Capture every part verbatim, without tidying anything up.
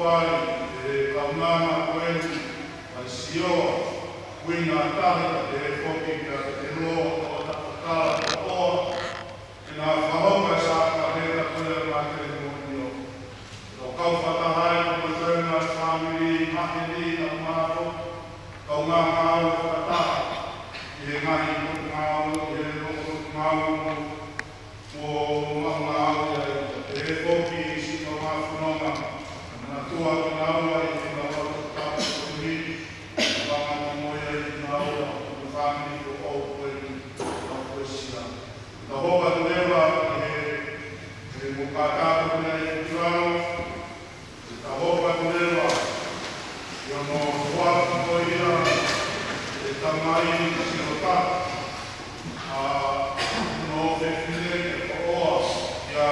Ai, ʻe kaunanga ko eni, ʻa Sioa, kuini ʻa Tahi, ʻa Tehefoki, kia Petelō, ʻo Tatakala, ʻo Oa, ʻi he ngaahi fakahoka ʻa e sākalamēniti ko ia ʻa e Mātelimonia. Kau fakataha ai mo e toenga ʻo e fāmili, maheni, ʻa Mato, kau ngāue fakataha, ʻi he ngaahi potungāue, ʻi he potungāue, mo ngāue ai, ʻe he foki siʻi kau fononga, manatua kinaua ʻi he ngāue ʻo e tapu ko eni, ʻa e ngaahi moʻui ʻa kinaua, ʻa e fāmili ko ʻeni, ʻa Kuesia. Ka hopa atu leva ʻi he, ʻi he mokataka ko eni ʻi Tulau, ka hopa atu leva ʻi hono hoatu ko ia ʻe he tamai Siloka, ʻa hono fefine ko Oa, kia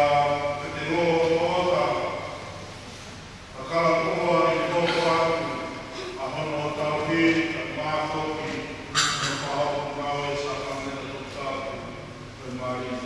Petelō Toʻota, ka kala ko Oa ʻi he hopo atu ʻa hono tauhi, ka māfoki, hono faʻo ngāue sākalamēniti toputapu, ko e mālie.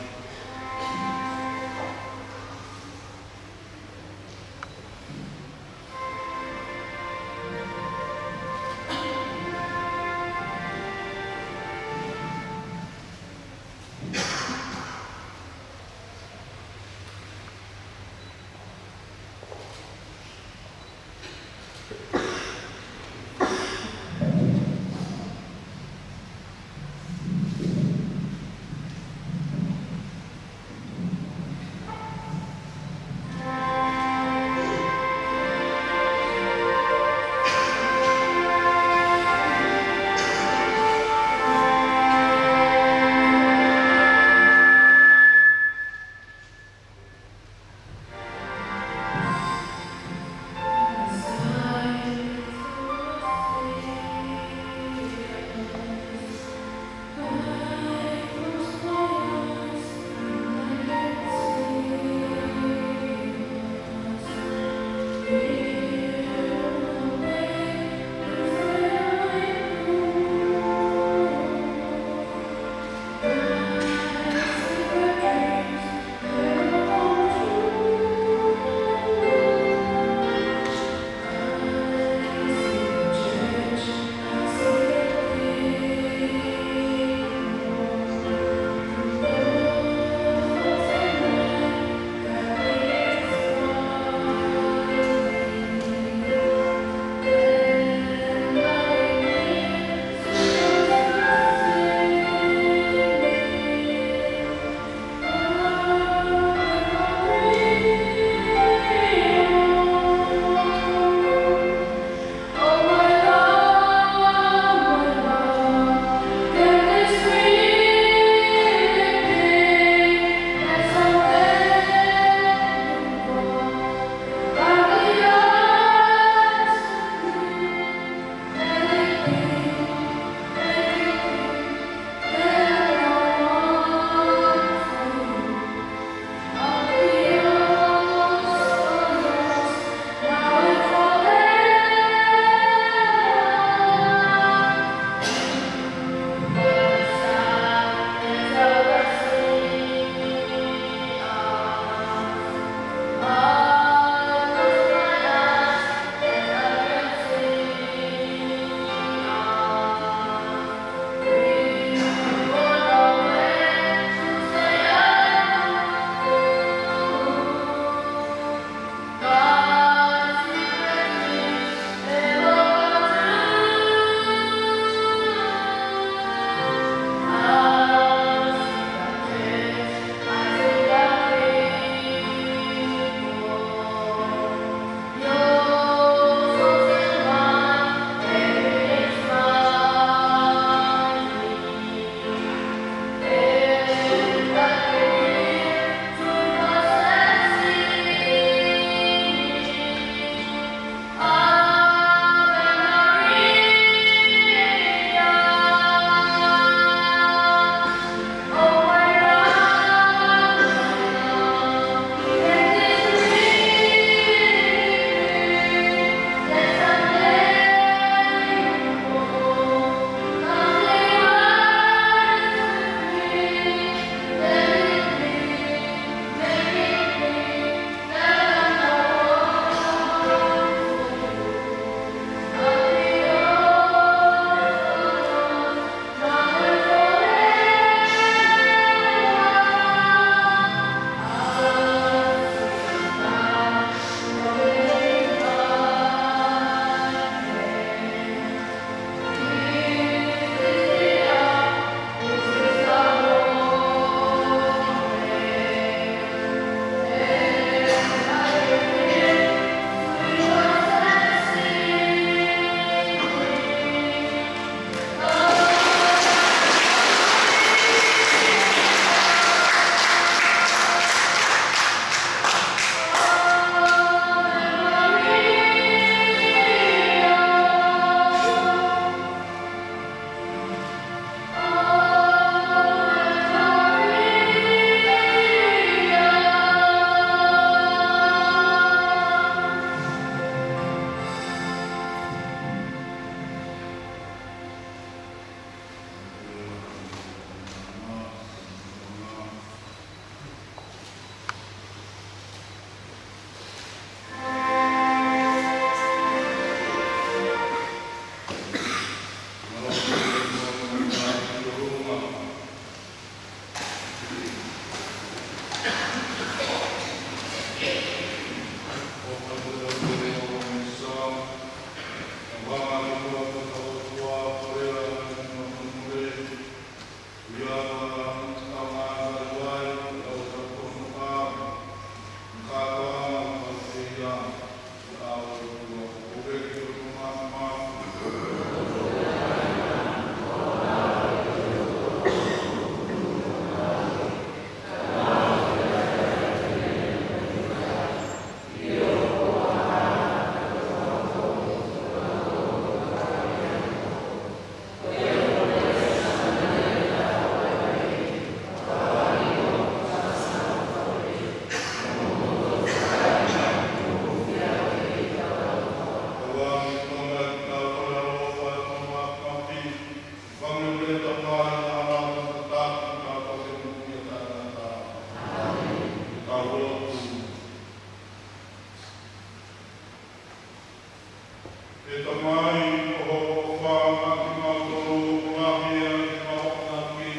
ʻE Tamai, ʻoku ou ʻofa kiate kimautolu, ʻoku lahi ʻa ʻemau akonaki.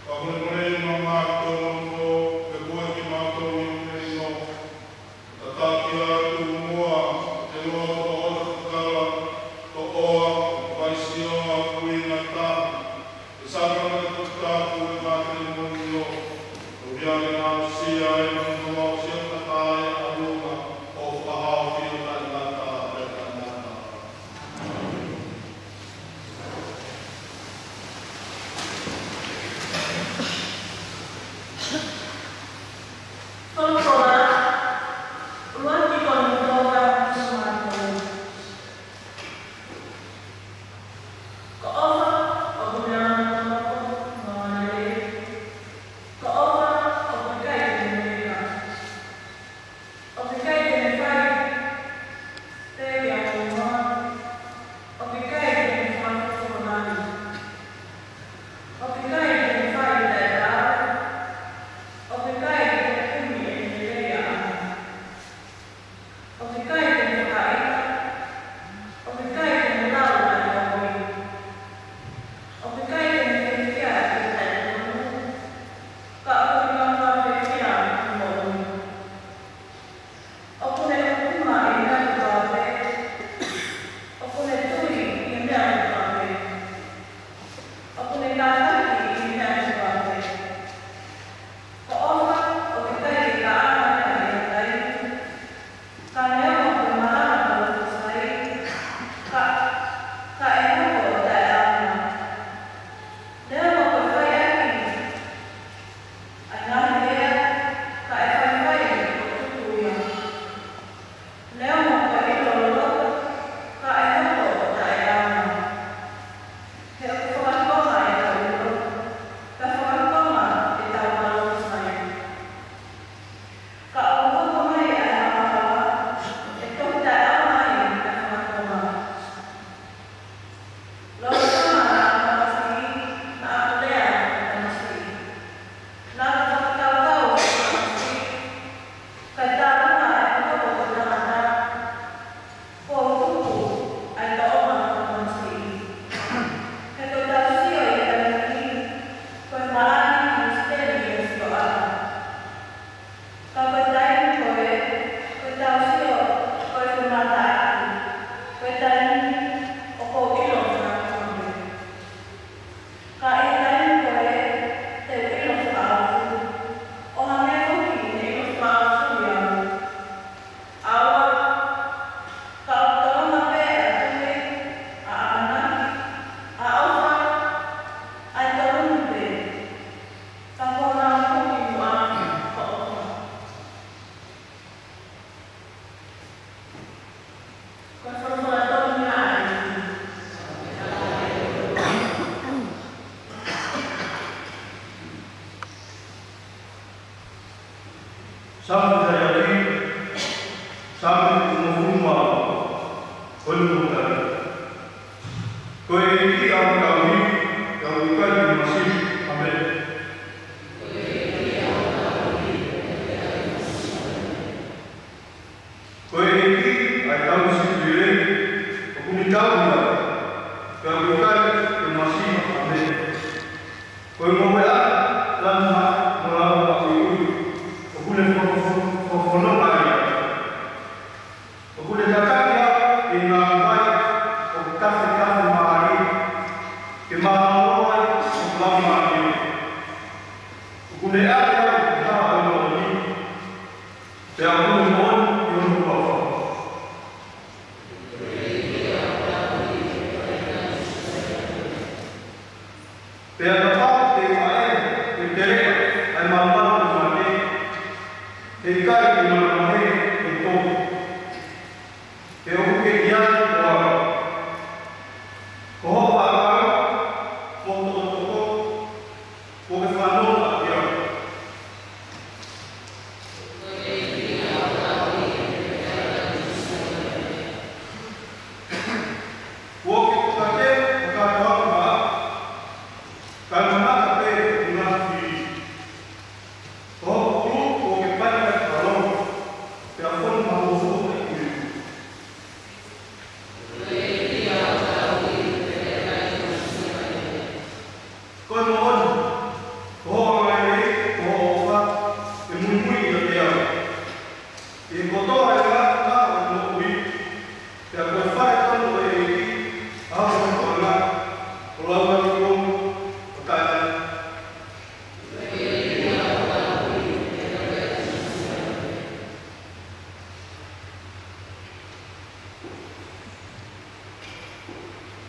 Fakamolemole kimautolu, ʻoku ʻikai ke mau tui ʻi he ʻilo. Tataki atu muʻa, ʻe loa toʻo ʻo tatala, toʻo ʻo vaisio ʻa e kuinga tahi. ʻE sākala ʻa e Tohi Tapu ʻo e Mātelimonia, ʻo ia ke aʻusia ʻa e moʻui ʻo e tangata ʻi he ʻalunga ʻo e fakahā ʻo e ʻafio taʻengata pea taʻengata. Folofola, ʻuluaki Kolinitō vahe hongofulu mā tolu. Ko e ʻofa ʻoku ne angatonu mo angalelei. Ko e ʻofa ʻoku ʻikai te ne meka. ʻOku ʻikai te ne fai pē ke angatonga. ʻOku ʻikai te ne fakafofongaʻi. ʻOku ʻikai te ne fai taʻetaau. ʻOku ʻikai te ne kumi ʻene lelei ʻaʻana. ʻOku ʻikai te ne fakaʻita, ʻoku ʻikai te ne lau ʻa e kovi. ʻOku ʻikai te ne fiefia ʻi he taʻetotonu, ka ʻoku ne kamata fiefia ʻi he moʻui. ʻOku ne ʻuhinga ʻi he meʻa kotoa pē, ʻoku ne tui ʻi he meʻa kotoa pē, ʻoku ne kātaki ʻi he meʻa kotoa pē. Ko e ʻofa ʻoku ʻikai ke kaʻanga ʻi ha taimi, ka neongo ko e malanga ʻoku sai, ka, ka ʻe hoko ʻo taʻeʻaonga. Neongo ko e fai ʻaki ʻa e ngaahi lea, ka ʻe faifai ʻo tuku ia. Neongo ko e ʻilo loloto, ka ʻe hoko ʻo taʻeʻaonga. He ʻoku fakakonga ʻetau ʻilo, ka fakakonga ʻetau malanga sai. Ka ʻoku hoko mai ʻa e haʻahaʻa, ʻe toki taʻeʻaonga ai ʻa e fakakonga. Lolotonga naʻa ku tamasiʻi, naʻa ku lea fakatamasiʻi. Naʻa ku fakakaukau fakatamasiʻi, kae taʻeʻaonga ʻa e hoko ko e tangata, kuo tuku ʻa e tōʻonga fakatamasiʻi. He ko ʻetau sio ʻi he taimi ni, ko e maʻa ni ki he siteni ʻi he sitoa. Ka ko e taimi ko ē, ko ʻetau sio ko e femātaaki, ko e taimi ʻoku ou ʻilo fakaʻaonga pē. Ka ʻi he taimi ko ē, te u ʻilo fakaʻaufu, ʻo hangē foki ne ʻilo fakaʻaufu au. ʻAua, ka ʻoku tolonga pē ʻa e tui, ʻa e ʻamanaki, ʻa e ʻofa, ʻa e tolonga pē. Ka ko e ngaahi foki muʻa ko e ʻofa. Ko e folofola tonu ia ʻa e ʻEiki. Saame ʻa e ʻEiki, Saame hongofulu mā ono, ko e ʻuluaki. Ko e ʻEiki ʻa hoku tauhi, te u ʻikai te u masiva, ʻameni. Ko e ʻEiki ʻa e tauhi sipi lelei, ʻoku ne tauhi au, te u ʻikai te u masiva, ʻameni. Ko e ngoueʻanga, lanu hake mo e lanu maʻuiʻui, ʻoku ne fo-, fo-, fo-, fononga ai au. ʻOku ne tataki au ʻi he ngaahi vai ʻoku tafetafe mālie, ke ma ʻalu ai ʻo lava mālie. ʻOku ne ʻave au ki he hala ʻo e moʻoni, pea ʻoku ne moʻoni ʻi hono huafa. Pea kapau te u ʻaʻeva, te u teleʻa ʻa e malumalu ʻo e mate, he ʻikai te u manavahē ʻi he tō. He ʻoku ke ʻiate au. Ko hoku ʻakau, mo hoku tokotoko, kuo ke fanongo ʻaki au. Kuo ke kate, ka katoa ka, ka mamata pē ʻi he ngaahi fili. Ko hoku ʻulu kuo ke pali ʻaki ha longo, pea fonu mahuohua ʻi he ʻulu.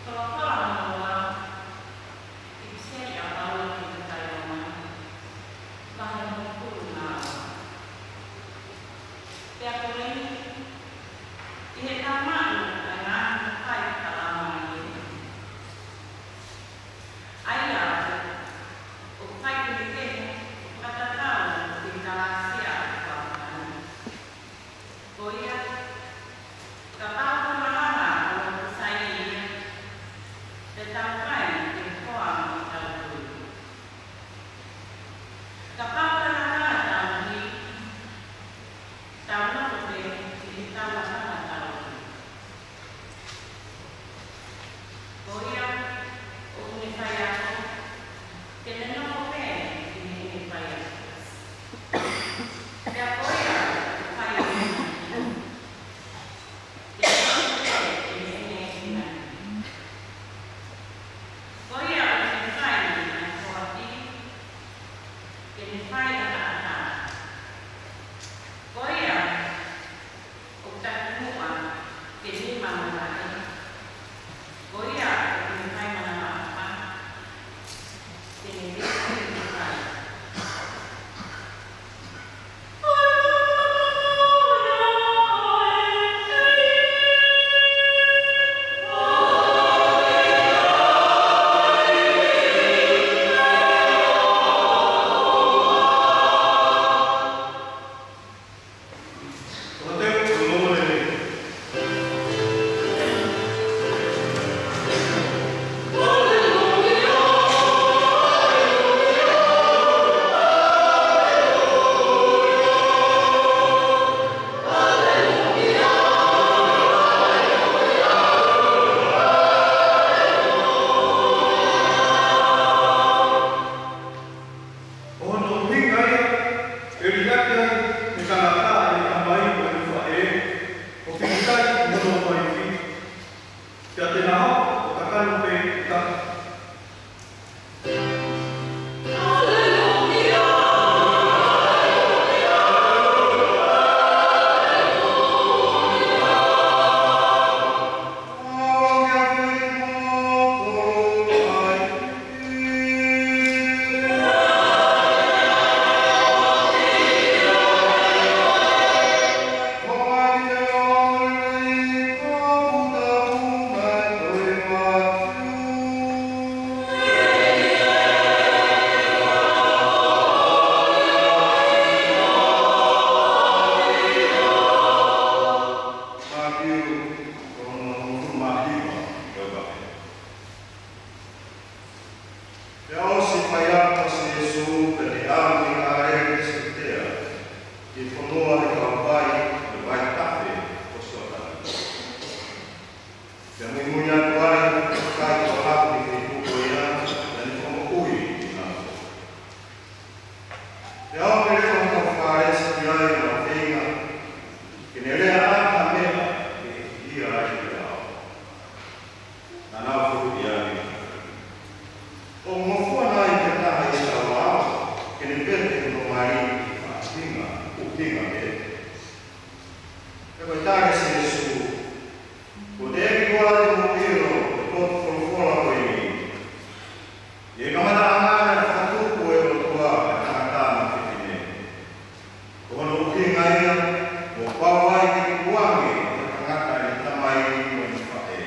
Folofola hono ua, ʻi he ʻipiseli ʻa Paula ki he kakai Loma, vahe hongofulu mā ua. Pea ko eni, ʻi heʻetau maʻu ʻa e ngaahi mafai fakalaumālie, ʻa ia ʻoku faikehekehe ʻo fakatatau ki he kalāsia ʻa e ʻOtua. Ko ia, kapau ko e malanga ʻoku sai ia, te tau fai ke hoa mo ʻetau tui. Kapau ko e lakanga tauhi, tau nofo pē ʻi heʻetau lakanga tauhi. Ko ia ʻoku ne faiako, te ne nofo pē ʻi heʻene faiako. Pea ko ia ʻoku fai ʻene, te ne nofo pē ʻi heʻene inaki. Ko ia ʻoku ne fai ʻa e foaki, te ne fai ʻataʻatā. Ko ia ʻoku takimuʻa, te ne manavahē. Ko ia ʻoku ne fai manavaʻofa, te ne liliu fai. ʻO hono ʻuhinga ia ʻe liʻaki ai ʻe he tangata ʻene tamai mo ʻene faʻē, ʻo fiti ai ʻi hono uaifi, pea te na hoko ʻo kakano pē ʻe taha. Mātiu, ko hono hongofulu mā hiva ʻo e vahe. Pea ʻosi faiako ʻa Sīsū, pea ne ʻalu ki Kāleli ʻi Siutea, ki he fonua ʻo e kau vai, ʻo e vaitafe ʻo Sioatani. Pea muimui atu ai ʻa e kakai kuo aʻu ki he feituʻu ko ia, pea ne fakamoʻui kinautolu. Pea ʻomi leva ʻe he kau Fālesi ki ai ʻenau feinga ke ne lea ʻaki ha meʻa ke ʻiloʻi ai ʻe ia. Naʻa nau fehuʻi ange, ʻOku ngofua nai ha taha ʻi heʻetau ʻao ke ne pehē ki hono mali, ʻi ha ʻuhinga, ʻuhinga pehē? Pea ko e tali ʻa Sīsū, Kuo teʻeki koā te mou ʻilo ʻa e potu folofola ko eni: ʻI he kamataʻanga naʻe fakatupu ʻe he ʻOtua ʻa e tangata mo e fefine. Ko hono ʻuhinga ia, kuo pau ai ke tukuange ʻe he tangata ʻene tamai mo ʻene faʻē,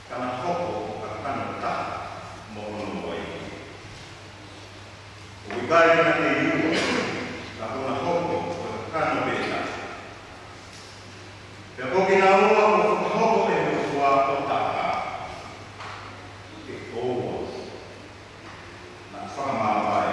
ka na hoko ʻo kakano taha mo hono uaifi. ʻOku ʻikai ke na kei ua, ka kuo na hoko ʻo kakano pē taha. Pea ko kinaua kuo fakahoko ʻe he ʻOtua ʻo taha, ke ʻoua naʻa fakamāvae.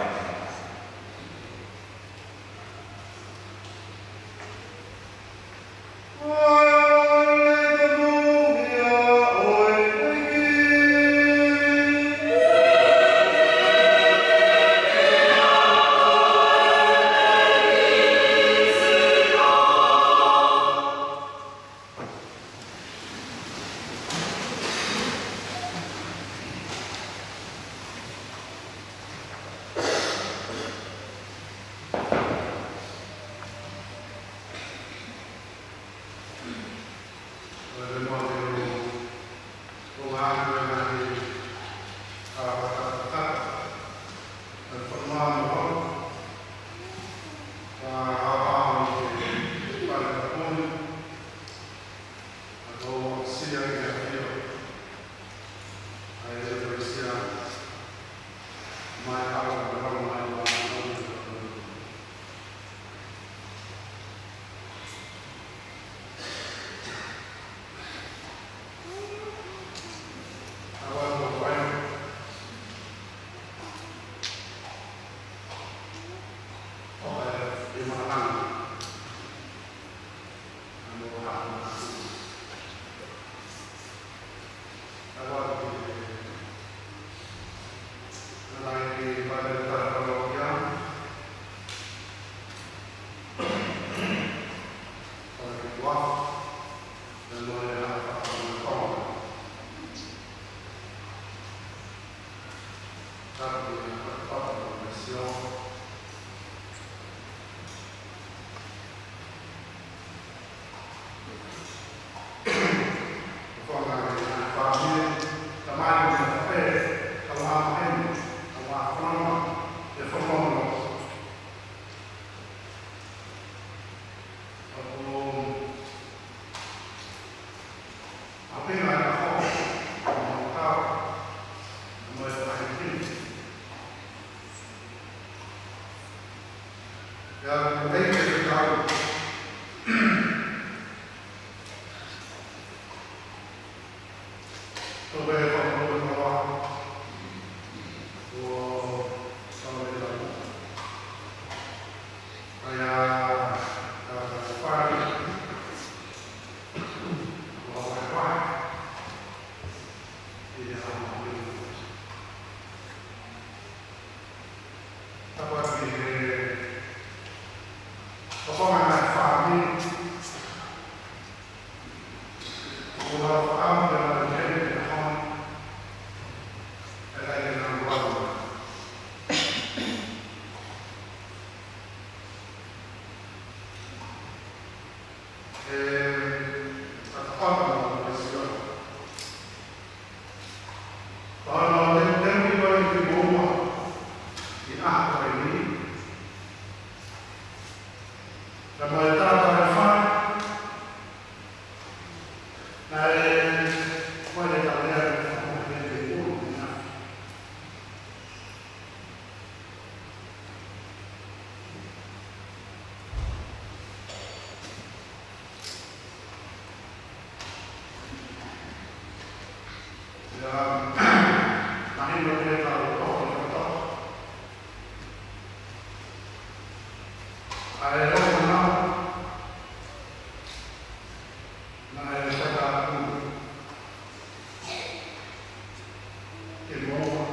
Tō pē fakamolemole ʻo Samuela. ʻA ia, ka ka fai, ʻo ka fai, ʻi he ʻaho ni. Tapu atu ki he, ʻo ka fai fāmili. Naʻe, ko e tau lea ʻo fakamolemole ʻi he ʻulu ʻi he afi. Ia, mahino ke tau toki fakatoka. ʻA e ʻofa naʻe fakaʻamu ke moʻua.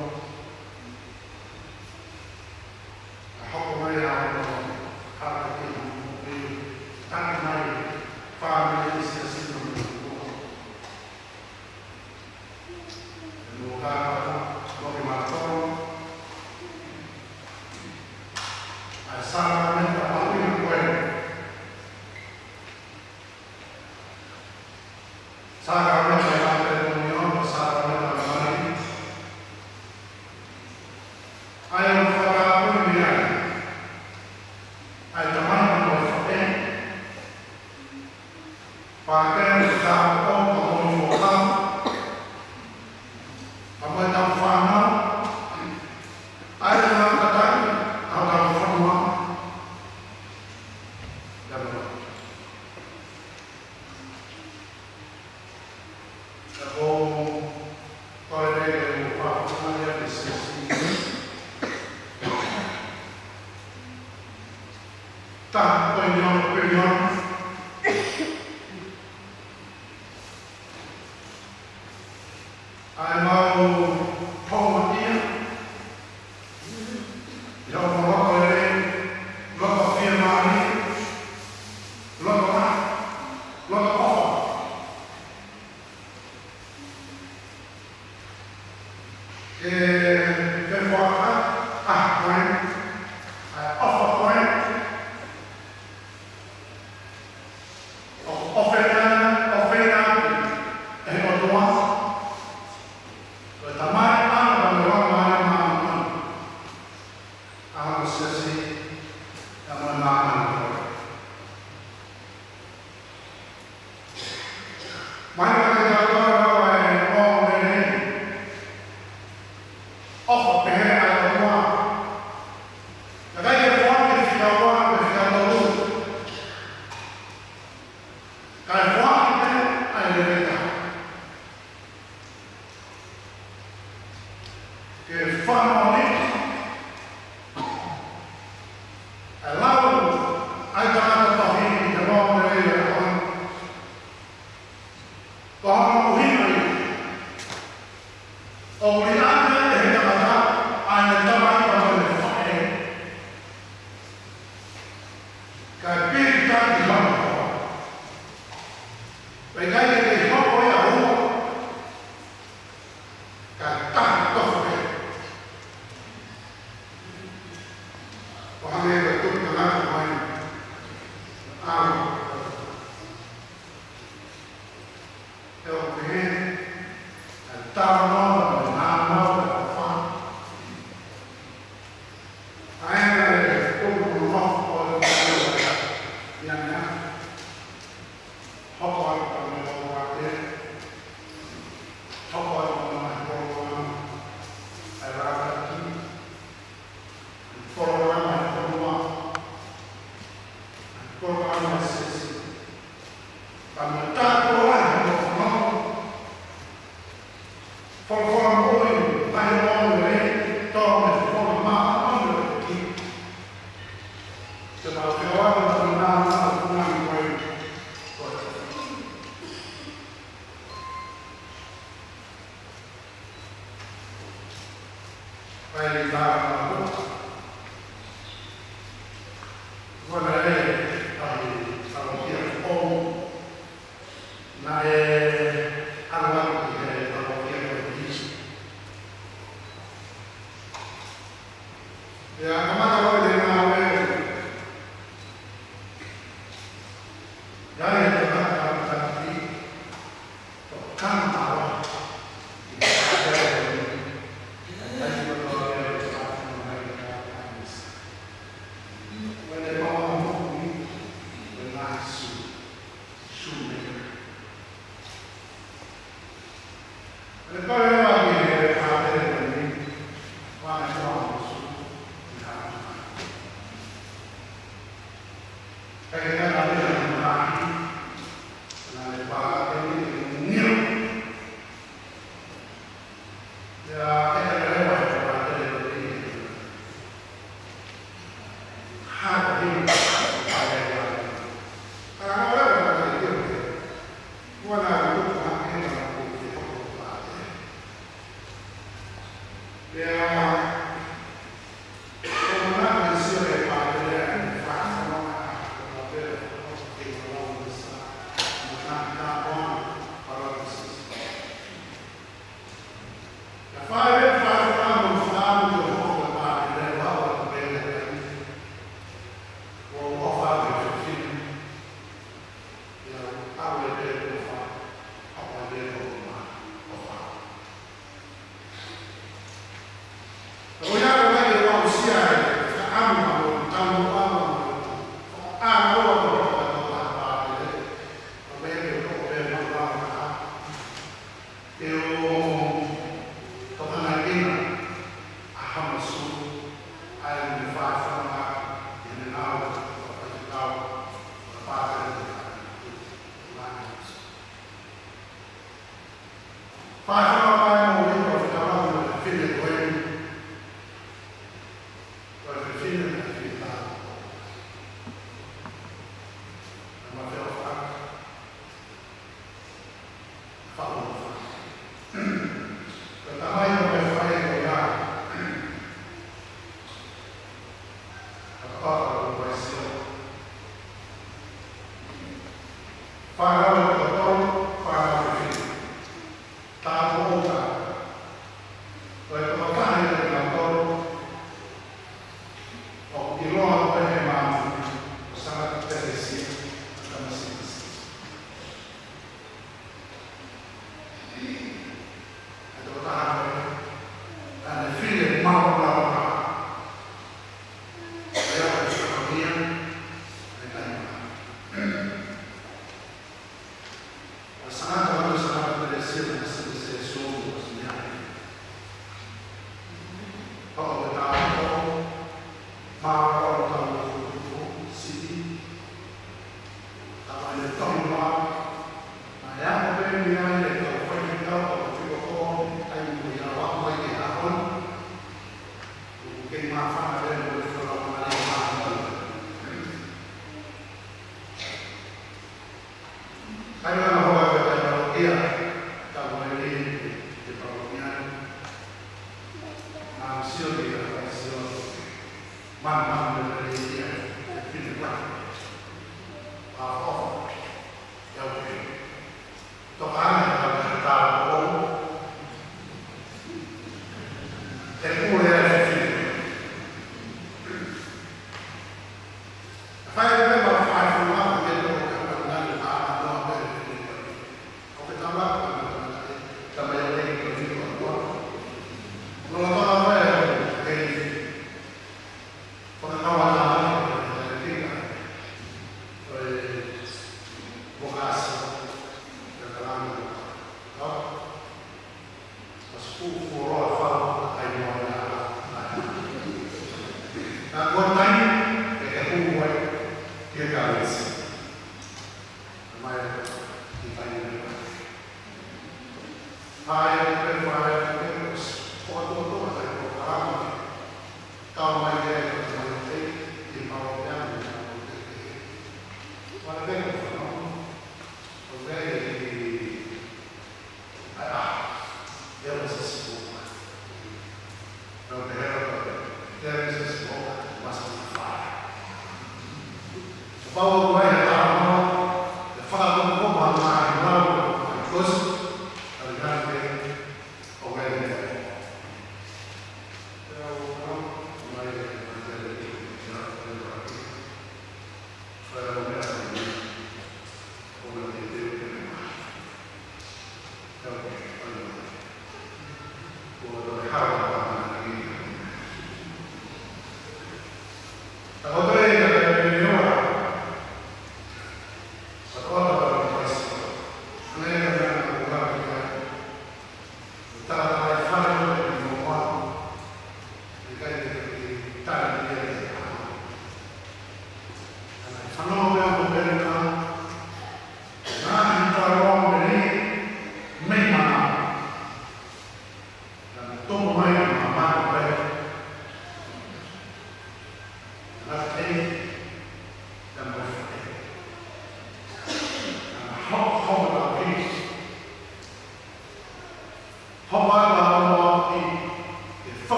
ʻA hoko mai ʻa e ʻofa, ʻa e ʻofa, ʻa e taki mai, fāmili ʻi he siasi mo e moʻua. ʻE moʻua ka, mo kimautolu. ʻA e sākalamēniti mahuʻinga ko ē. Sākalamēniti ʻa e Kalētoni, sākalamēniti ʻa e mali. ʻA ia ʻoku fakapapauʻi mei ai ʻa e tamai mo e faʻē. Pea ke ne tāpuaki ʻa e moʻui fakaʻofoʻofa ʻa e tau fānau. ʻA ia ʻoku tataki ʻa e tau fonua. Ia mo. Ka ko, ko e lele ʻo fakafonua ia ki he siasi. Taha poini ono piliona. ʻA e mau houngaʻia. ʻI hoʻomou loko lelei, loko fiemālie, loko lahi, loko ʻofa. ʻE, ʻe fakaʻamu ʻa e ʻofa ko ē. ʻOku ʻofeina, ʻofeina ʻe he ʻOtua. Ko e Tamai ʻa e ʻOtua mo e Laumālie Māʻoniʻoni. ʻA e siasi, ʻa e māmani. Mai ka te tau tau ʻa e ʻofa lelei. ʻOfa pehē ʻa e ʻOtua. Ka ʻikai ke foaki fika ua pe fika tolu. Kae foaki pē ʻa e lelei taha. Ke fakamoʻoni ʻa e lau ʻa e tangata tohi ʻi he lau lelei ʻa e ʻOtua. Ko hono ʻuhinga ia. ʻOku ʻi ai ʻe he tangata ʻa ʻene tamai pea mo ʻene faʻē. Kae pīkitai ki hono hoa. Pea ʻikai ke kei hoko ia ʻo ua. Kae taha tofu pē. ʻO hangē ko e tuʻu tangata mai. ʻAlu. ʻE ʻoku pehē, ʻa e talanoa mo e talanoa ʻa e ʻofa. ʻA ia ʻe ʻoku nofo ʻo ia ʻa ia. Hoko atu ka me ʻoku ake. Hoko atu ka me ʻoku ake. ʻA e rākaki. Polokalama ʻa e fonua. Polokalama ʻa e siasi. Pea mo e tāpuaki ʻa e fonua. ʻAi ni tā māua. Kuo ne ʻai ʻa e talokia foʻou naʻe ʻalu atu ki he talokia ko e Hītisi. Pea kamata ko e ngāue, ʻi ai e tangata ʻoku tangata ʻi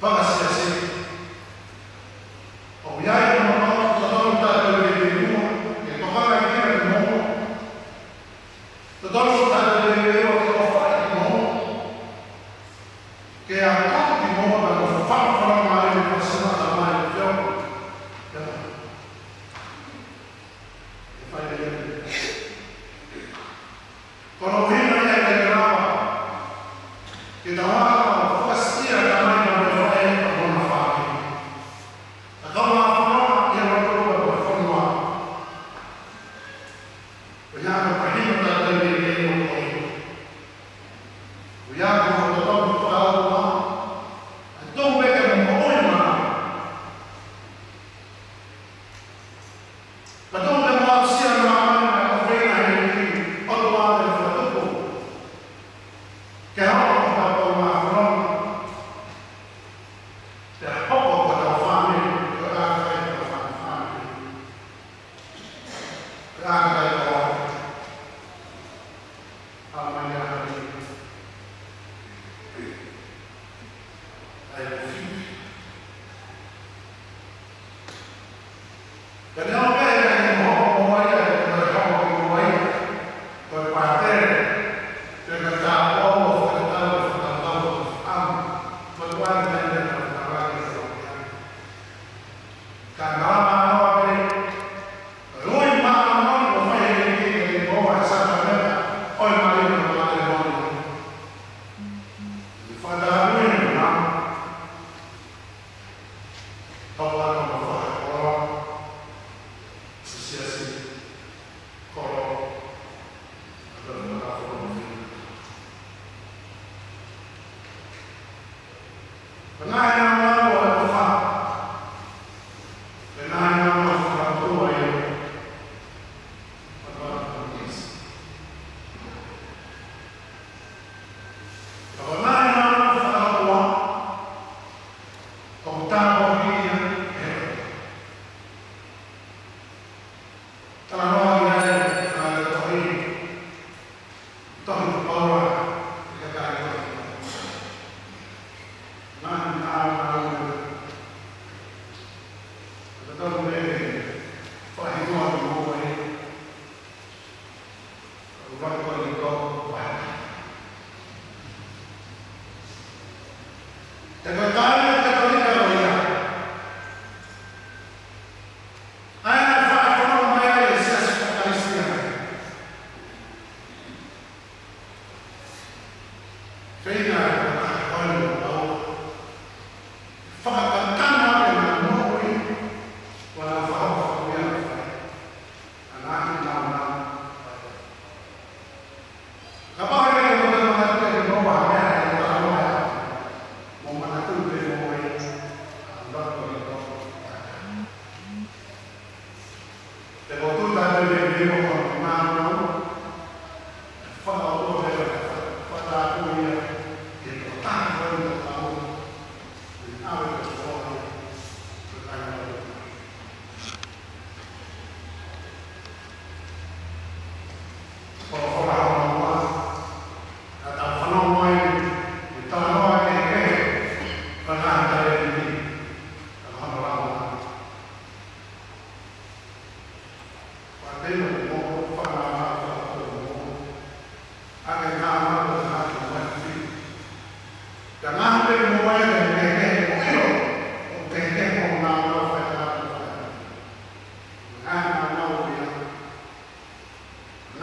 Fakasiasi. ʻOku ʻi ai e moʻunga, totonu ke tau lele ki muʻa, ke tokanga ki he moʻunga. Totonu ke tau lele ki muʻa, ke ʻofaʻi ki muʻa. Ke akoʻi ki muʻa, ka ko e fakafanongo mai e pasina ka mai e feo. Ke fai lelei. Ko hono ʻuhinga ia ʻoku ʻikai ke lava ke tau ala ʻo fakasia e tamai mo e faʻē ʻa hona fāmili. Ka tau ala ʻo fakasia e lotolotonga ʻo e fonua. Ko ia ko e ʻuhinga ʻoku tau lele ki muʻa. Ko ia ko e totonu ke tau ala ʻo tuku pē ke moʻui maʻa. Ka tau lele mo aʻusia māmani mo e ʻofeina ʻa e ʻEiki, ʻOtua ʻa e fakatupu. Ke hoko ko hotau fononga. Ke hoko ko hotau fāmili, ko e ʻātakai ko hotau fāmili. Ko e ʻātakai ko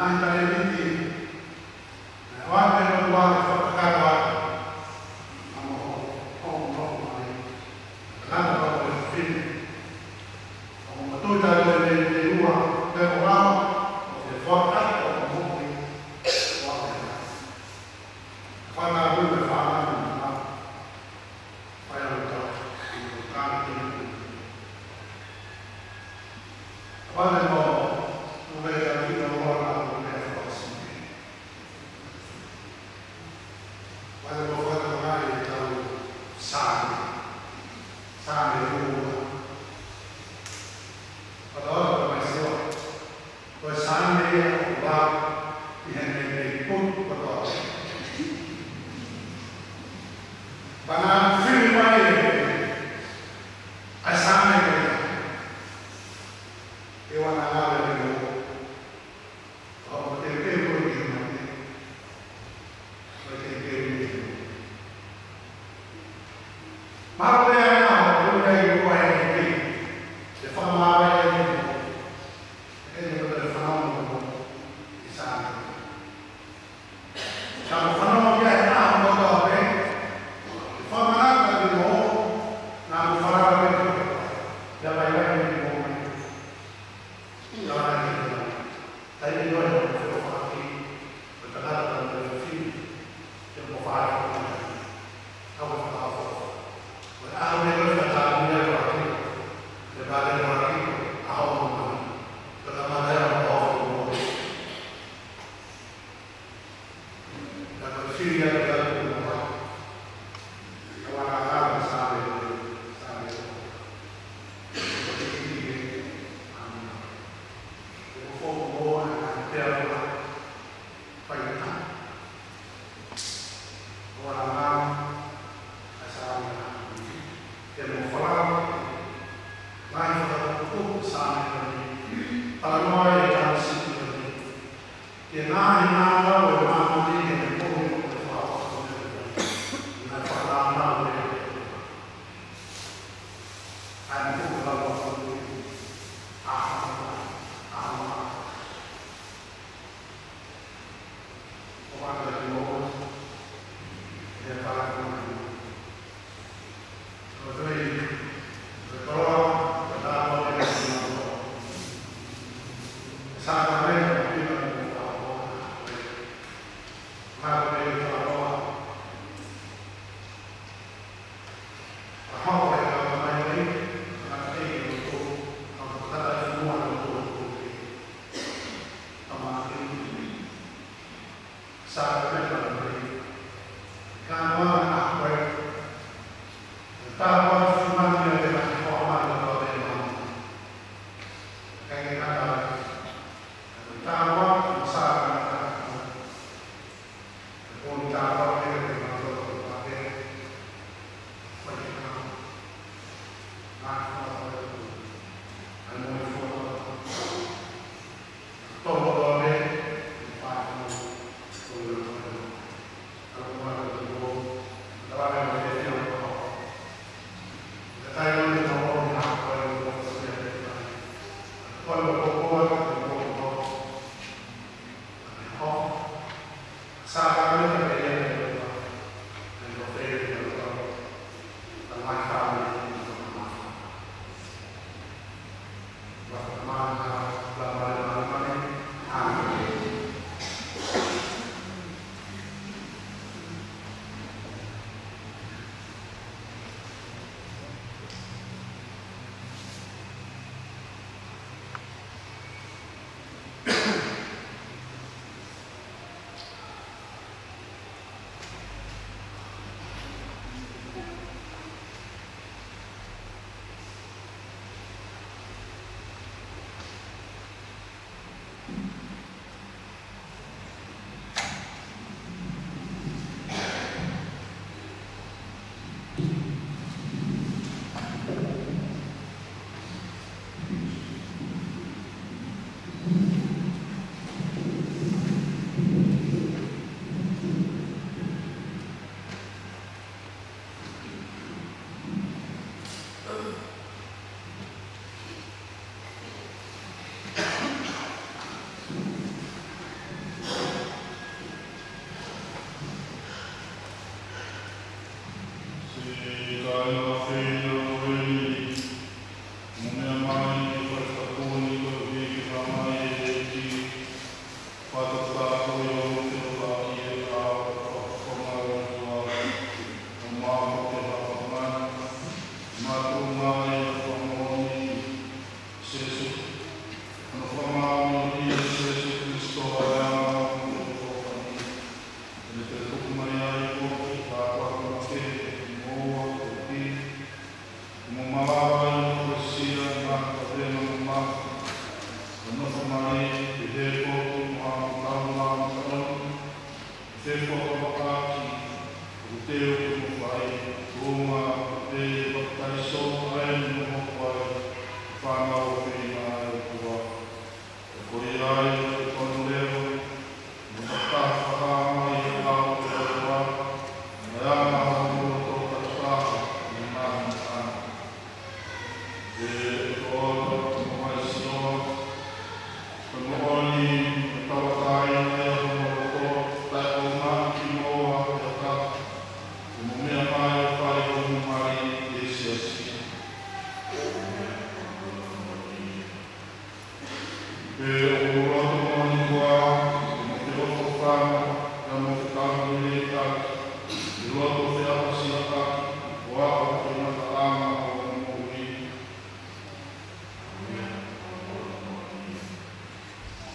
Naʻe taʻe liti, naʻe ʻoatu ʻe he ʻOtua ʻa e fakakakato ʻa e moʻui, ʻo moʻui mai. Tangata pau ko e fefine. ʻO motuʻa taʻe liti ʻe ua, pea ko e ʻOtua, ʻo fefine ʻo moʻui, ʻo ʻalu. Fana atu e fana atu. Fai atu ʻa e kātaki. Fana atu, ʻo e kātaki ʻo ʻoua ʻo e fakasino. Fai ʻo fakatokangaʻi ʻetau Saame. Saame ua. Fai ʻo fakamaʻisiua. Ko e Saame ia ʻoku lau ʻi heʻene potu kotoa. Pea naʻe fili mai ʻa e Saame ko ia. ʻE ua naʻa ngāue ʻi he moʻui. ʻO teuteu ko e ki he mate. Ko e teuteu ʻi he moʻui. Mahalo pē ʻa e ʻaho ʻoku ʻi ai ʻa e moʻui. ʻE fakamāvae ʻa e moʻui. ʻE ne ko e fanongo ʻi Saame. Ka ko e fanongo ki he ʻaho kotoa pē. ʻE fakamanatu ʻa e moʻui. Naʻa mo falala pē ki he ʻOtua. Ia vaivai ki he moʻui. Ia vaivai ki he moʻui. Taimi ko ē ʻoku fakafi. Ko e tangata mo e fefine. Ke mo fai ko e ʻaho ko e fakaʻofoʻofa. Ko e ʻaho ko ē ko e fakaʻamu ia ko e ʻaho. Ko e pale ko e ʻaho. ʻAho ko e ʻaho. Ko e kamata ia ko e ʻaho ko e ʻaho. Ka ko e fili ia ko e ʻaho ko e ʻaho. Ka wana ʻaho Saame, Saame. Ko e fili ia. ʻAmina. Ko e fili ia, ʻa e pea ko e Fai ʻa e ʻOtua ʻa e Saame. Ke mo falala. Ngaahi fakapotopoto Saame ko eni. Talanoa e tama sipi ko eni. Ke ngaahi ngāue ʻa e māmani ke ne pohi ʻo te fakapotopoto. Ngaahi fakatātā ʻo te. ʻA e mo pohi ʻa e fakapotopoto. ʻA e, ʻa e.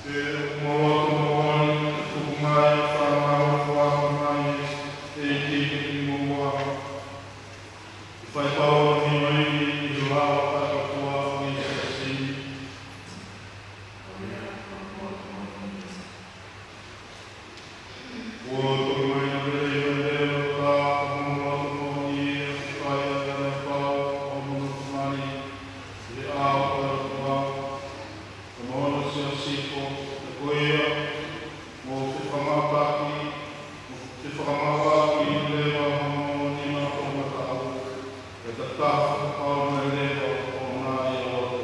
Ko e lotu moʻoni, tuku mai ʻa e fānau ʻoku ʻoatu mai ʻe he ʻEiki ki muʻa. Ke fai pau hono hingoʻi ʻi he lao ʻo e ʻOtua mo e Siasi ni. Kuo toki mai ʻa e lelei ʻo e ʻOtua, ko hono lotu moʻoni ʻa e fai ʻa e meʻa pau, ʻo hono nofo mai ʻi he ʻao ʻo e ʻOtua. Ko hono Siasi ko ia, mou fefakamātaaki, mou fefakamātaaki leva hono nima ʻo e mataʻu, ke tatafu ʻaupito leva ʻo nai ʻa e loto.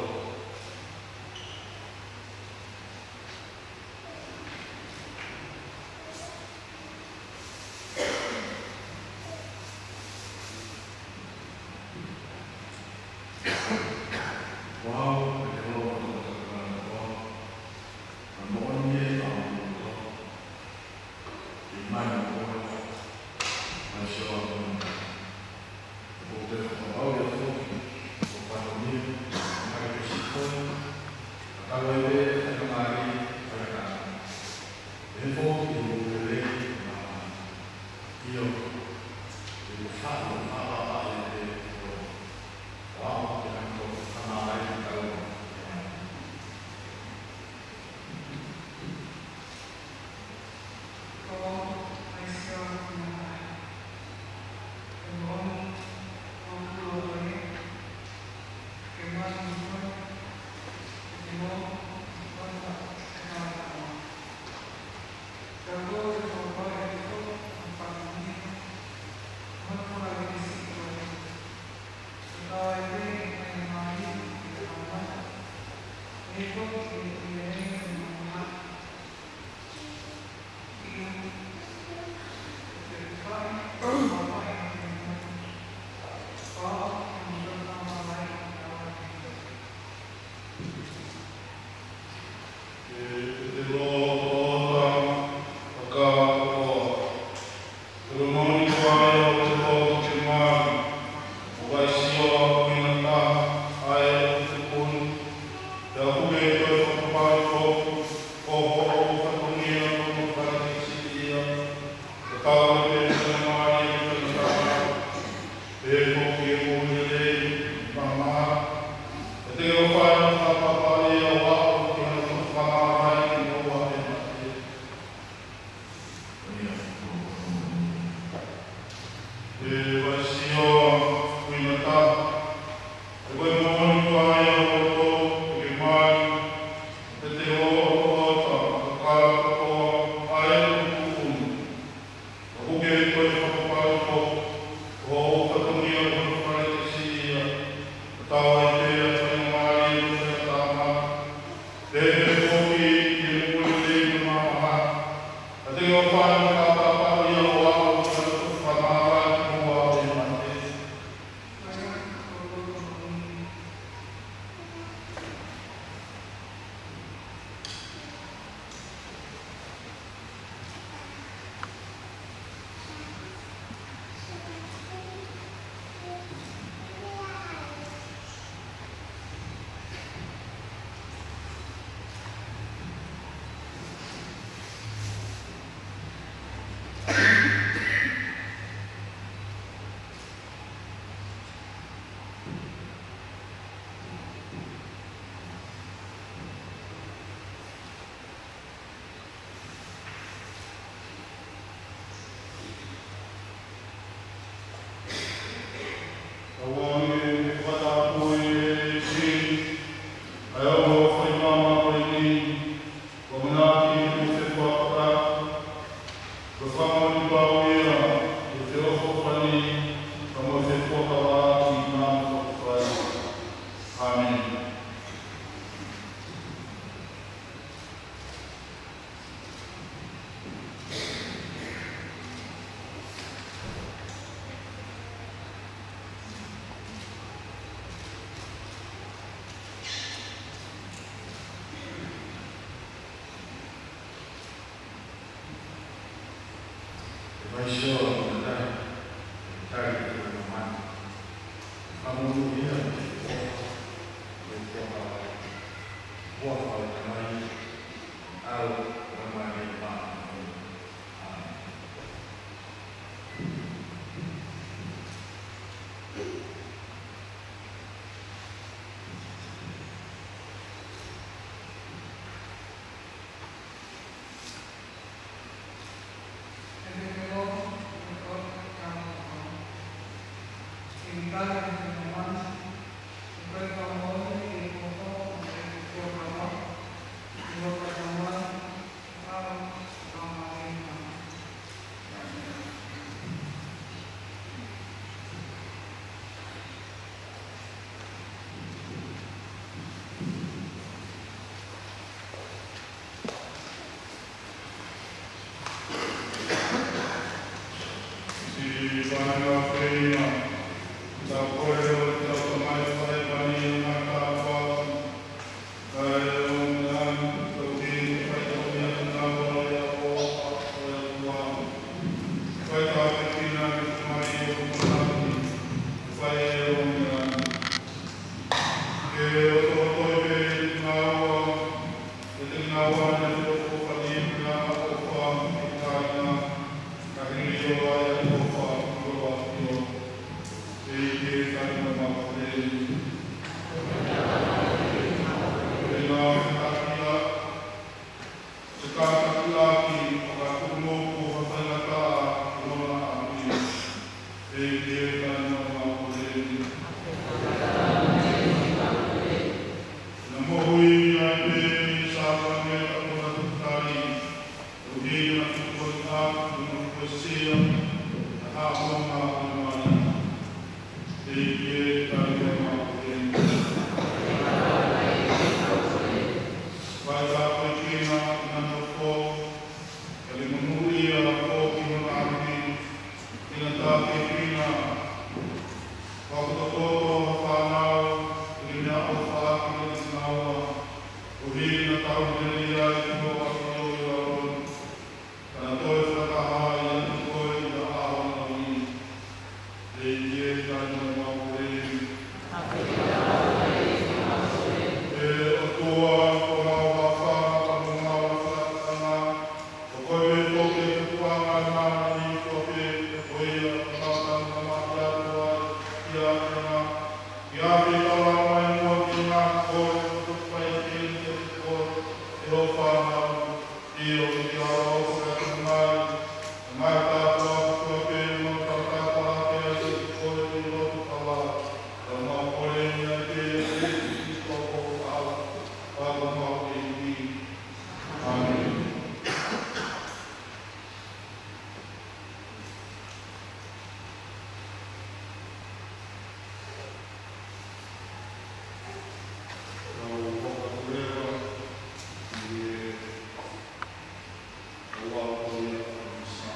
Amen. ʻOfa ʻi he ʻAfiona. ʻEiki, tali mai ʻemau kole ni. Pea fetakiʻa, fetakiʻaki ʻa e kau tumutumu ʻoku fai faingataʻa ʻi hono ʻapi. ʻEiki, tali mai ʻemau kole ni. Naʻa mo hui ai pē ni sa mane ka kona tutali. Koeʻuhi ko e tuʻu ko eni ʻa e tuʻu ko e sia, ʻa e haʻamonga ko e mali. ʻEiki, tali mai ʻemau kole ni. Fai tāpuekina ʻa e nofo, ʻa e monūʻia ʻo ki hono ʻapi, ʻi he tāpuekina, fakakotokoto ʻa e fānau, ʻi he meʻaʻofa ʻa e kinaua, koeʻuhi naʻa tau lele ai ki hoʻo ʻAfio ʻi he ʻaho ni. Ka naʻa toe fakahā ʻiate koe ʻi he ʻaho ni. ʻEiki, tali mai ʻemau kole ni. ʻE ʻOtua, ko homau hafa, ko homau fakatanga, ʻoku ʻi he foki ʻa e tupuʻanga ʻo e māmani kotoa pē, ko ia ʻoku mau tangata mai atu ai ki he ʻAfiona, ke ʻafio ʻi he taulanga mai muʻa ki he ngaahi kole, ʻo fai ʻaki ʻe koe ʻe hoʻo fānau. ʻIo, ʻi he ʻaloʻofa ʻa e ngaahi, ngaahi tāpuaki kotoa pē, mau tangata ʻaki ʻiate koe ʻi he lotu fala. Ka mau kole ni ʻiate Sīsū Kalaisi ko homau ʻAlo, ka ko homau ʻEiki. ʻĀmeni. Tau hoko atu leva ki he ʻaho ko ia ʻo e Misa.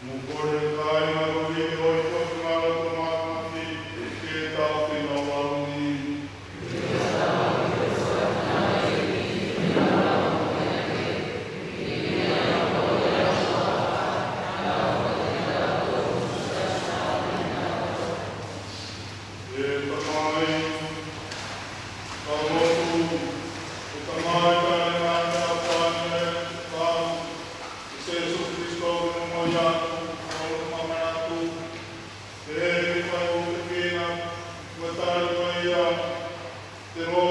Mou kole kāinga koeʻuhi ko e hōifua ʻa e māmani, ke tau feinga ʻo ʻalu. ʻE Tamai, tau lotu, ʻe Tamai, tali mai ʻemau kole ni, ʻe Sīsū Kalaisi ko homau ʻAlo, ʻo mau manatu, ʻe fai ʻo te kina, mo tali mai ia, te loto ʻo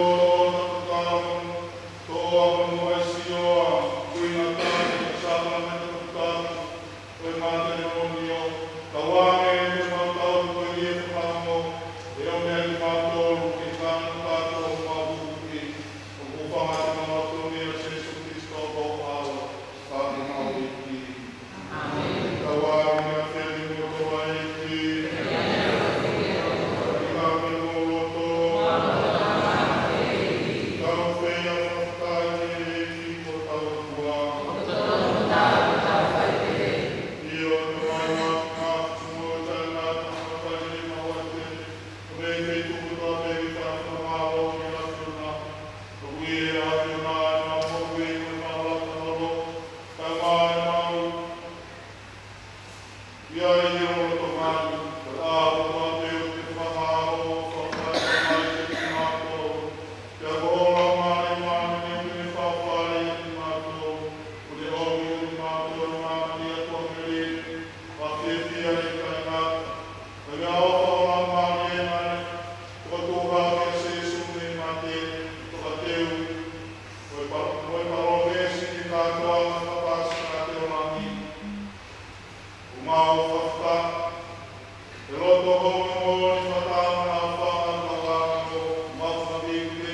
tapu tau, tō ʻa hono ʻAisio, kuinga tali, sākalamēniti tapu, ko e mate mo e ʻAfio, tauange ʻemau tauhi ko ia ʻi he fakaongo, ʻe ʻomi kimautolu ki he tangata kotoa ʻoku mau huhuʻi, ʻoku fakaʻatā kimautolu ʻia Sīsū Kalaisi ko homau ʻAlo, ka ko homau ʻEiki. ʻĀmeni. Fakapasi ʻa e langi, ʻoku mau fakafetaʻi. ʻE loto houngaʻia mo e fakatātā ʻa e fānau ʻa e ʻOtua, mau fakafetaʻi ki he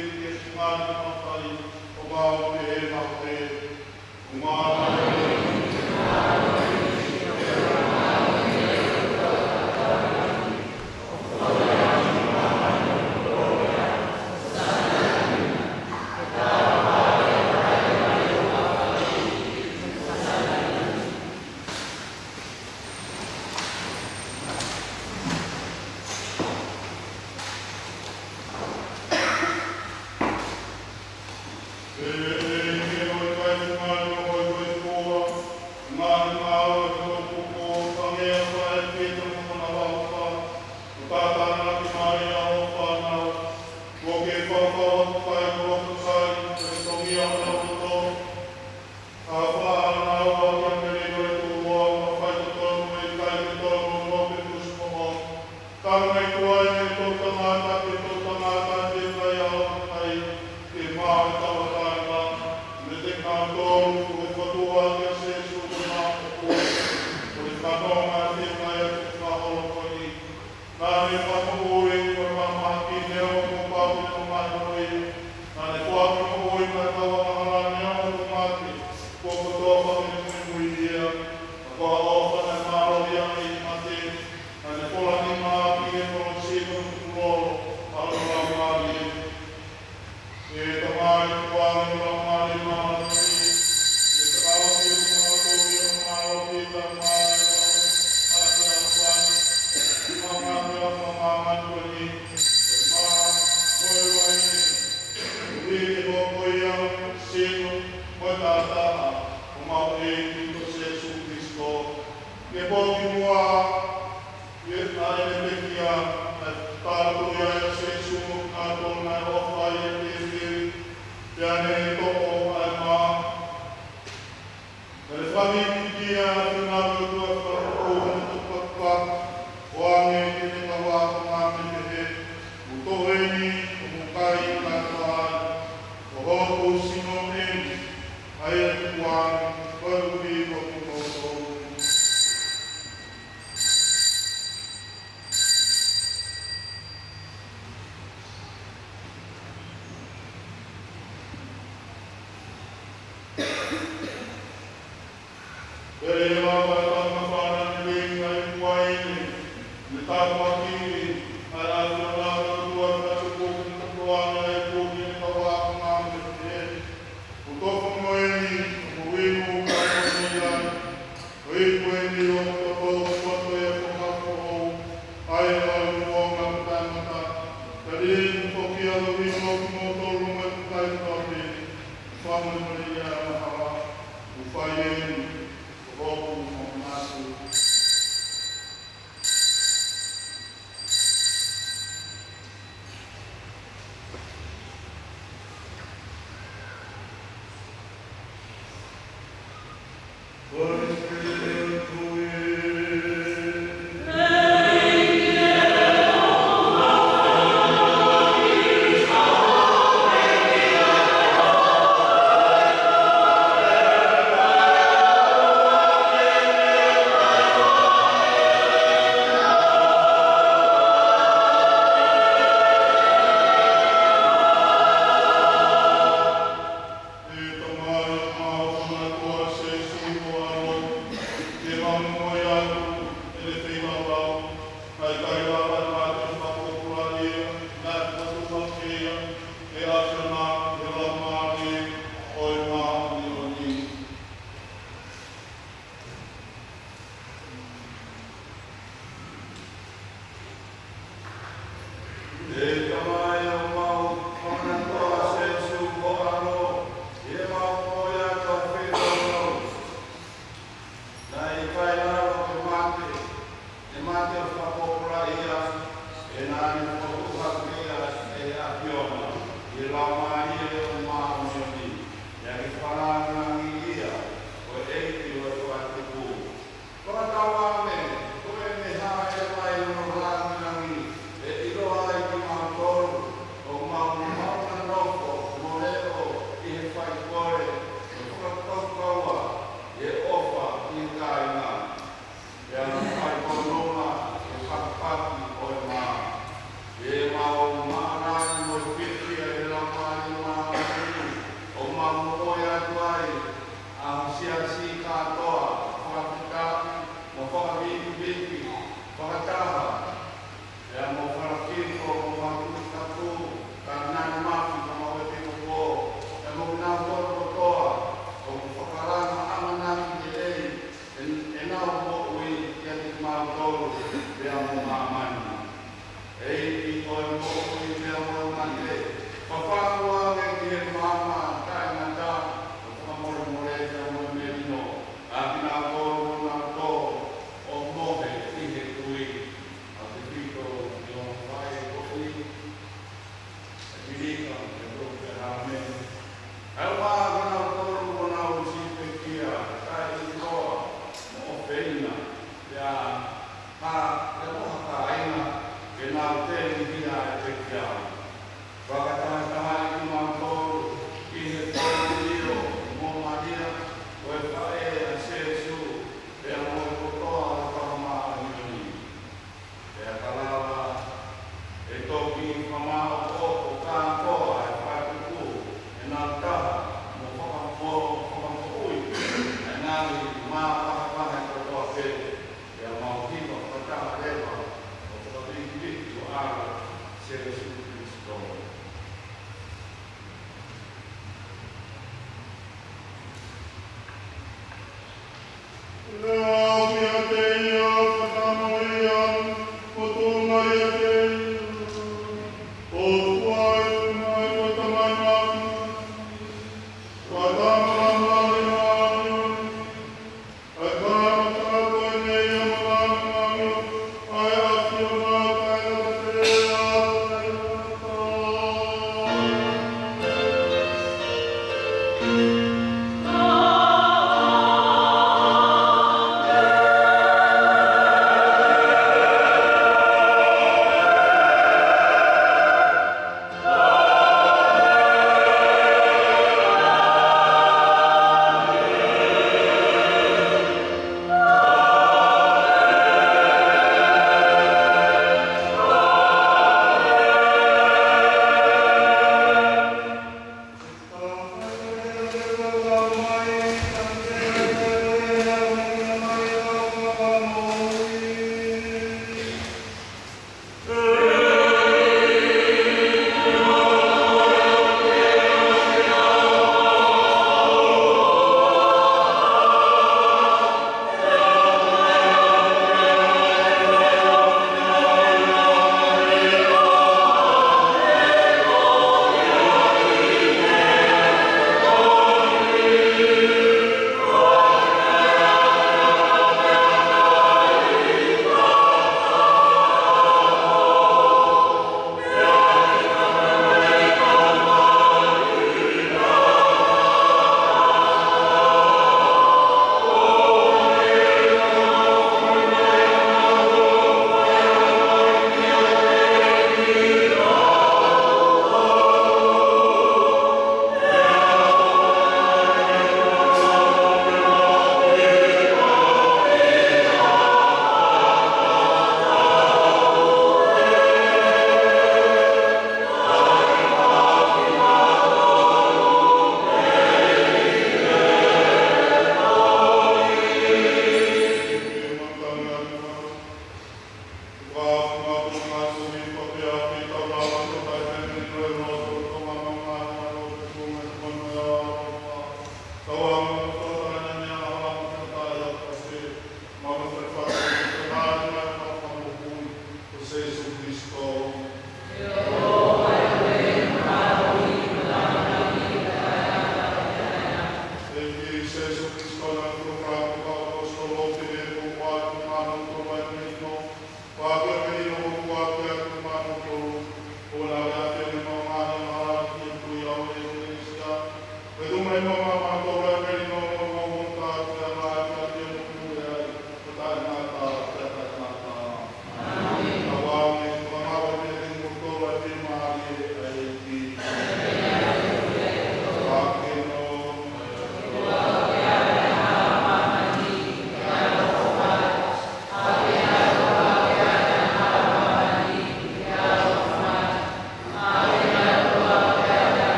ngaahi mafai, ʻoku mau pehē maʻu pē. ʻOku mau Tau mai kuo ʻi ai e toʻutangata, ko e toʻutangata ʻi he ʻaho ni, ke maʻu ʻa e tauʻatāina meiate kinautolu kuo fakafoki ʻa Sīsū ko e Māʻopoʻopo, ko e fānau ʻa e ʻOtua ʻi he ʻaho ko eni. Naʻa ne fakamoʻui, ko e mahamahaki neongo kuo pau ke ne mamahi. Naʻa ne foaki moʻui maʻa e kau angahala neongo kuo mate, kuo kotoa pē ke ne muimui ia. Ka ko e ʻofa naʻe mālohi ange ʻi he mate, naʻa ne fola nima ki he kolosi ko e tukulolo ʻa hono laumālie. ʻE Tamai, kuo ʻoange ho Laumālie Māʻoniʻoni, ʻe takaua ki he mālohi ʻo e Tamai, ʻa e ʻofa, ʻi he māmani ko eni, ʻi he mā mo e uaine, ʻi he hoko ia ʻo e sino mo e taʻataʻa ʻo homau ʻEiki ko Sīsū Kalaisi. Ke poki muʻa, ʻi heʻene pekia, ʻa e tala ko ia ʻa Sīsū mo kinautolu naʻe ʻofa ai ki he tēvili, pea ne toʻo ʻa e mā. Naʻa ne fakahīkihikiʻi ʻa e ʻAfiona ʻo e ʻOtua, fakafoʻou ʻene tukupakipaki, ʻoange ki heʻene kau ākonga, pehē: Mou toʻo eni, ʻo mou kai kātoa ai, ko hoku sino eni, ʻa ia ʻe tuku ange koeʻuhi ko kimoutolu. Pea ʻi he ʻaho ʻo e taumafa naʻa ne feinga ʻi he uaine, ne tāpuakiʻi ʻa e ʻAfiona ʻo e ʻOtua, pea tuku ke ne toʻo ange ʻa e ipu ki heʻene kau ākonga, pehē: Mou toʻo eni, ʻo mou inu, ko e ipu eni ʻo hoku toto, ʻoku ʻoatu ʻi hoʻomou ʻaonga ʻi he ʻaho ni mo e ʻaho ʻo e taʻengata. Ka ʻi he ʻaho ni ʻoku foki ai ʻo inu ʻa kimoutolu mo e kakai kotoa pē, fakamolemole ʻi he angahala. Mou fai eni ko hoku mamahi. kātoa, fakafetaʻi, mo fakavikivikiʻi, fakataha, pea mo fakakiko, mo makutu katu, ka nani mafi, ka mau e piko pō, pea mo kinautolu kotoa ʻoku fakalanga ʻamanaki lelei ʻen-, ʻenau moʻui kiate kimautolu, pea mo māmani. ʻEiki, ko e moʻui pea mo e mate, fafangu ange ki he maama taʻengata, ʻo fakamolemole pea mo e melino, ʻa kinautolu ʻoku nau tō ʻo mohe ʻi he tui. ʻAupito ʻi hoʻo faʻē ko eni, ʻa Pilika, ʻa Toke, ʻa Hāmeni. ʻA e ʻuhinga kinautolu ʻoku nau ʻusi pekia, kae ʻiloa mo ʻofeina, pea ha, pea mo ha kāinga, ke nau tēlihia e pekia. Fakatahatahaʻi kimautolu ʻi he pō ʻo Malia, ko e faʻē ʻa Sēsū, pea mo e kotoa ʻo e fakamāʻoniʻoni. Pea ka lava, ʻe toki fakamāʻopoʻopo kātoa e fakatupu, ʻenau taha, mo fakamo-, fakamoʻui ʻa e ngaahi mā pahepahē kotoa pē, pea mau hiva fakataha leva ʻo fakavikivikiʻi ho ʻAlo, Sēsū Kilisitō.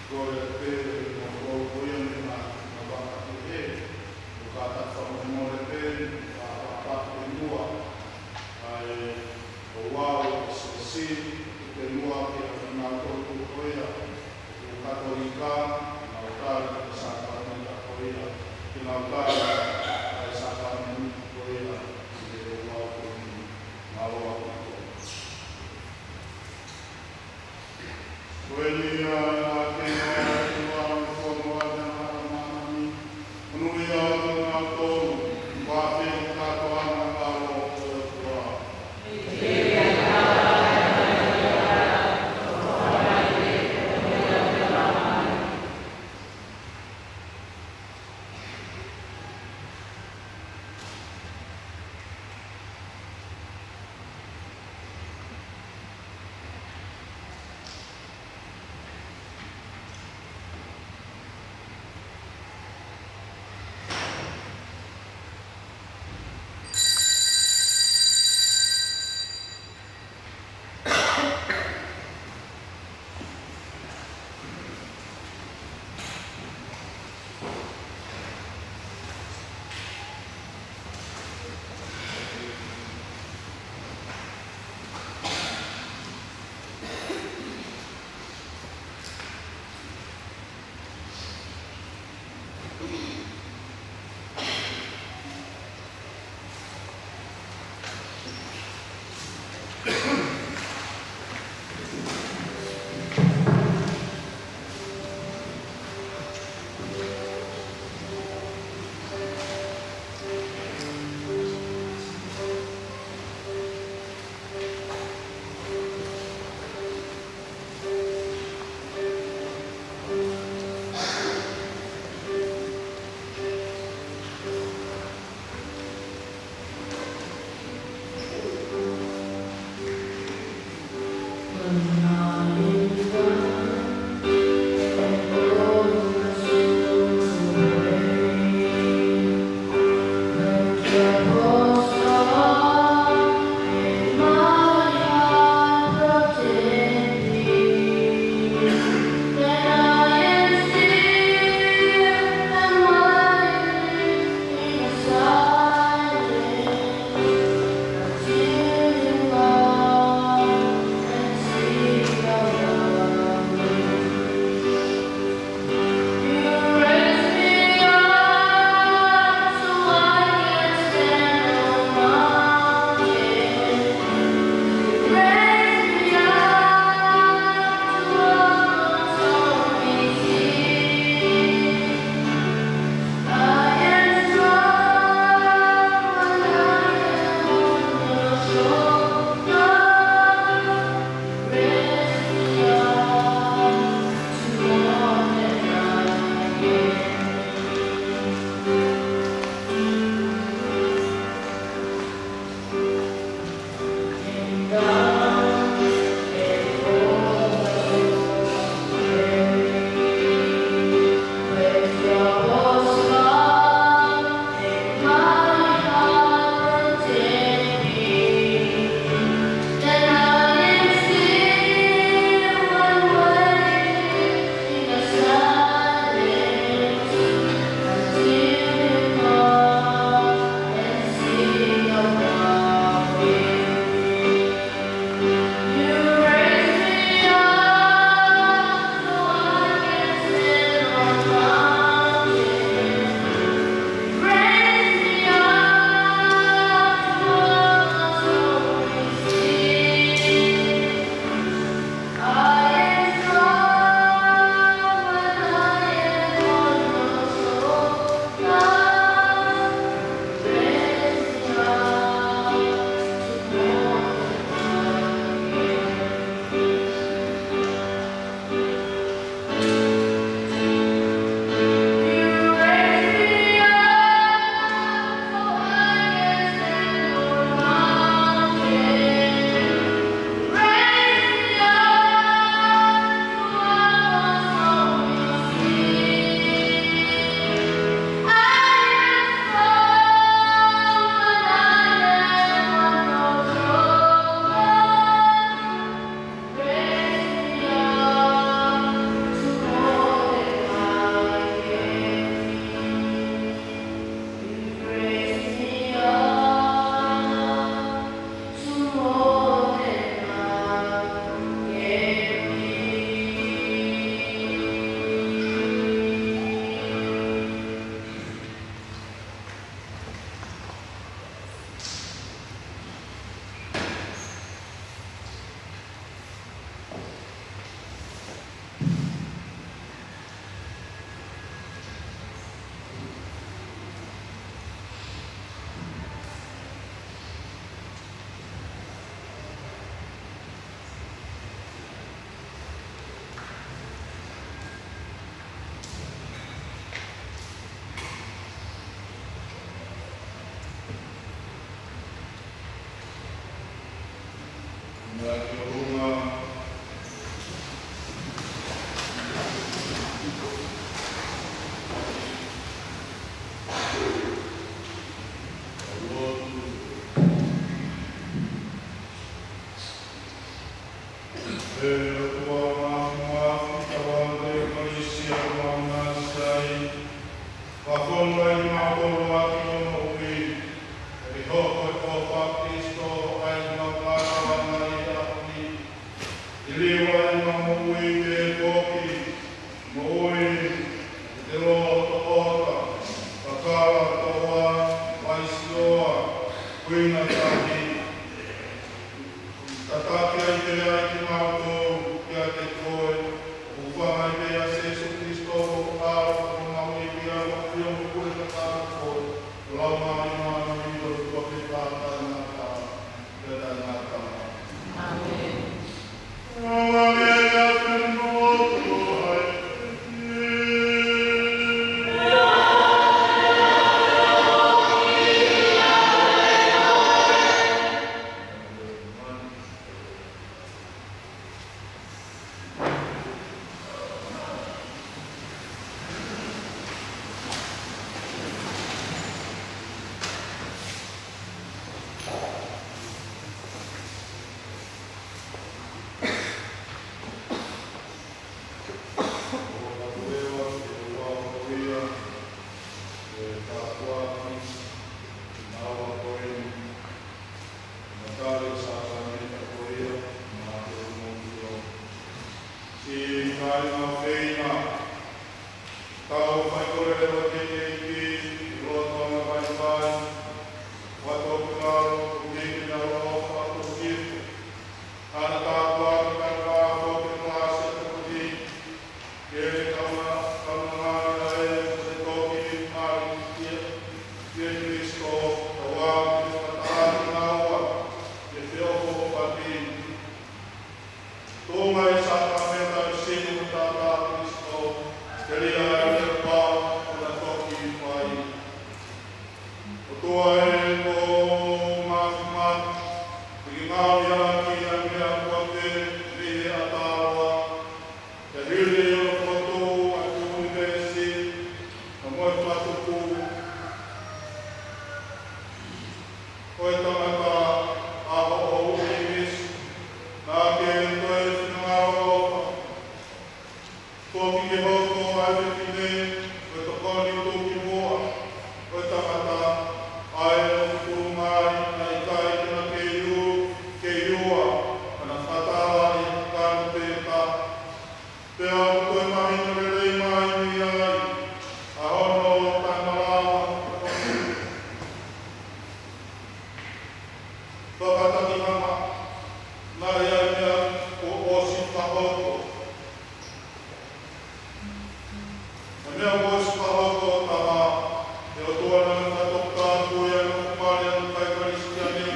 Kole pē mo ko ia mei ha, ha vaka kehe, ʻo kātaki fakamolemole pē, ka papa ke mua, ʻa e ouau ʻo e siasi, ke mua ke ʻa kinautolu ko ia, ʻoku Katolika, ke nau tali ʻa e sākalamēniti ko ia, ke nau tali ʻa e sākalamēniti ko ia, ʻi he ouau ko eni, mālō ʻaupito. Ko eni ʻa e ʻatenga ʻa e ʻOtua mo e fonua ʻa e ngaahi māmani. Monūʻia ʻa kinautolu, ʻoku ʻi ai ʻa e kātoanga ʻo e ʻOtua. ʻE ʻOtua Māfimafi, tauange ʻa e ʻEkalesia ʻoku mau ʻinasi ai. Fakafofongaʻi kimautolu ʻaki hoʻo moʻui, ke hoko ʻa e ʻofa ʻa Kalaisi ʻa e ngaahi kātoanga ʻi he ʻaho ni. Liliu ʻa e ngaahi moʻui pē foki, moʻui ʻi he loto ʻofa, fakala toa, faisioa, kuinga tahi. Tataki ai pē ʻa kimautolu kiate koe, ʻoku hūfanga ai pē ʻia Sīsū Kalaisi ko ho ʻAlo, ko homau ʻEiki, ʻa ia ʻoku pule fakataha mo koe, Laumālie Māʻoniʻoni, ʻo tuʻa pē taʻengata, pea taʻengata. ʻĀmeni. Siʻi kāinga ʻofeina, tau fai kole leva ki he ʻEiki ʻi he loto anga vaivai, ʻo ʻoatu ʻa e ʻofa ʻoku hiki ʻi he ʻaloʻofa ʻoku hifo. Haʻana tāpuaki kae ʻumaʻā foki e kalasi ʻa e tokoni, ke ne kauna, kaunanga ʻa e ʻofa ʻoku hiki mei he ʻEiki ʻia Kalaisi, ʻa ia ʻoku ne fakataha kinaua ʻi he feʻofoʻofani. Tuʻunga ʻi he sākalamēniti ʻo e sino mo e taʻataʻa ʻo Kalaisi, telia ai e pau kuo na toki fai. ʻOtua ē, ʻoku mau māfimafi, ʻi he ngāue ʻa e ʻEiki ʻa e meʻa kotoa pē mei he ʻatā loa, pea hili ʻo fokotuʻu ʻa e ʻunivēsi, pea mo e fakatupu ʻo e tangata ʻa hoʻo ʻEiki ko Kalaisi, naʻa ke toe finangalo ʻofa, foki ke hoko ʻa e fefine ko e tokoni tuʻukimuʻa ʻo e tangata, ʻa ia ʻoku tuʻu mai, naʻe ʻikai ke na kei ua, kei ua, ka na fakatahataha ʻi he kakano pē taha. Pea ʻoku toe mahino lelei mai mei ai ʻa hono taʻemalava. Fakataki hama, naʻe ʻi ai e meʻa kuo ʻosi fakahoko. Ko e meʻa kuo ʻosi fakahoko ʻe he ʻOtua, naʻa ne fakatokatā ʻa e nofo mali ʻa e kakai Kalisitiane,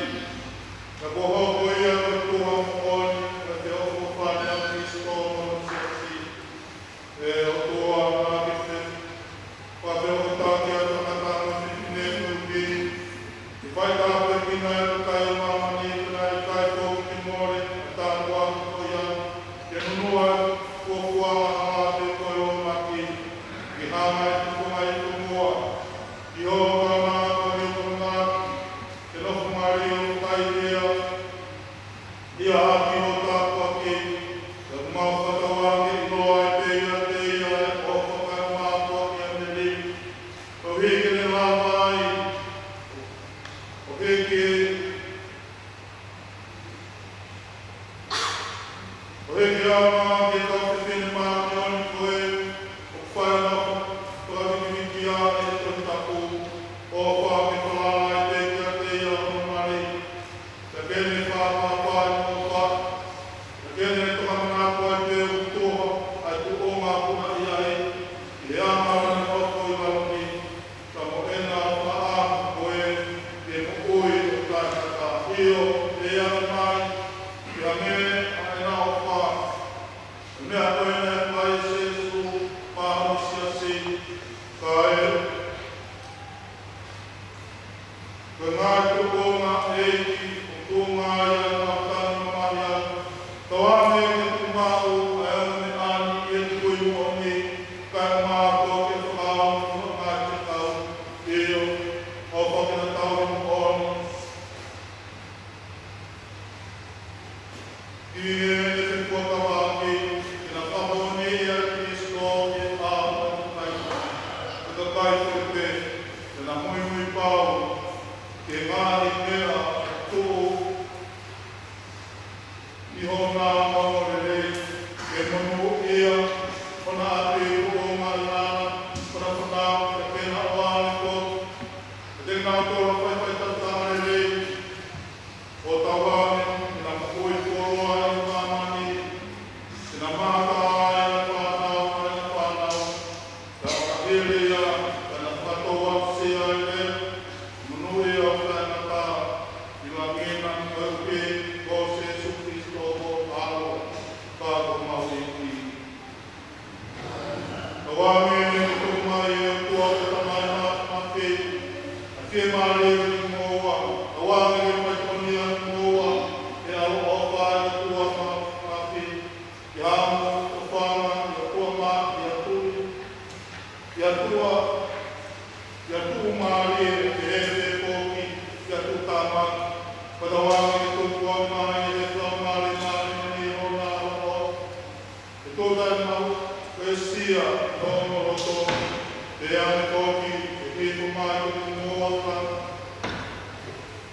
pea kuo hoko ia ko e tuʻunga moʻoni ʻo e feʻofoʻofani ʻa Kalaisi mo hono siasi. ʻE ʻOtua, naʻa ke fefeʻofoʻofani ʻa e tangata mo e fefine ko eni, ke fai tāpuekina ʻa e kakai ʻo māmani, pea naʻe ʻikai foki ke mole ʻa e tāpuaki ko ia, ke nunua ʻa e fuofua hala pē ko e ʻulumaki, ke hanga ʻe he tufunga ʻi he tomuʻa, ʻi hoʻo kaunanga ko eni ʻo tokanga, ke nofo mali ʻo kai ia, ʻi he ʻaho ʻo e tāpuaki, pea ʻoku mau fakatauange ke ʻiloa ai pē ʻiate ia ʻa e ʻofa kae mātuʻaki ʻa e meli, koeʻuhi ke ne lava ai ʻo hiki, ʻo hiki ʻa e ʻuhinga ki he kau fefine māʻoniʻoni ko ē, ʻoku fai ʻenau fakavīkiviki ʻi he Tohi Tapu, ʻofa ke falala ai pē kiate ia hono mali, pea ke ne fakaʻapaʻapa ʻi hono ʻofa, pea ke ne tokamanatua ai pē ʻoku tuha ʻa e tuʻunga ʻoku na ʻi ai, ʻi he anga ʻene hoko ʻi lalo ni, ka mo ʻena ʻofa ʻa ko ē ke moʻui ʻo taʻengata. ʻIo, ʻe ʻi ai mai, ke hangē ʻa ʻena ʻofa, ʻa e meʻa ko ē naʻe fai ʻe Sīsū maʻa hono siasi, ka ʻe Ko e ngaahi tuʻunga ʻEiki, ʻoku tuʻunga ia ʻa e ngaahi tangata mamahi, tauange ke tuku maʻu ʻa e ongo meʻa ni ʻi he tui moʻoni, kae ʻumaʻā foki e fakaongo ʻo e ngaahi fekau, ʻio, ʻofa ke na tauhi moʻoni. Ki heʻene fekuaka Maʻu lelei, ke monūʻia, ʻo na ʻapi ʻo ngā lana, ʻo na fanau, ke na ʻoange ko, ke na tō faifai tata lelei, ʻo tauange, ke na moʻui koloa ʻi māmani, ke na mata ai ʻa e fānau, ʻa e fānau, ka ka ʻele ia, ka na fakatoa sia e lea, monūʻia ʻo taʻengata, ʻi langi na ko e ʻuhi, ko Sīsū Kalaisi ko e ʻAlo, ka ko homau ʻEiki. Tauange ke tuku mai ʻe he ʻOtua ko e Tamai Māfimafi, ʻa e fiemālie ʻo e hingoa, tauange ke fai tokoni ʻa e hingoa, ʻe ʻaloʻofa ʻa e ʻOtua Māfimafi, ʻi he haʻamo ʻo e fanga, ʻi he ʻOtua mā, ʻi he tui, ʻi he ʻOtua, ʻi he tuʻumālie, ʻi he hē foki, ʻi he tuʻutāmaki, pea tauange ke tuku ʻa e mā, ʻi he Laumālie Māʻoniʻoni ʻo na ʻaloʻofa. Ke tuʻu taʻemaʻu, ke sia, ʻi hono loto, pea ne foki, ke hifo mai, ke tuʻu mo ata.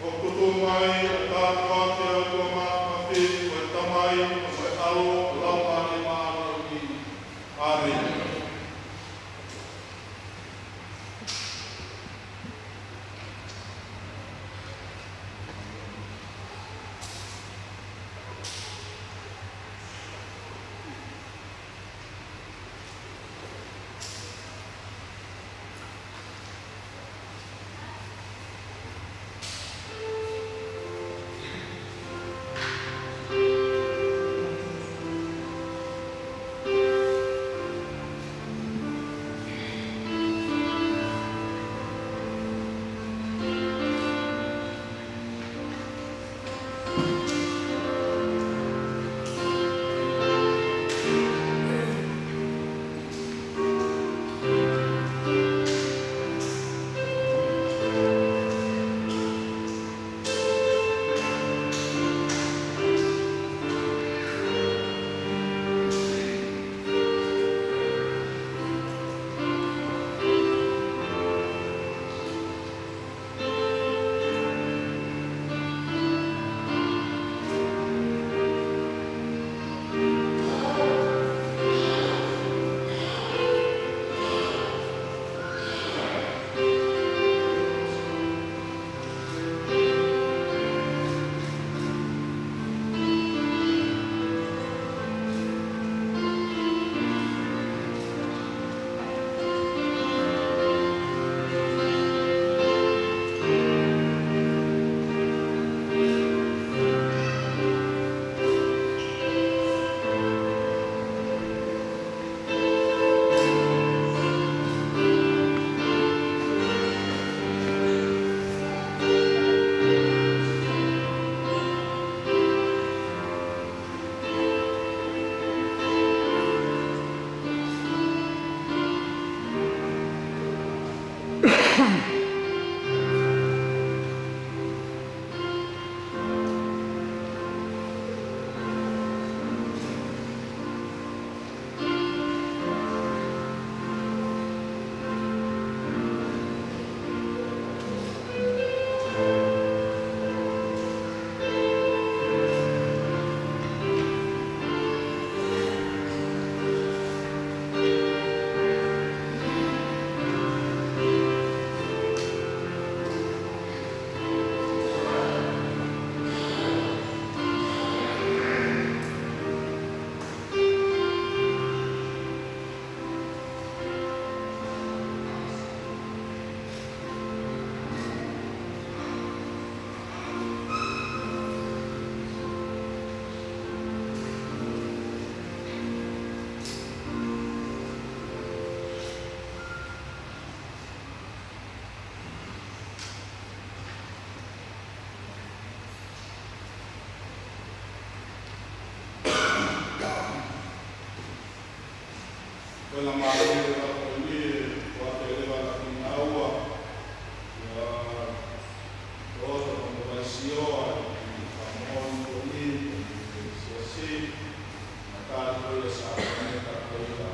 ʻO tuʻu mai, ʻa e tāpuaki ʻa e ʻOtua Māfimafi, ko e Tamai, ko e ʻAlo, Laumālie Māʻoniʻoni. ʻĀmeni. Ko e na mālie leva ko eni, ko e te leva na ki naua. Ia, ko e te mo vai sio ai, ka mo ni ko eni, ko e sio si, na ka ko ia sa ko eni ka ko ia.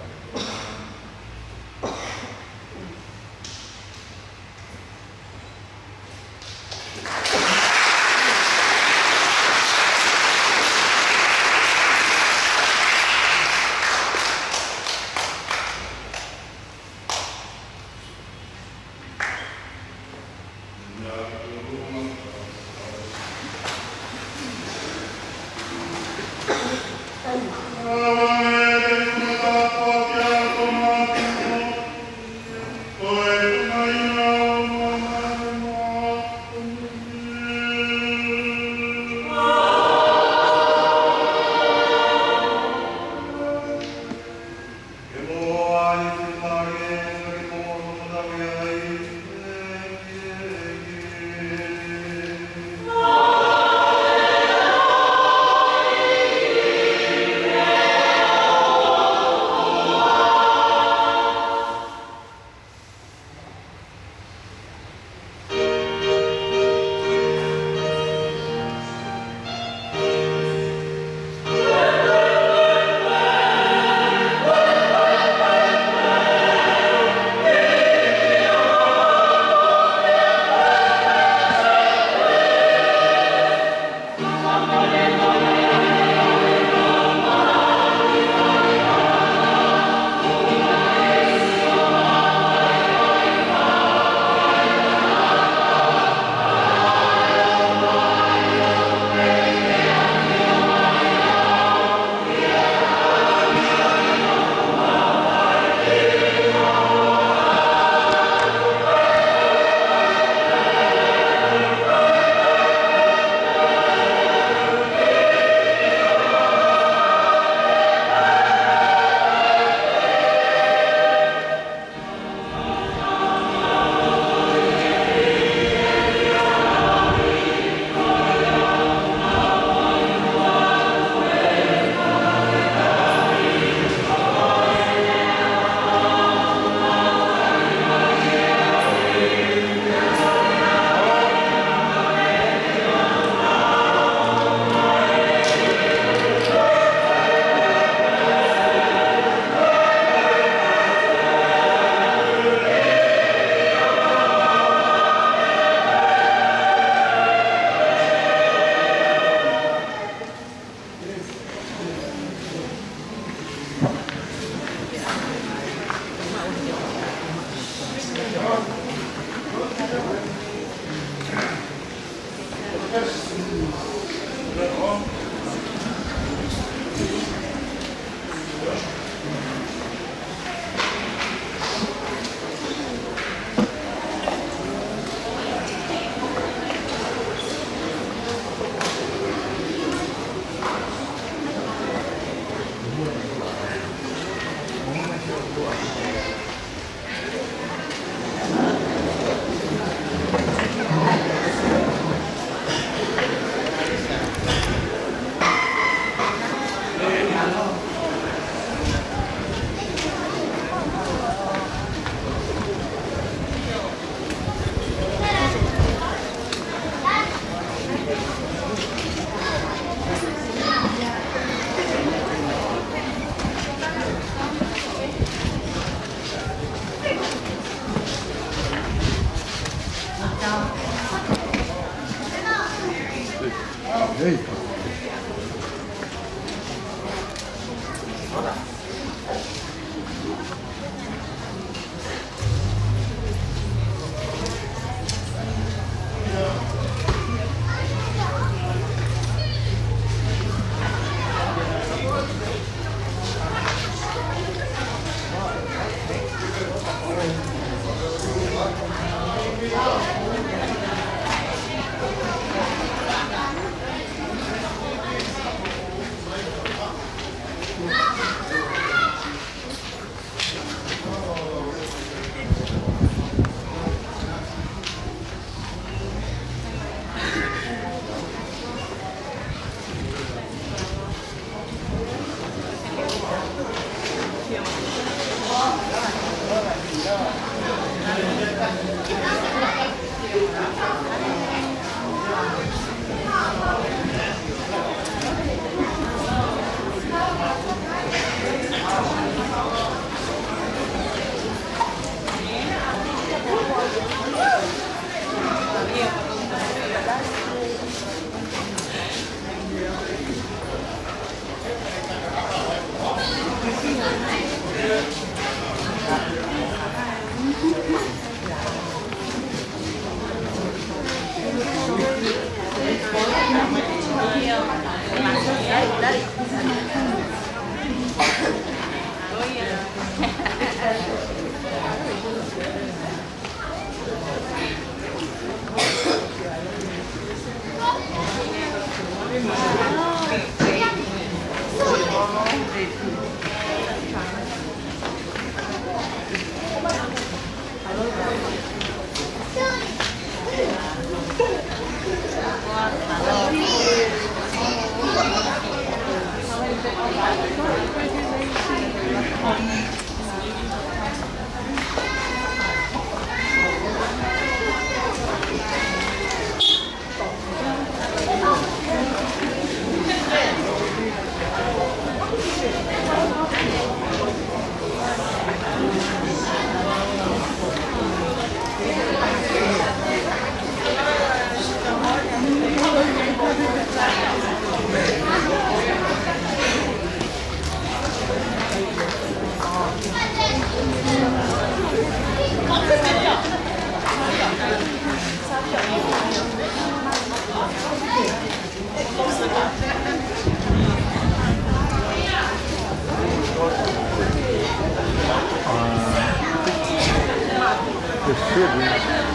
It should be,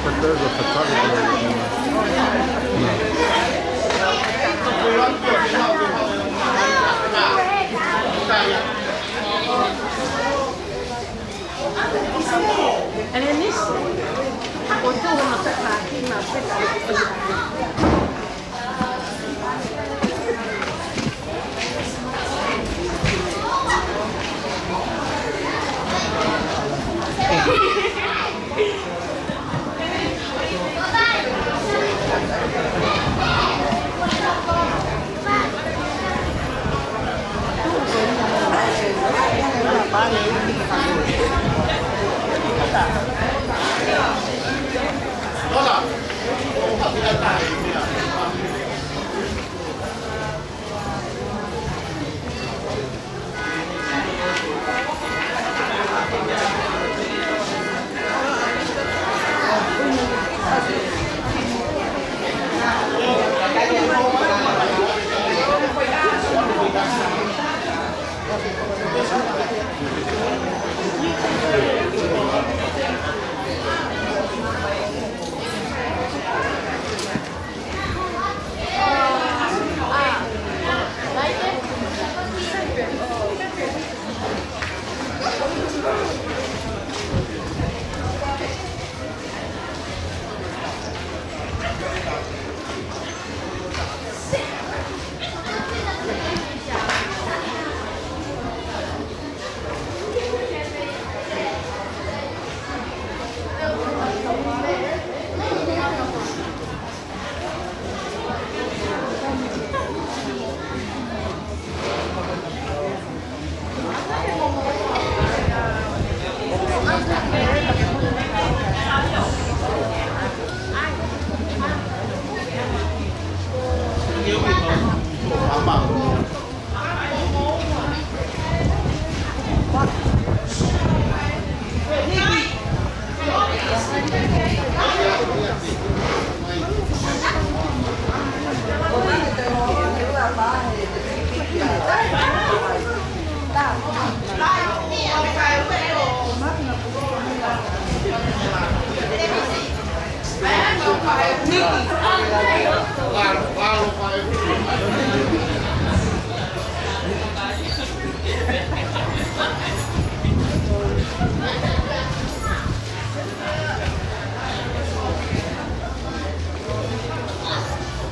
but there's a photographer. No.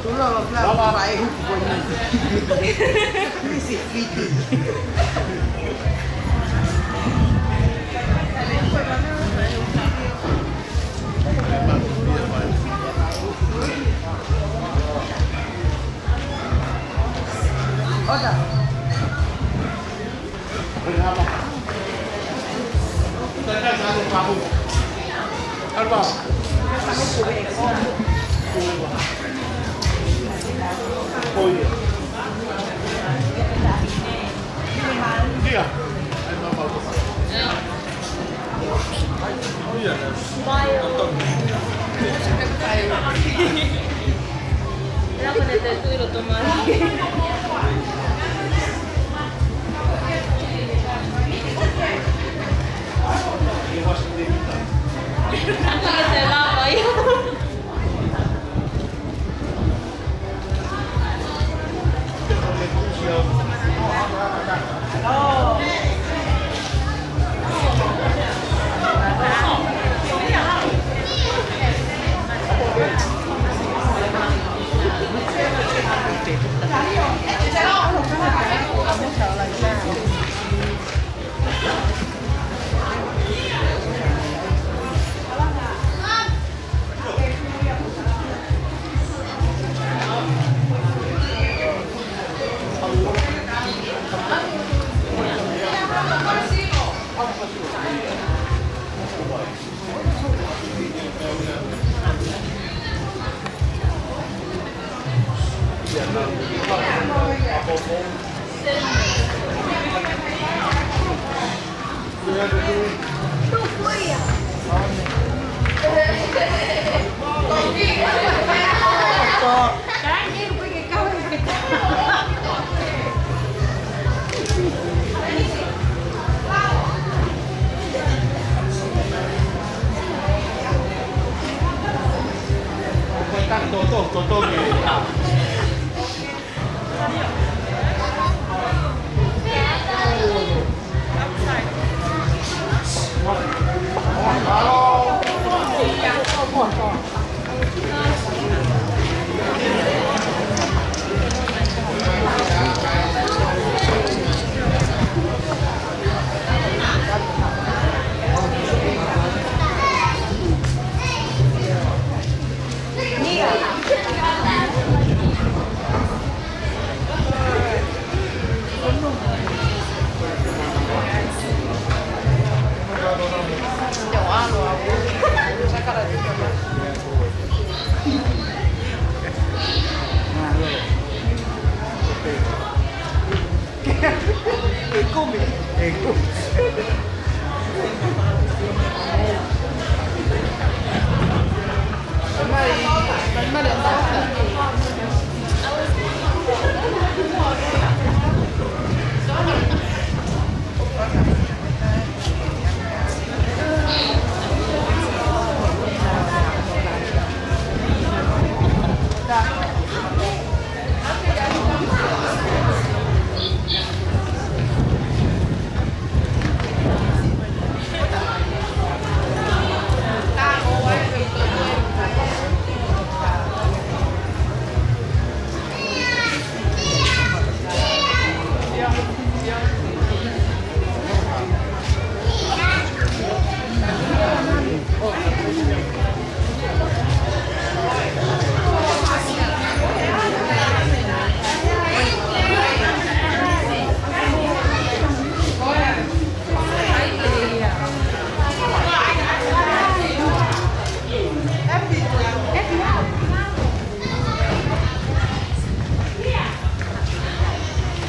Tulolo flau, fai huku ko ni. Misi fiti. Oda.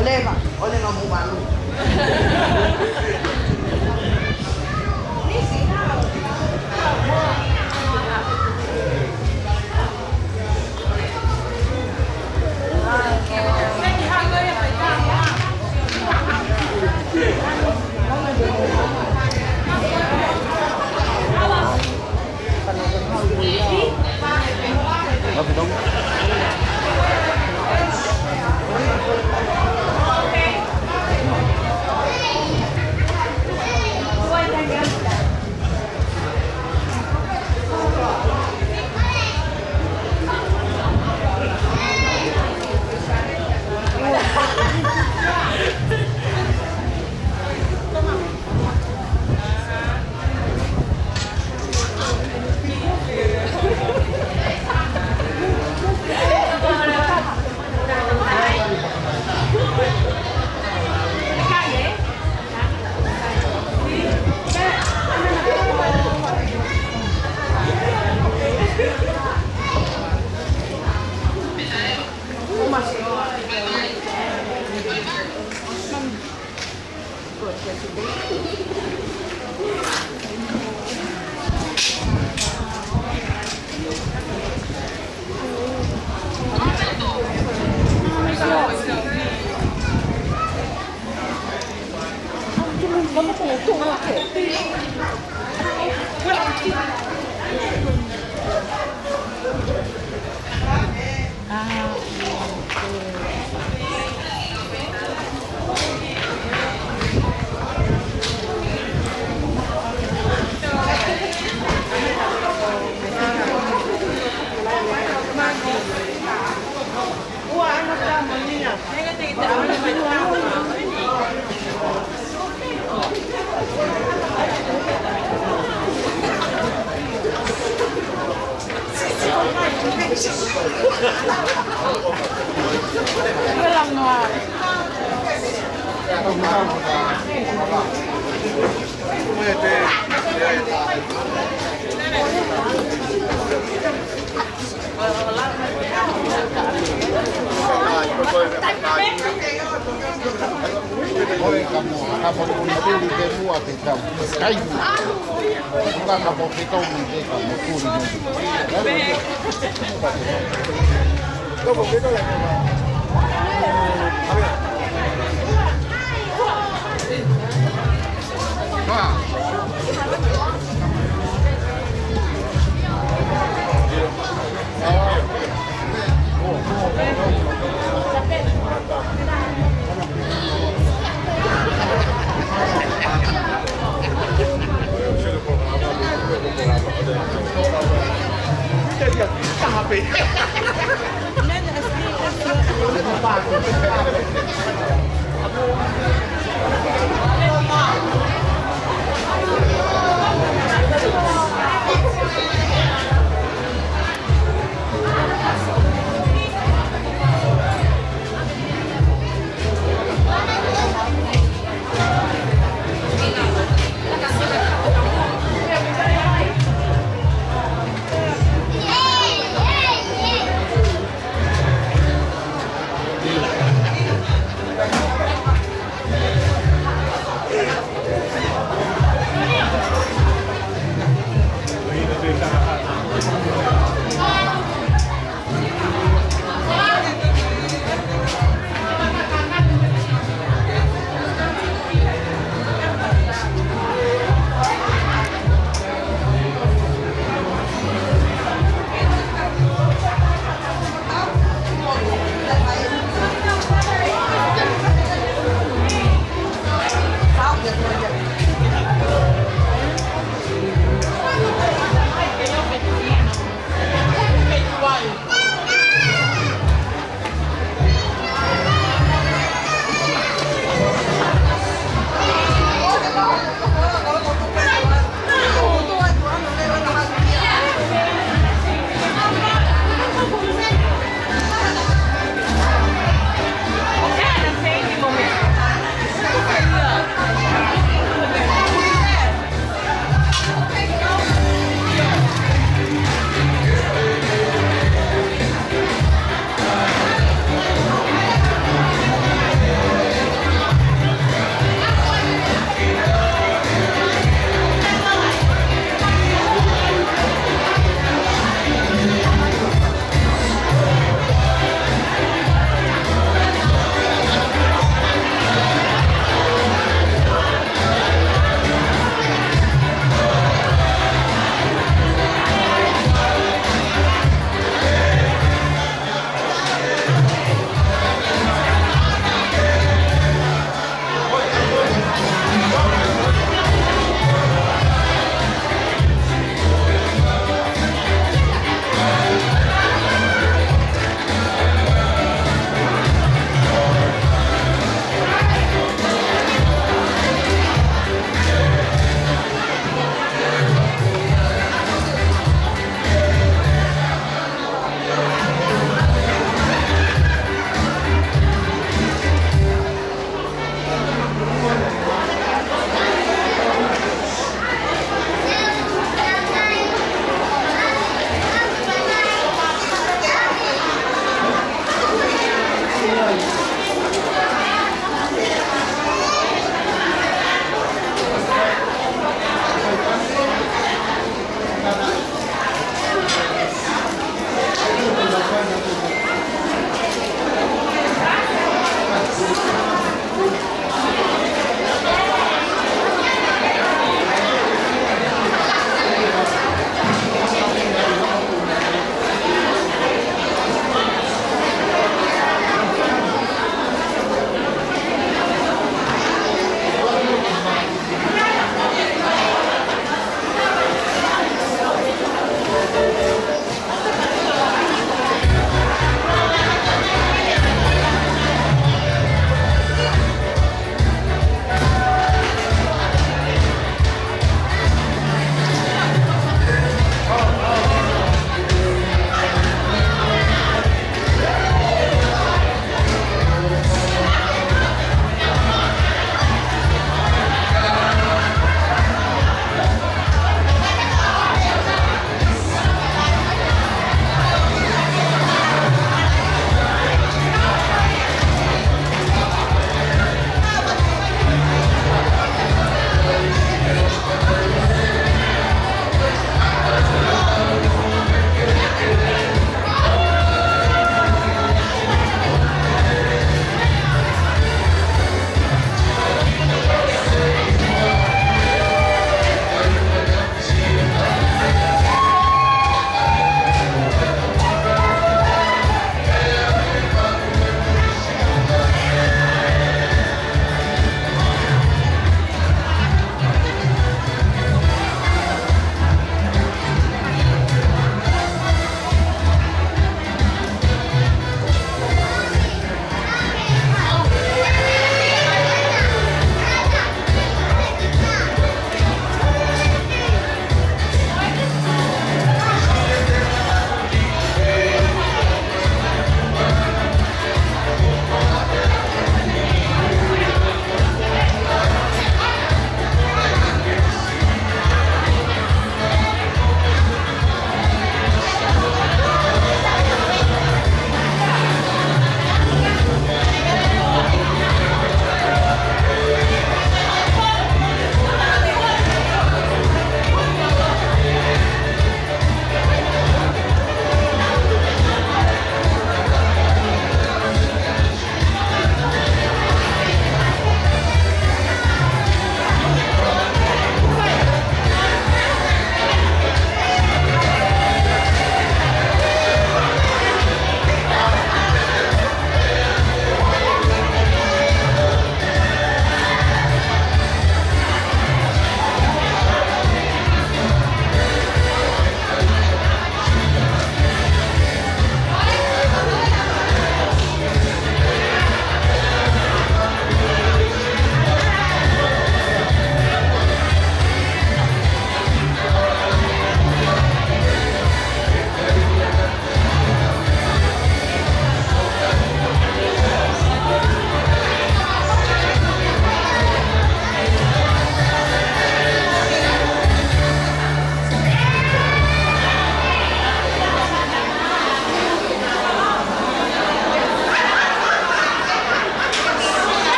Oleva, oleva mo malu.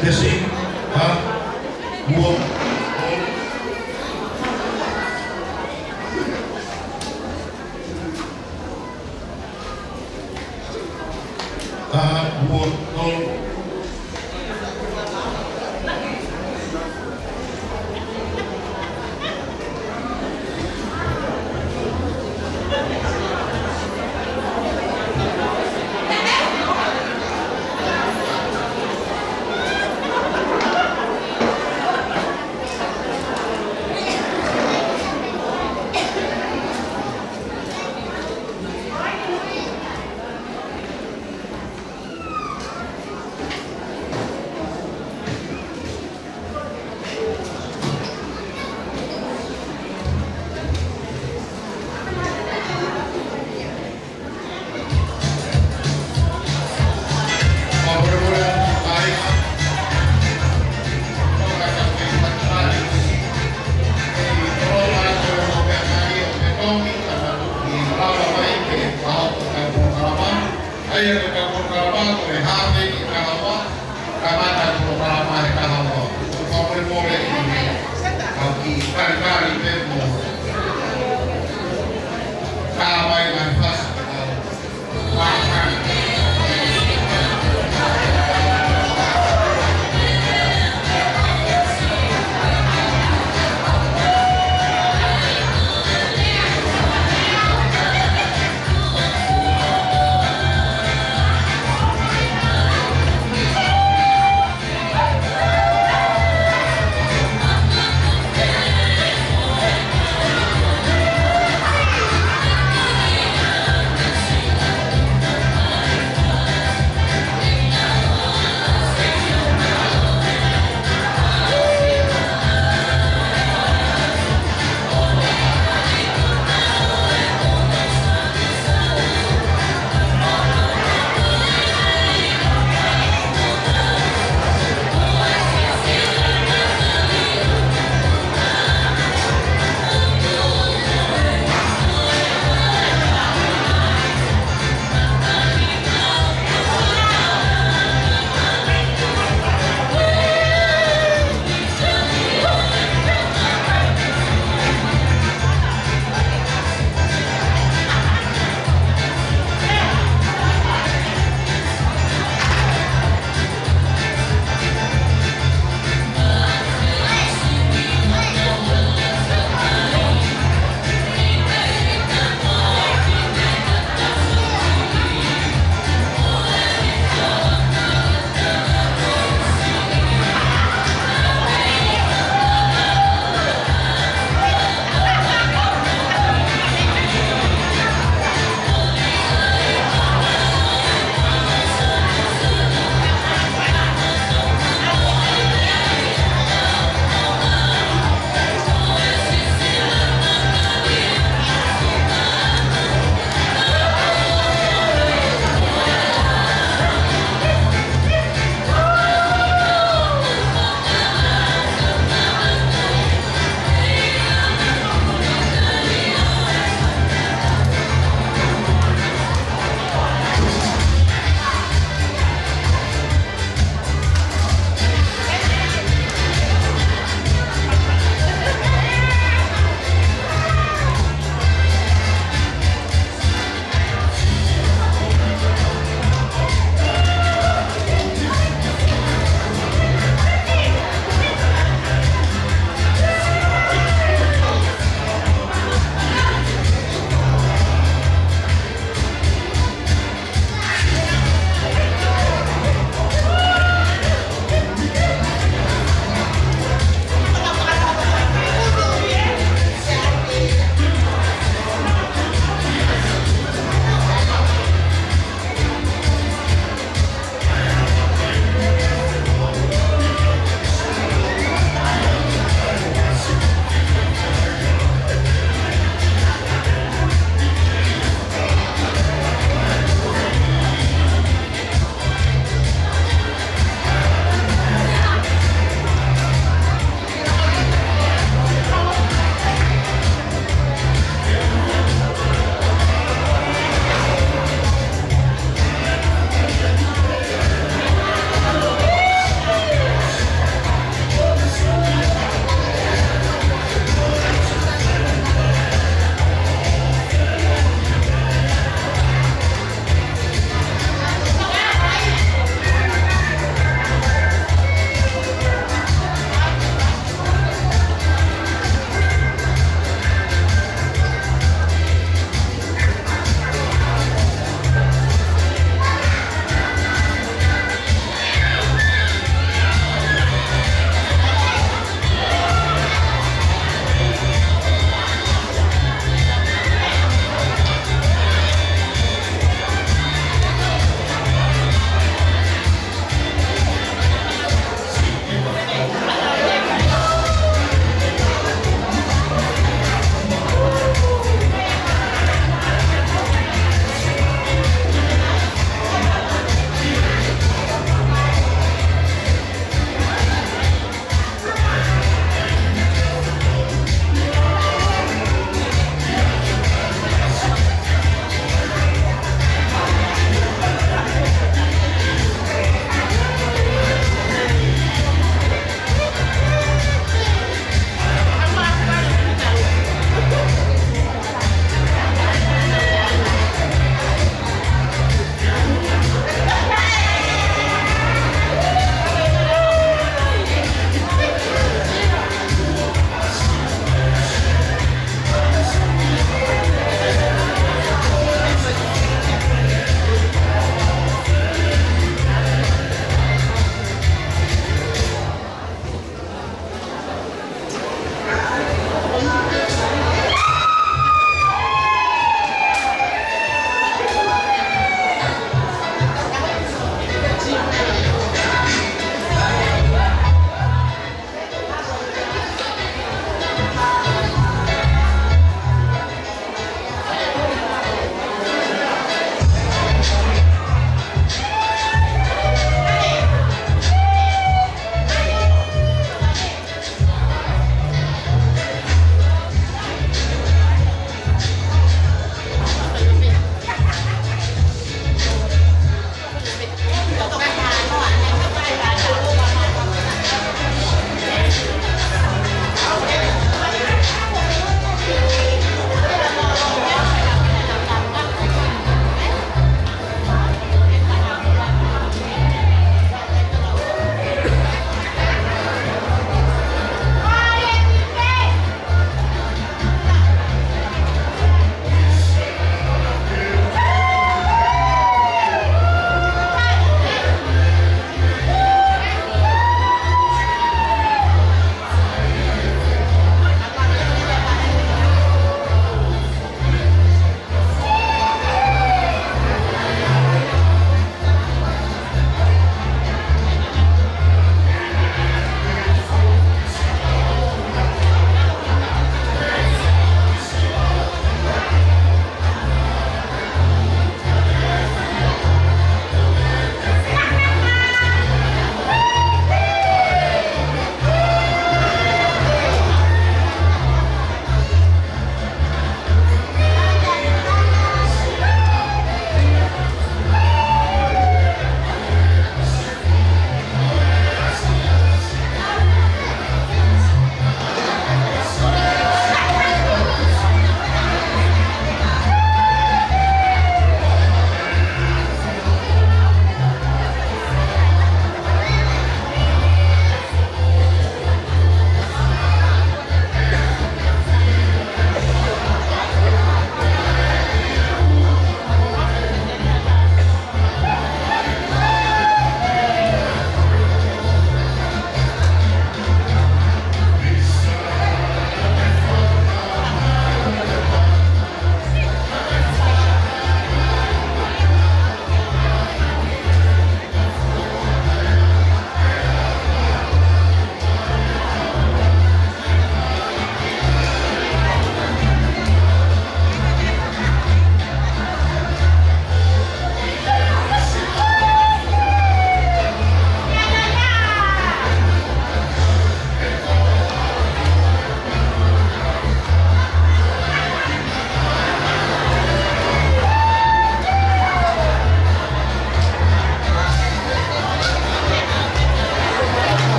Testing, taha, ua. Taha, ua, tolu.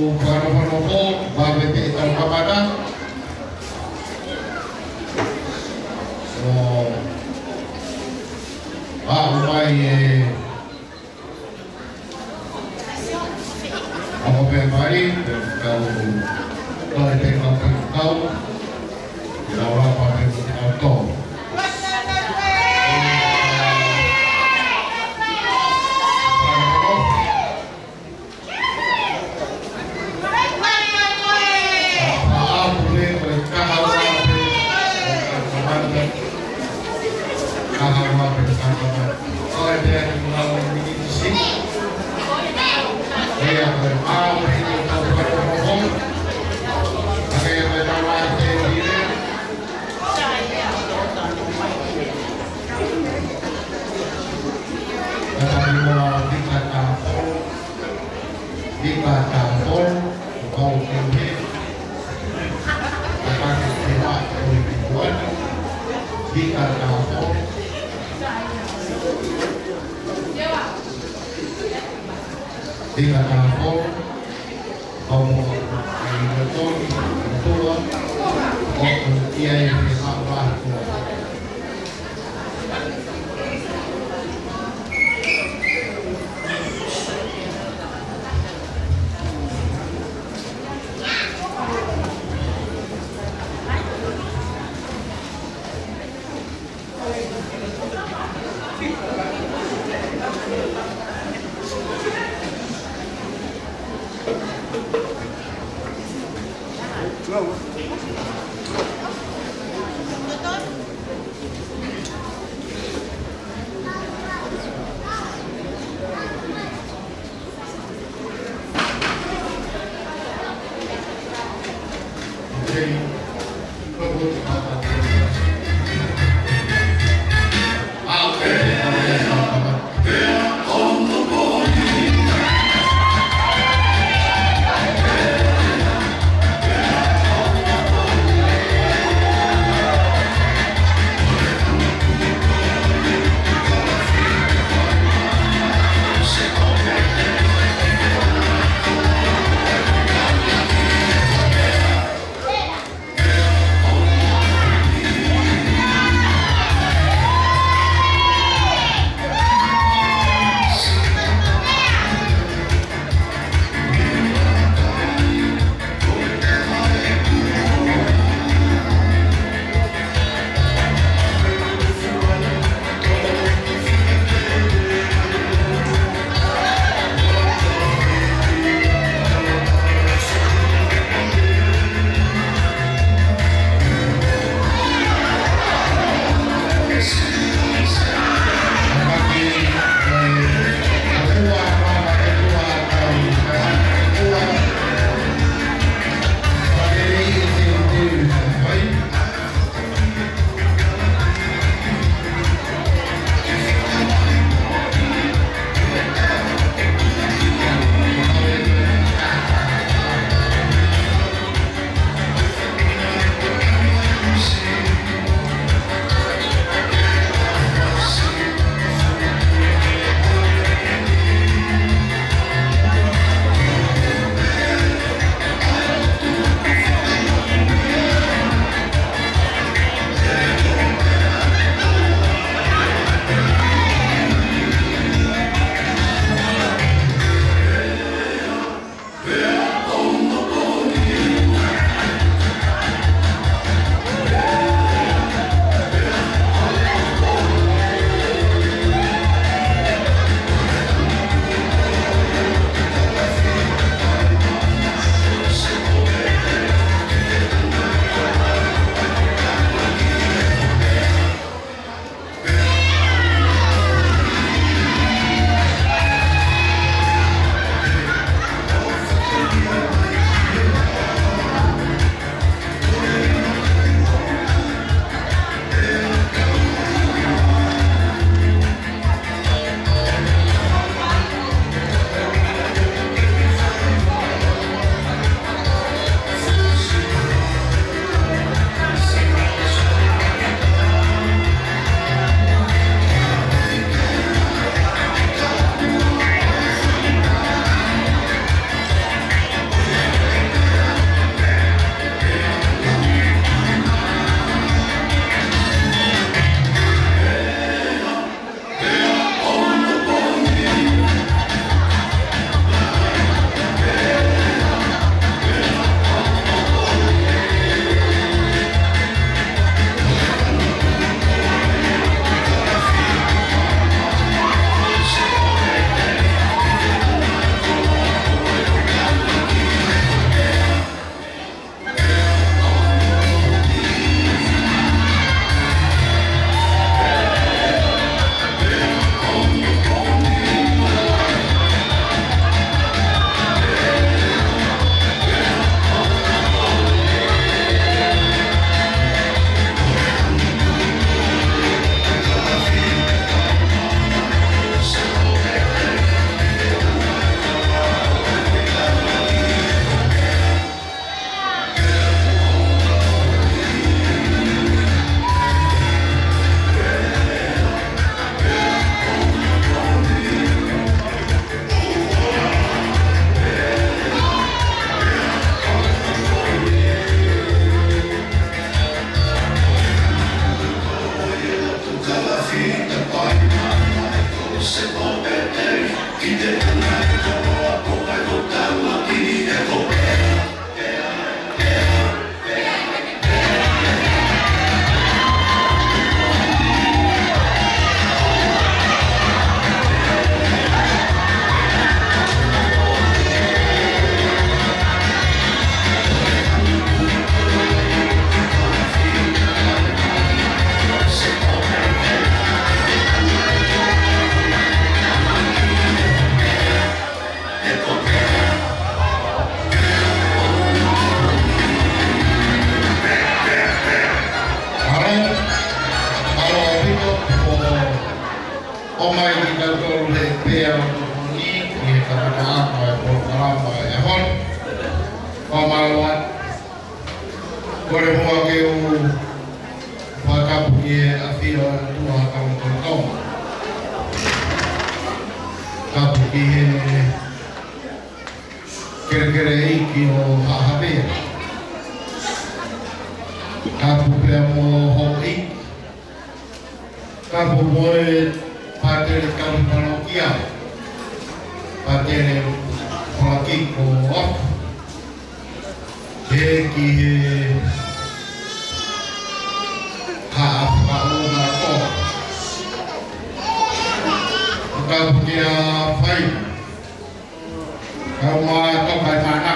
Fakafanongo, fakafanongo, ʻetau kamata. ʻO, ʻa, ʻomai e, ʻa, ʻo pē mai, kau, kau e pē kau, kau, kau. Ke lau lau pē kau tō. Viva Tampol, Paul Kempe, Takaki Kema, Tori Pikuana, Viva Tampol, Viva Tampol, Paul Kempe, Tori Pikuana, Ia e Pema Pahua. Kole muʻa ke u fakatapu ki he ʻafio ʻa e ʻOtua Tongatapu. Tapu ki he kelekele ʻeiki ʻo Haʻa Havea. Tapu pea mo houʻeiki. Tapu mo e pātele tauhi palokia, pātele palakiko aku, he ki he haʻa fakaʻuna ko. Tapu kia Fai. Kau ma toka i Mananga.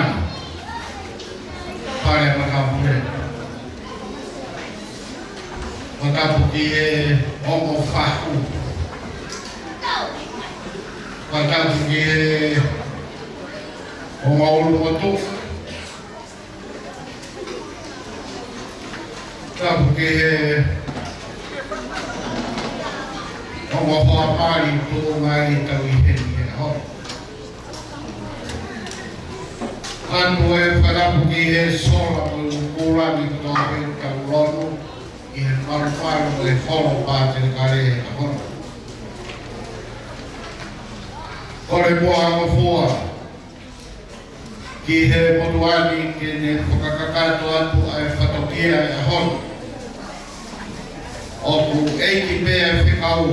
Pale ma kau pule. Fakatapu ki he ongo fahu. Fakatapu ki he ongo ʻulumotuʻa. Tapu ki he ongo hoa mali tuʻu mai tau ʻi heni he ʻaho. Atu e fakatapu ki he sola mo e ʻū kula ni kotoa pē tau lonu ʻi he malumalu mo e holo pātele kale he ʻaho. Kole muʻa ʻa e fua ki he motuʻa ni ke ne fakakakato atu ʻa e fatongia ʻo e ʻaho ni. ʻOku ʻeiki pē ʻa e fekau,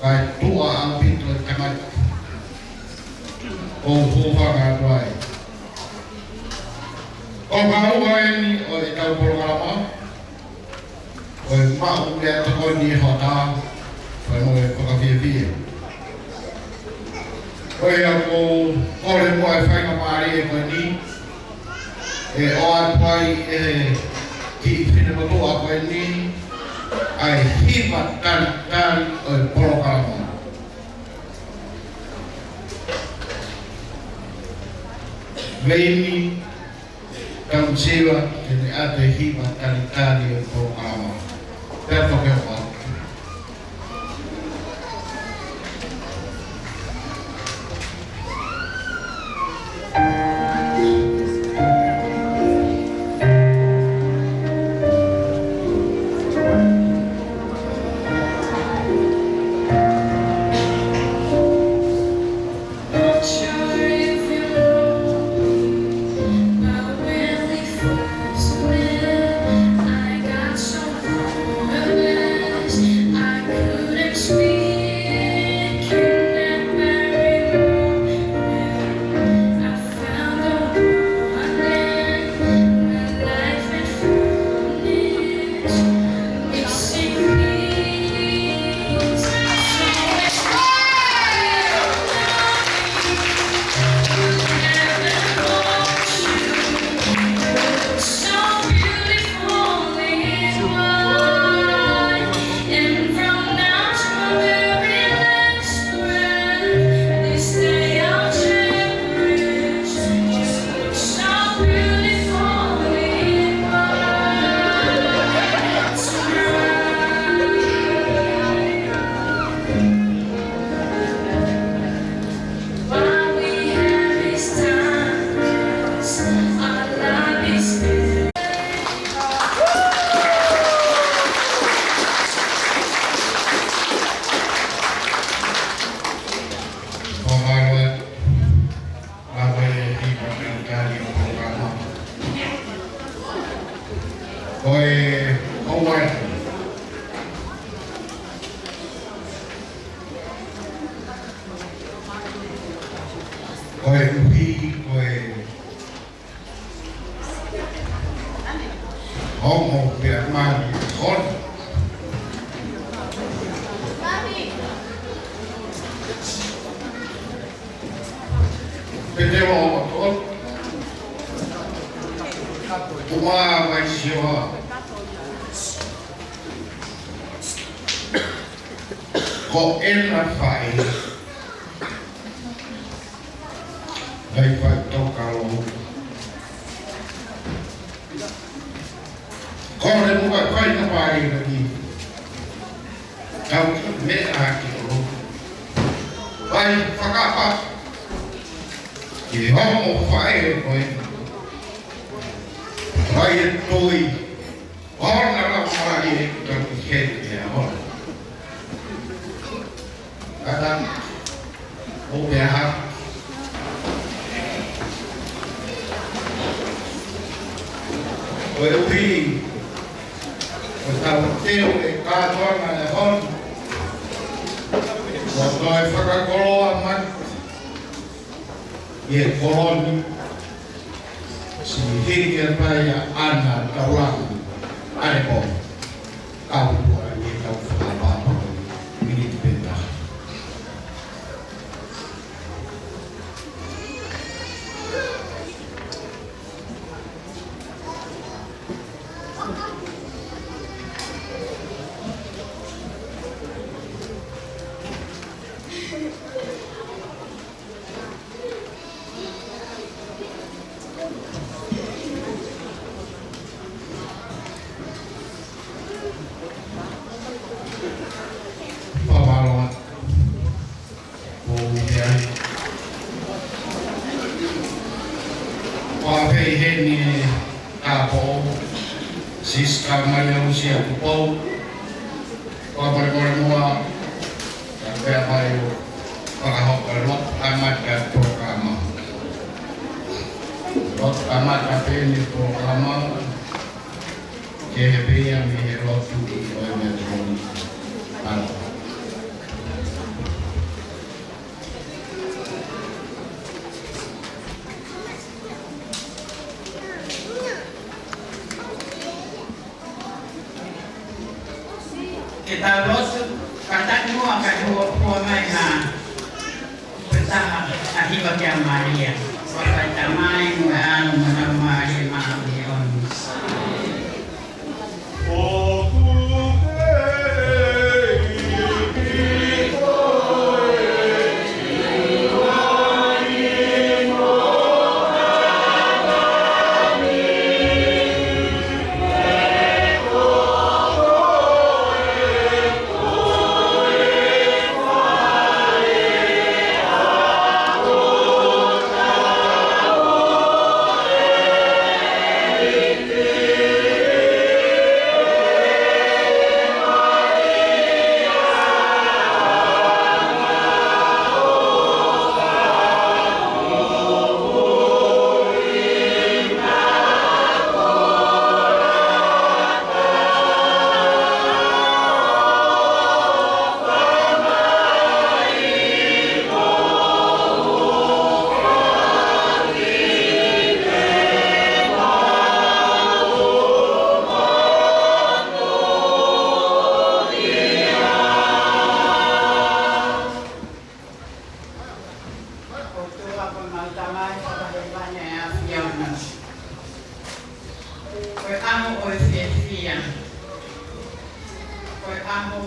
kae tuʻa ʻaupito e tangata. ʻOku ou hūfanga atu ai. Ko e konga ua eni ʻo ʻetau polokalama. Ko e maʻu meʻatokoni hoʻatā, ko e mo e fakafiefia. Ko ia ʻoku ou kole muʻa e faingamālie ko eni, ʻe ʻoatu ai ʻe he kiʻi finemotuʻa ko eni, ʻa e hiva talitali ʻo e polokalama. Veini Tausiva, ke ne ʻoatu e hiva talitali ʻo e polokalama. Pea toki ʻoatu. Ko e ʻoua. Ko e ʻuhi, ko e ongo pea mali hon. Petelo o to. Kuma mai sioa. Ko ena fai. Vai fai toka lo. Kole muʻa e faingamālie ni. Tau ki meʻa ki olo. Vai fakapa. Ke homo fai ko e. Vai ʻE toi, ʻoua naʻa ʻalu ʻo ʻai e kau ki he ʻaho. Kātaki, ʻo pehē, koeʻuhi ko ʻetau teu e kātoanga ʻo e ʻaho ni, ʻo toe fakakoloa mai ʻi he kolo ni, siʻi hiki ʻa e paia ʻa ʻAna Taulagi ʻAlepo. Kau tua ʻi he kau fakapapau miniti pē taha. Fakamālō atu. ʻOku ou ʻi ai. Ko e pehē ni ʻa e kāpō, Siska Malia Lusia Tupou. Ko e molemole muʻa, ka pea mai ʻo fakahoko e lotu kamata polokalama. Lotu kamata pē eni polokalama, ke he pea mei he lotu ʻi ʻo e meʻa tonu. Mālō. Ke tau lotu, kātaki muʻa kae hua, hua mai ha pē taha ʻa e hiva kia Malia. Fakafetaʻi Tamai, mo e ʻAlo, mo e Laumālie Māʻoniʻoni. ʻOtua ko homau Tamai fakahēvani ʻa e ʻAfiona. Ko e ʻaho ʻo e fiefia. Ko e ʻaho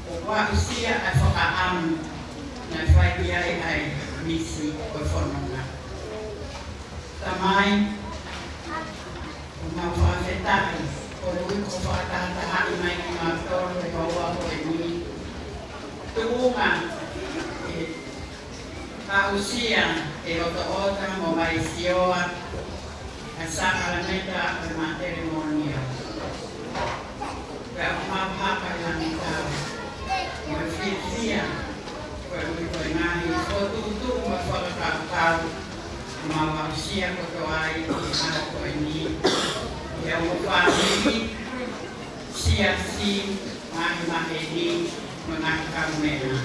ʻoku aʻusia ʻa e fakaʻamu naʻe fai ki ai ʻa e misi ʻo e fononga. Tamai, ʻoku mau fakafetaʻi, koeʻuhi ko e fakatahatahaʻi mai kimautolu he houa ko eni. Tuʻunga ʻi he aʻusia ʻe he ʻOtua mo Vaisioa ʻa e sākalamēniti ʻo e mātelemonio. Pea ʻoku mau hapa ʻi langi tau mo e fiefia, koeʻuhi ko e ngaahi fokotuʻutuʻu mo e fakakaukau ʻoku mau aʻusia kotoa ai ʻi he ʻaho ko eni, ʻi he ongo fāmili, siasi, ngaahi maheni, mo e ngaahi kaumeʻa.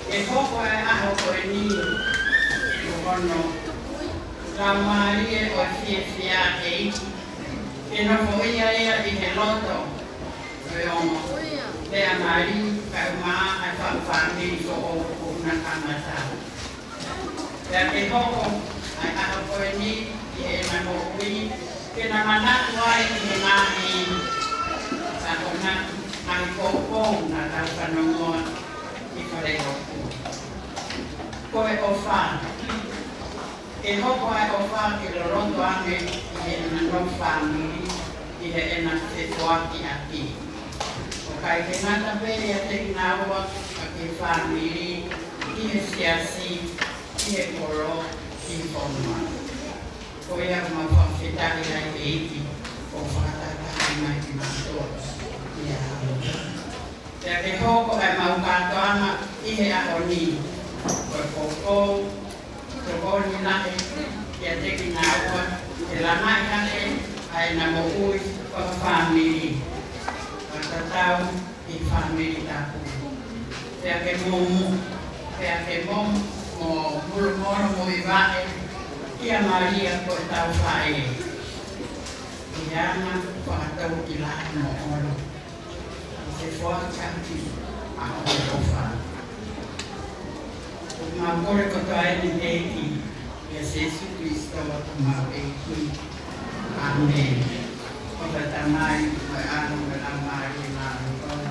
ʻE hoko ʻa e ʻaho ko eni ko hono laumālie ʻo e fiefia ʻa e ʻEiki, ke nofoʻia ia ʻi he loto ʻo e ongo meʻa mali, kae ʻumaʻā ʻa e fanga fāmili foʻou ʻoku na kamata. Pea ke hoko ʻa e ʻaho ko eni ʻi heʻena moʻui, ke na manatu ai ki he ngaahi, ka ko e ngaahi, ngaahi poupou naʻa tau fanongoa ʻi Falelotu. Ko e ʻofa. Ke hoko ʻa e ʻofa ke loloto ange ʻi heʻena nofo fāmili, ʻi heʻena fetuʻutaki ʻaki. ʻOku ʻikai ke ngata pē ʻiate kinaua, ka ki he fāmili, ki he siasi, ki he kolo, ki he fonua. Ko ia ʻoku mau fakafetaʻi ai ʻe ʻEiki, ʻoku fakatahataha mai kimautolu ʻia haʻo. Pea ke hoko ʻemau kātoanga ʻi he ʻaho ni ko e poupou tokoni lahi kiate kinaua ke langaʻi hake ʻa ʻena moʻui fakafāmili, fakatatau ʻi he fāmili tapu. Pea ke momu, pea ke momu mo mulumolo mo i vaʻe ʻia Malia ko ʻetau faʻē, ʻi he anga fakatau ki lahi mo ʻolo, ʻo ke foaki ʻaki ʻa hoʻo ʻofa. ʻOku mau kole kotoa eni, ʻEiki, ʻia Sīsū Kalaisi ko homau ʻEiki. ʻĀmeni. ʻOfa ʻa e Tamai, mo e ʻAlo, mo e Laumālie Māʻoniʻoni.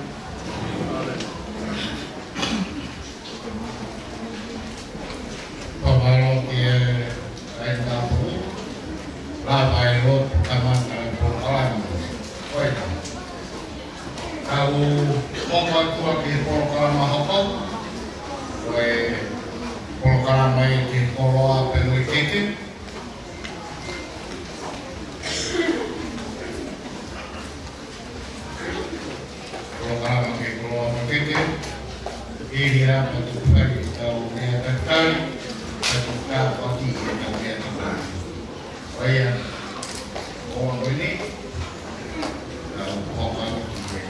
Fakamālō ki he ʻaitapui. Lava e lotu, kamata e polokalama. ʻOi. Kau hoko atu ki he polokalama hoko. Ko e polokalama ia ki he koloa pea mo e keke. Polokalama ki he koloa mo e keke. Hili ia pea tuku fai ʻetau lea talitali, pea tuku tāpuaki ʻetau lea talitali. ʻA ia, ʻo ʻaho ni, ʻa, ʻoku hoko atu ki he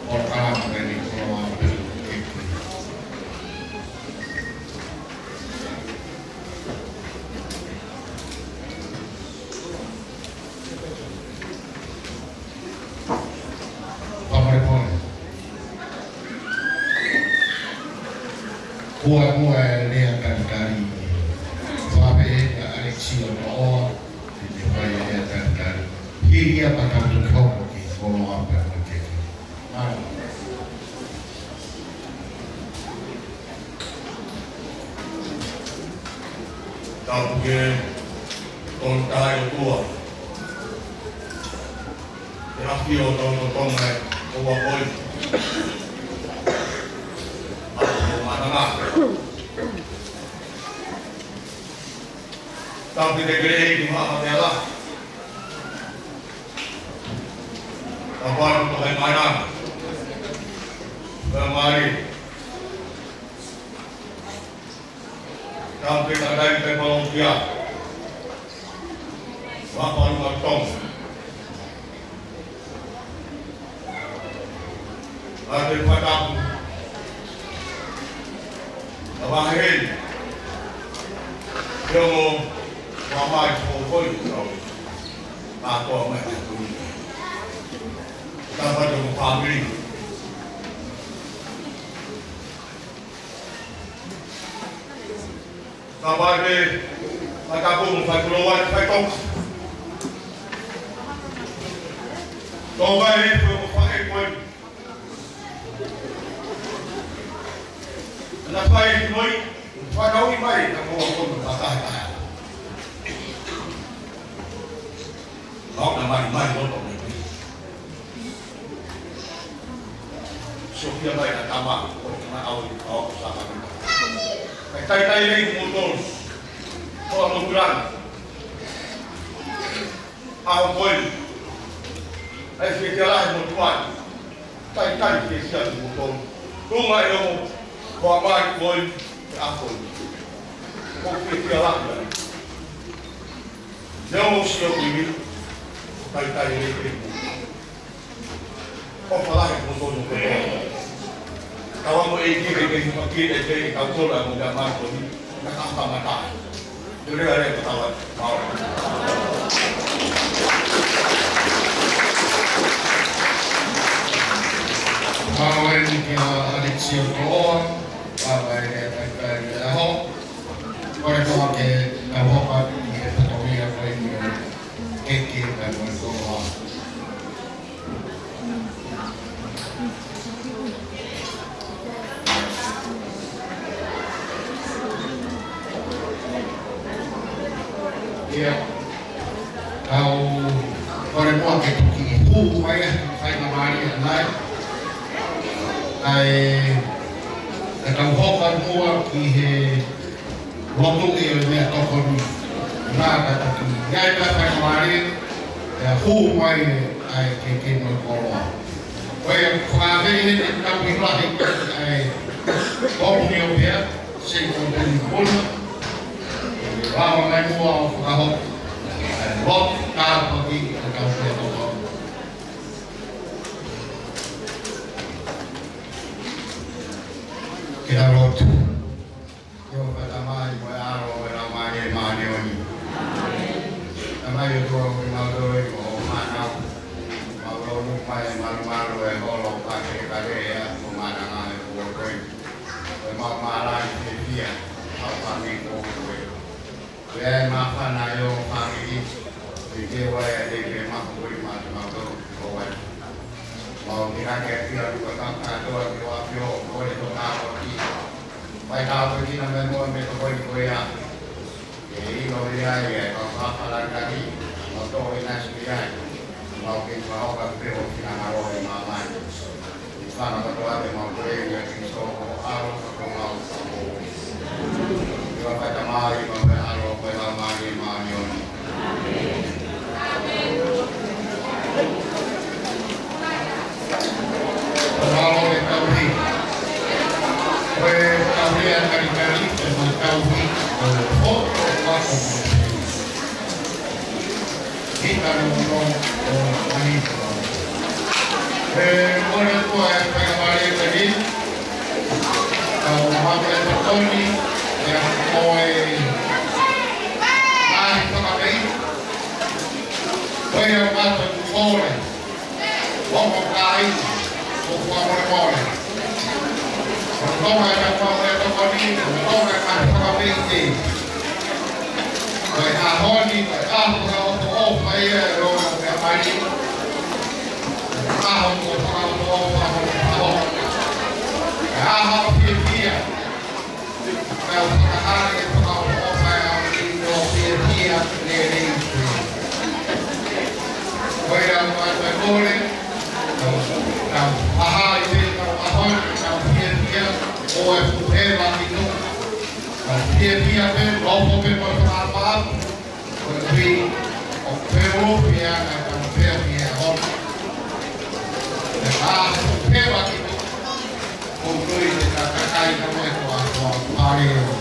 polokalama ko eni, koloa pea mo e keke. Fakamālō. Kuo ʻoatu e lea talitali, fakaafeʻi ʻa ʻAlekisio Toʻoa ke ne fai e lea talitali. Hili ia pea tau toki hoko ki he koloa pea mo e keke. Mālō. Tapu ki he Tolu Tahaʻi ʻOtua. ʻE ʻafio ʻi hotau lotolotonga ʻi he ʻaho ko eni. ʻA e mānanga. Tapu ki he kelesi mo e ʻapasia lahi. Tapu atu ki he Tamai Māʻoniʻoni. Pea mālie. Tapu ki he tangataʻeiki palōfita. Vapa Luma Tonga. Pea te u fakatapu. Ka vahe heni. Ke ongo wa mai ko koi kau. Ka toa mai ka tui. Tapu ki hoʻo fāmili. Ka vahe, ka tapu mo fai koloa, fai toka. Toka e, ko e ko fai ko e. Na fai noi, fai nau i mai, na ko ko na fai. Au na mai mai loto mai mai. Sofia mai na tama, o na au i au sa mai. Kai tai tai lei mo tolu. Ko no kuran. Au koi. Ai fie ke lahi mo tuai. Tai tai ke sia mo tolu. Tunga e o. Ko a mai koi. A koi. Ko fie ke lahi. Ne o sio kui. Tai tai lei ke. ʻOfa lahi mo tonu kotoa. Kau mo e ʻEiki ke ke hipaki e te i kau tola mo ia mātou ni. Ka ka ka mata. Te lea lea ka tawa. Mau. Mau e ni kia Alexio Toa. Mau e lea kai kai e aho. Kore koa ke na hopa ki he fatongia ko e ni. Ke ke ka mo e koloa. Ia. Kau kole muʻa ke toki hū mai ʻa e faingamālie ʻanai. ʻAi, ka tau hoka muʻa ki he lotu ʻi he meʻatokoni. Nā, kātaki ʻi ai pē ʻa e faingamālie, ʻe hū mai ʻa e kei kei mo e koloa. Ko ia, fakaafeʻi ʻe he tauhi lahi ʻa e Kōmuni ʻo pea, Sēniti Puna. Lava mai muʻa ʻo fakahoko ʻa e lotu tāpuaki ʻa e kau faiako. Ke tau lotu. ʻIo, ʻe Tamai, mo e ʻAlo, mo e Laumālie Māʻoniʻoni. Tamai, ʻOtua ʻoku mau toloi mo fānau. Mau louloulou mai, malumalu e holo, pake e kale ea, mo mānanga e kuo koe. Ko e mau mālai fiefia, mau fāmili ko koe. Ko e māfana ʻo e fāmili, ke ke ua e te ke maku kuri mā te mau tolu ko wai. Mau ke hake atu ia luka ka kātoa ki ʻAfio, ko e tō tāpuaki. Mai tāpuaki na me mo me tokoni ko ia. ʻE ʻilo ia ia, ka ka falangaki, mau tō i nasi ia. Mau ke faoka pē ʻo finangalo ʻi māmani. ʻI fana katoa te mau ko e ia Kiliso ko ʻAlo ko mau Samoa. ʻIo, ʻe Tamai, mo e ʻAlo, mo e Laumālie Māʻoniʻoni. Ko e ʻAlo e tauhi. Ko e tauhi ʻa e kalikali, ʻe mo e tauhi, ko e hoʻo, ko e hoʻo. Kita no no o manito. E, kole ko e faingamālie ko eni. Kau mama e tokoni, ʻe ko e mahi fakapeʻi. Ko ia mata kole. Ko mo kai, ko kua mole mole. Ko Tonga e kau mama e tokoni, ko Tonga e mahi fakapeʻi. Ko e ʻaho ni, ko e ʻaho fakaʻofoʻofa ia ʻo e ʻaho ni. Ko e ʻaho fakaʻofoʻofa ʻo e ʻaho. Ko e ʻaho fiefia. Ko e ʻaho fakahā e fakaʻofoʻofa ʻo e ʻaho ni ʻo fiefia lelei. Ko ia ʻoku ʻoatu e kole, tau, tau fakahā ʻi he ʻaho ni, tau fiefia, ʻo e fuʻu hela ki tuʻa. Tau fiefia pē, nofo pē mo e fakaʻapaʻapa, ko e ui, ʻoku feʻofoʻofani ʻa e tau fiefia ʻo. Pea ʻoku feʻofoʻofani ʻoku ui te ka kakai ka me ko a ko a pale ʻo.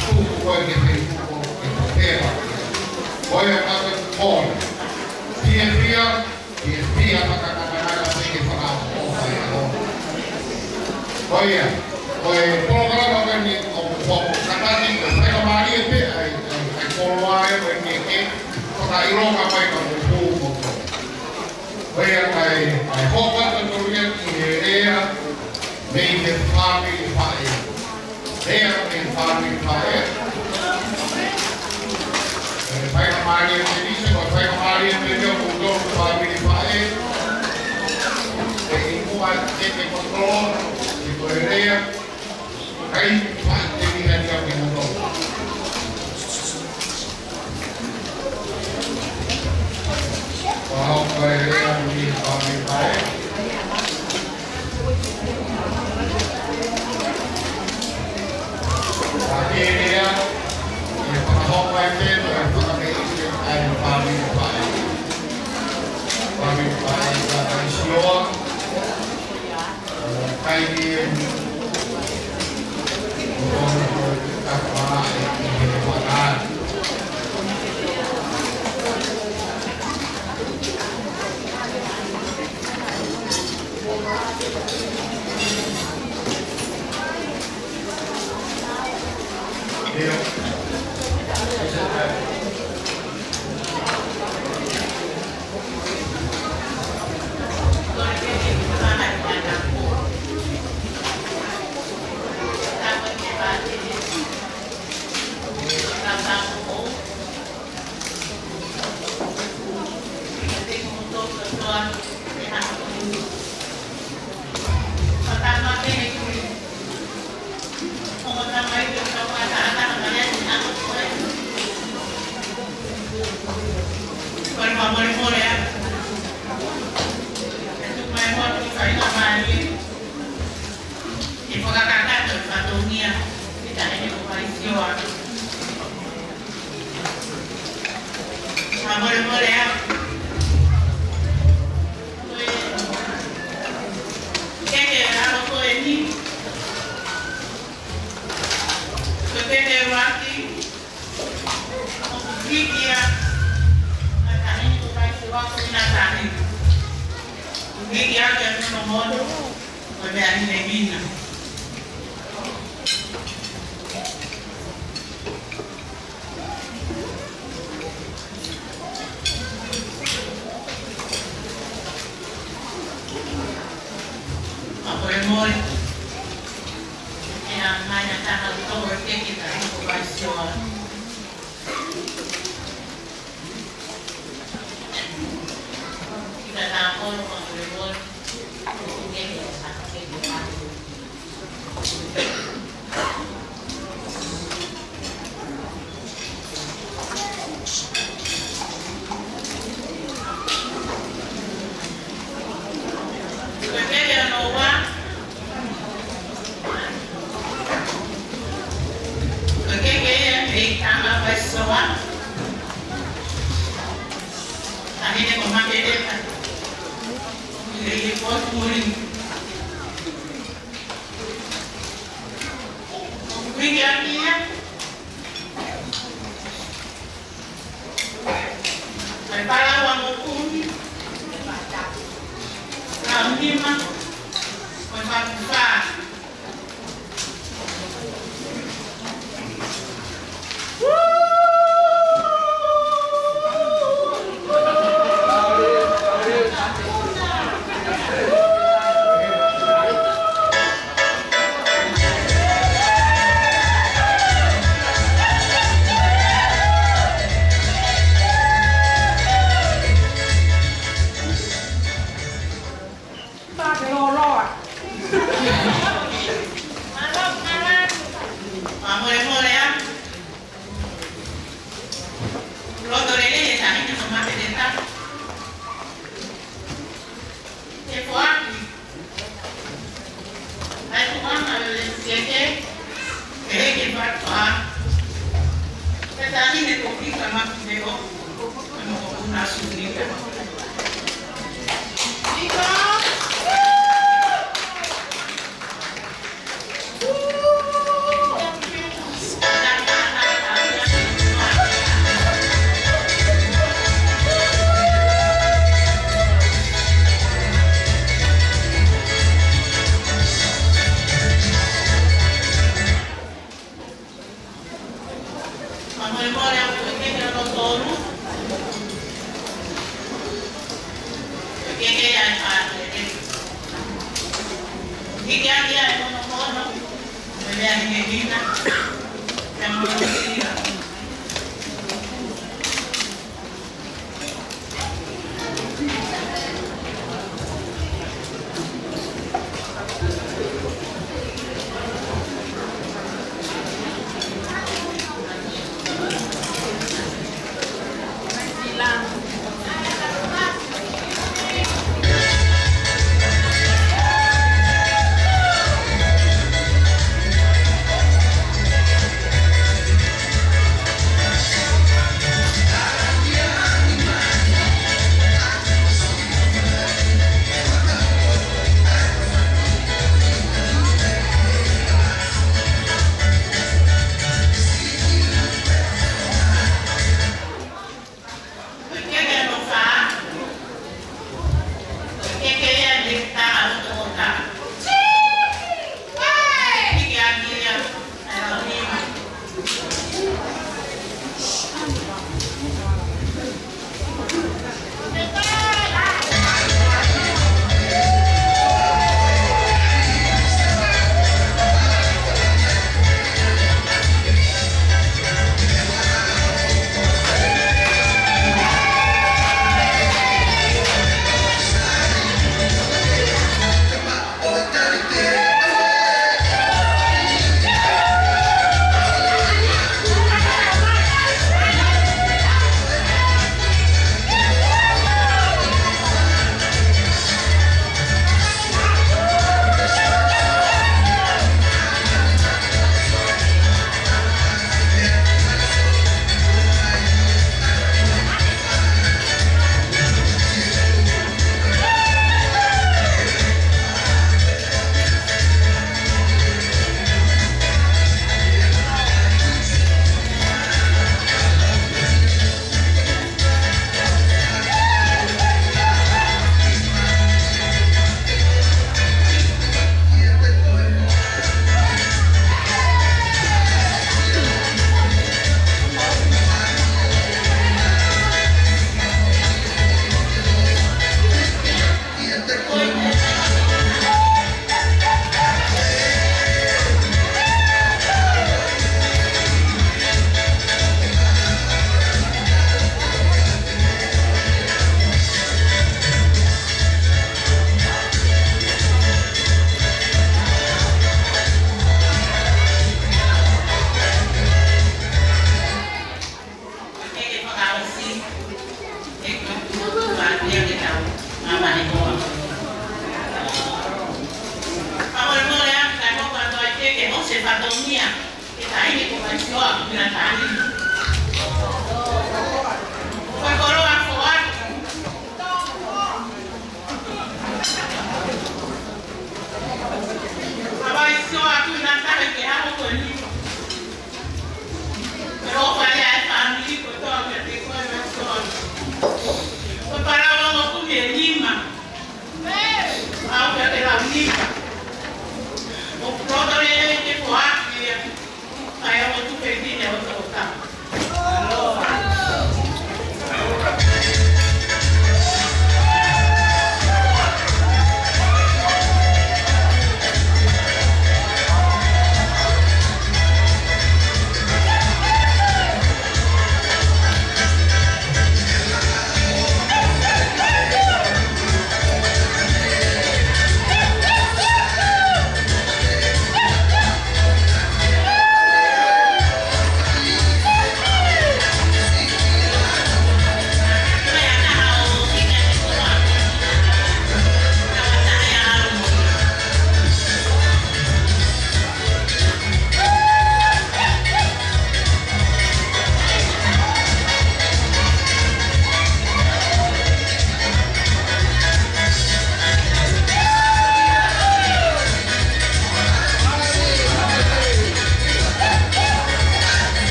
Tuku koe ke feʻofoʻofani ke feʻofoʻofani. Ko ia ka ke kole. Fiefia, fiefia fakakatakata pē ke fakaʻofoʻofa e ʻaho. Ko ia, ko e polokalama ko eni ʻoku, ʻoku kātaki, ko e faingamālie pē ʻa e, ʻa e, ʻa e koloa ʻe ko eni ke fakaʻilonga mai ka mo pū mo tō. Ko ia ʻa e, ʻa e hoka totonu ia ki he lea, mei he fāmili faʻē. Lea mei he fāmili faʻē. Ko e faingamālie pē ni, ko e faingamālie pē ni ʻo kimoutolu fāmili faʻē. ʻE ʻi muʻa ke ke kotolo, ke ko e lea, kai fai te ni hani au kimoutolu. Ko hau ko e lea mei he fāmili faʻē. Ka ke lea, ʻe fakahoko ai pē, ʻe fakameʻite ai fāmili faʻē. Fāmili faʻē, ka kai sioa. Kai ni e ni. Ko e ka fā e ki he fakaʻā. Molemole ā. Ko e keke ʻa e ʻaho ko eni, ko e keke ʻuluaki, ʻoku hiki ʻa e taʻahine ko Kaisiwa Kuini Tahi. Hiki ʻa e mono mono, ko e meʻa hinehina. Molemole. ʻE ʻomai ʻa e taha ʻo e keke ʻa e taʻahine ko Kaisiwa. Kita tāpolo, molemole. Ko e keke ia mei Tonga Kaisiwa. Taʻahine ko Makeleka. Lele ko Tuli. Kuinga kia. Ko e palawa mo kumi. Ka nima. Ko e fakufā. Pake loloa. Molemole ā. Loto lelei e taʻahine ko Makeleka. Ke foaki ʻa e tuʻunga ʻo e keke, ke heke fakufā. Ko e taʻahine ko Pika Makineʻo, ko e mokopuna Sunika. Pika!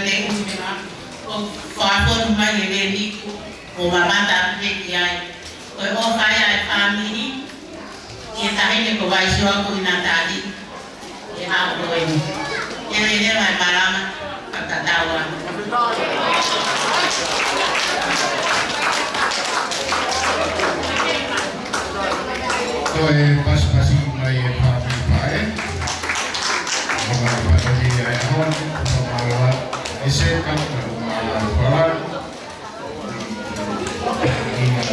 Te u ʻuhinga ʻo fakafonu mai e lēniku ʻo mamata atu pē ki ai. Ko e ʻofa ia ʻa e fāmili ki he taʻahine ko Vaisoa Kuini Natali, ʻi he ʻaho ko eni. Ke lelei mai e malanga, ka tatau ā. Ko e pasipasi mai e fāmili Pae. Ko e pasipasi ai hon, ko e malanga, e se ka, ko e malanga. Ia,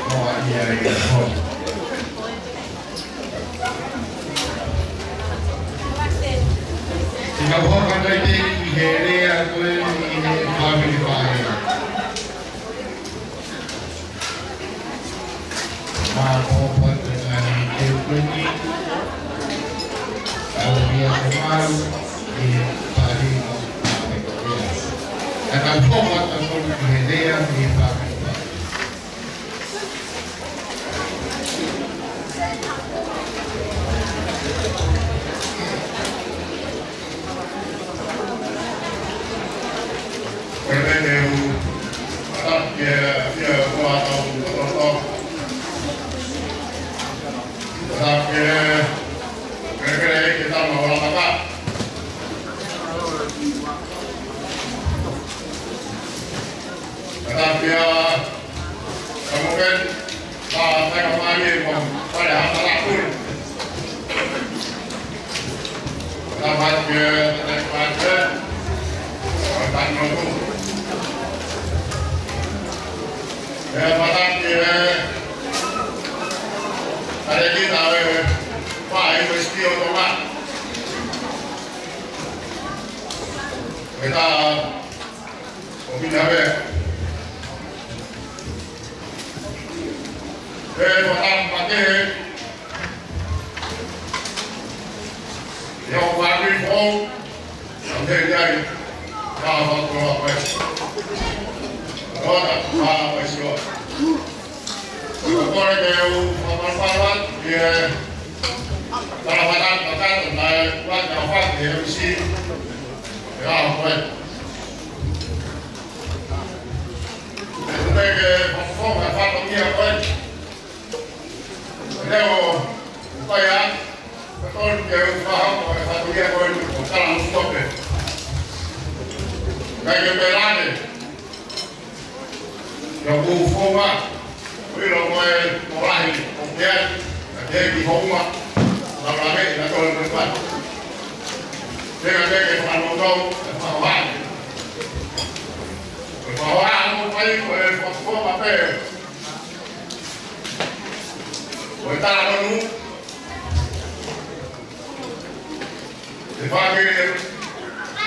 ko ia, ia, ko. Te u hoko atu ai pē ki he lea ko eni ʻi he fāmili Pae. Mālō ʻaupito e ngaahi teu ko eni. Kau ia ko malu, ʻi he pālino, ʻa e ko ia. Ka tau hoko atu ki he lea, ʻi he fāmili Pae. Ko e pene u, ʻa ke, ia, ko ʻa tau, ko ʻa tau. ʻA ke, ke, ke, ke tama o la maka. ʻA ke, ʻa, Ka mo ken, ka, ka ka mani e mo, pare ha pala kui. Ka mani ke, ka mani ke, ka mani no tu. E mata ke, ka le ki ta e, pa e ko sti o to ma. E ta, ʻo pina pē. E, fakam pake. Ia o fakam fou. Am te ia. Ka fakam fou. Rota, ka fakam fou. Ko e kole ke u fakam fou. Ia. Ka fakam, fakam, na, fakam, fakam, ia, si. Ia, fakam. Te u pehē ke fakafofonga e fatongia ko eni. Leo, ʻo kai ā, ka tonu ke u fakahoko e fatongia ko eni, ʻo tala mo tope. Kai ke pelane. Ia ʻoku ou fofonga, ʻo ʻilo ko e molahi, ʻo ke ai, ka ke ki hounga, ka lave, ka tonu ke fai. Te ka te ke fakamoutolu, e fakahoa. Ko e fakahoa mo fai ko e fakafofonga pē. Ko e talonu. E fāmili,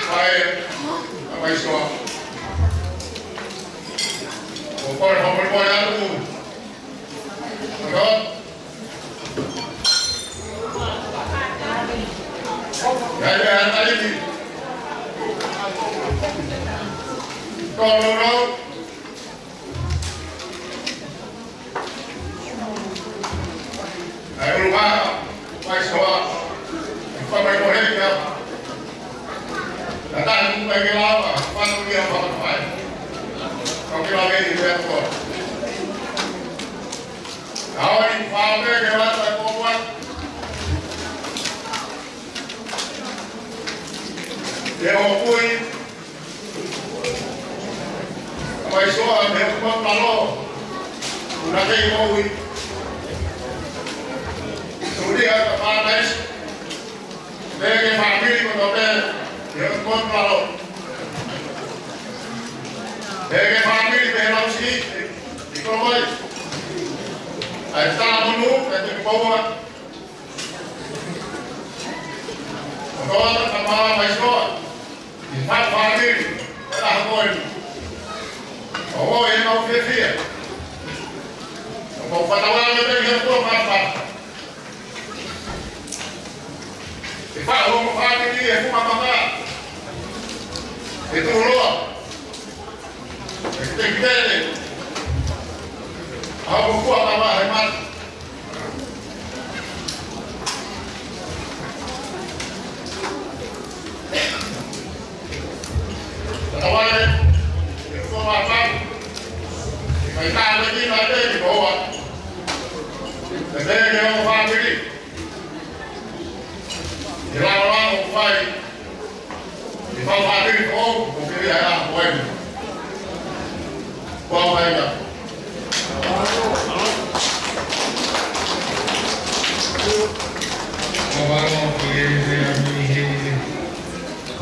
fai, a mai soa. Ko e fakamolemole atu. Ko e Ia, ia, ia, ia. Tō, no, no. Ai, ulu mā, mai soa. Fai mai ko hei kia. Ka tahi mu mai ke lava, fai ko kia fai mai. Ko ke lava i pea ko. Ka ʻoua ʻe fai mai ke lava ko ua. Te o kui. Mai soa me o kuma palo. Una kei o kui. Suli a ka pa mais. Peke fāmili ko to pe. Me o kuma palo. Peke fāmili me lau si. I ko mai. Ai tā monu, e te paua. Ko to ka pa mai soa. ʻI he fāmili, ʻa e hako eni. ʻO ʻo e mau fiefia. ʻO kau fatawa me te ia kua mata. ʻE fā o mo fāmili e fuma mata. ʻE tuʻuloa. ʻE te kele. ʻA mo kua kama he mata. Pau fāmili foʻou, ʻoku ke ʻi ai ʻa koe. Pau fāmili. Pau fāmili ki he fāmili ʻa Mīheli,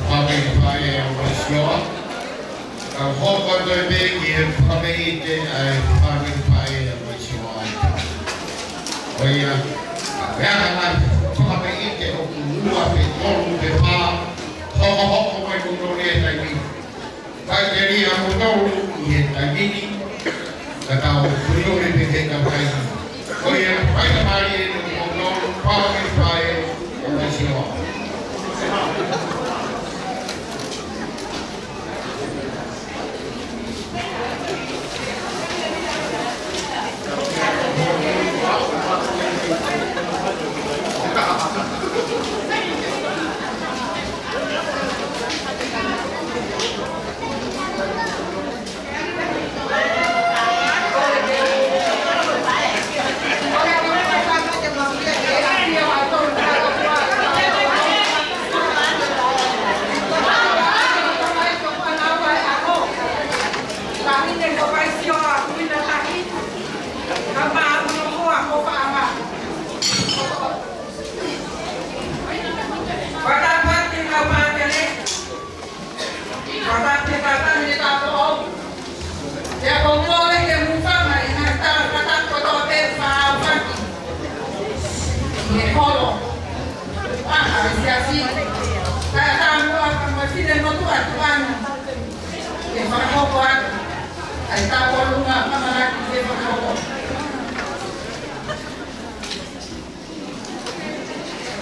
fāmili faʻē ʻa Vaisioa. Ka hoko atu pē ki he fakameʻite ʻa e fāmili faʻē ʻa Vaisioa. ʻO ia, ʻa e anga fakameʻite ʻoku ua pe tolu pe fā, hokohoko mai kimoutolu he taimi ni. Faʻiteliha kimoutolu ʻi he taimi ni, ka tau puli ʻo le pe ke ka fai. ʻO ia, faingamālie eni kimoutolu, fāmili faʻē ʻa Vaisioa.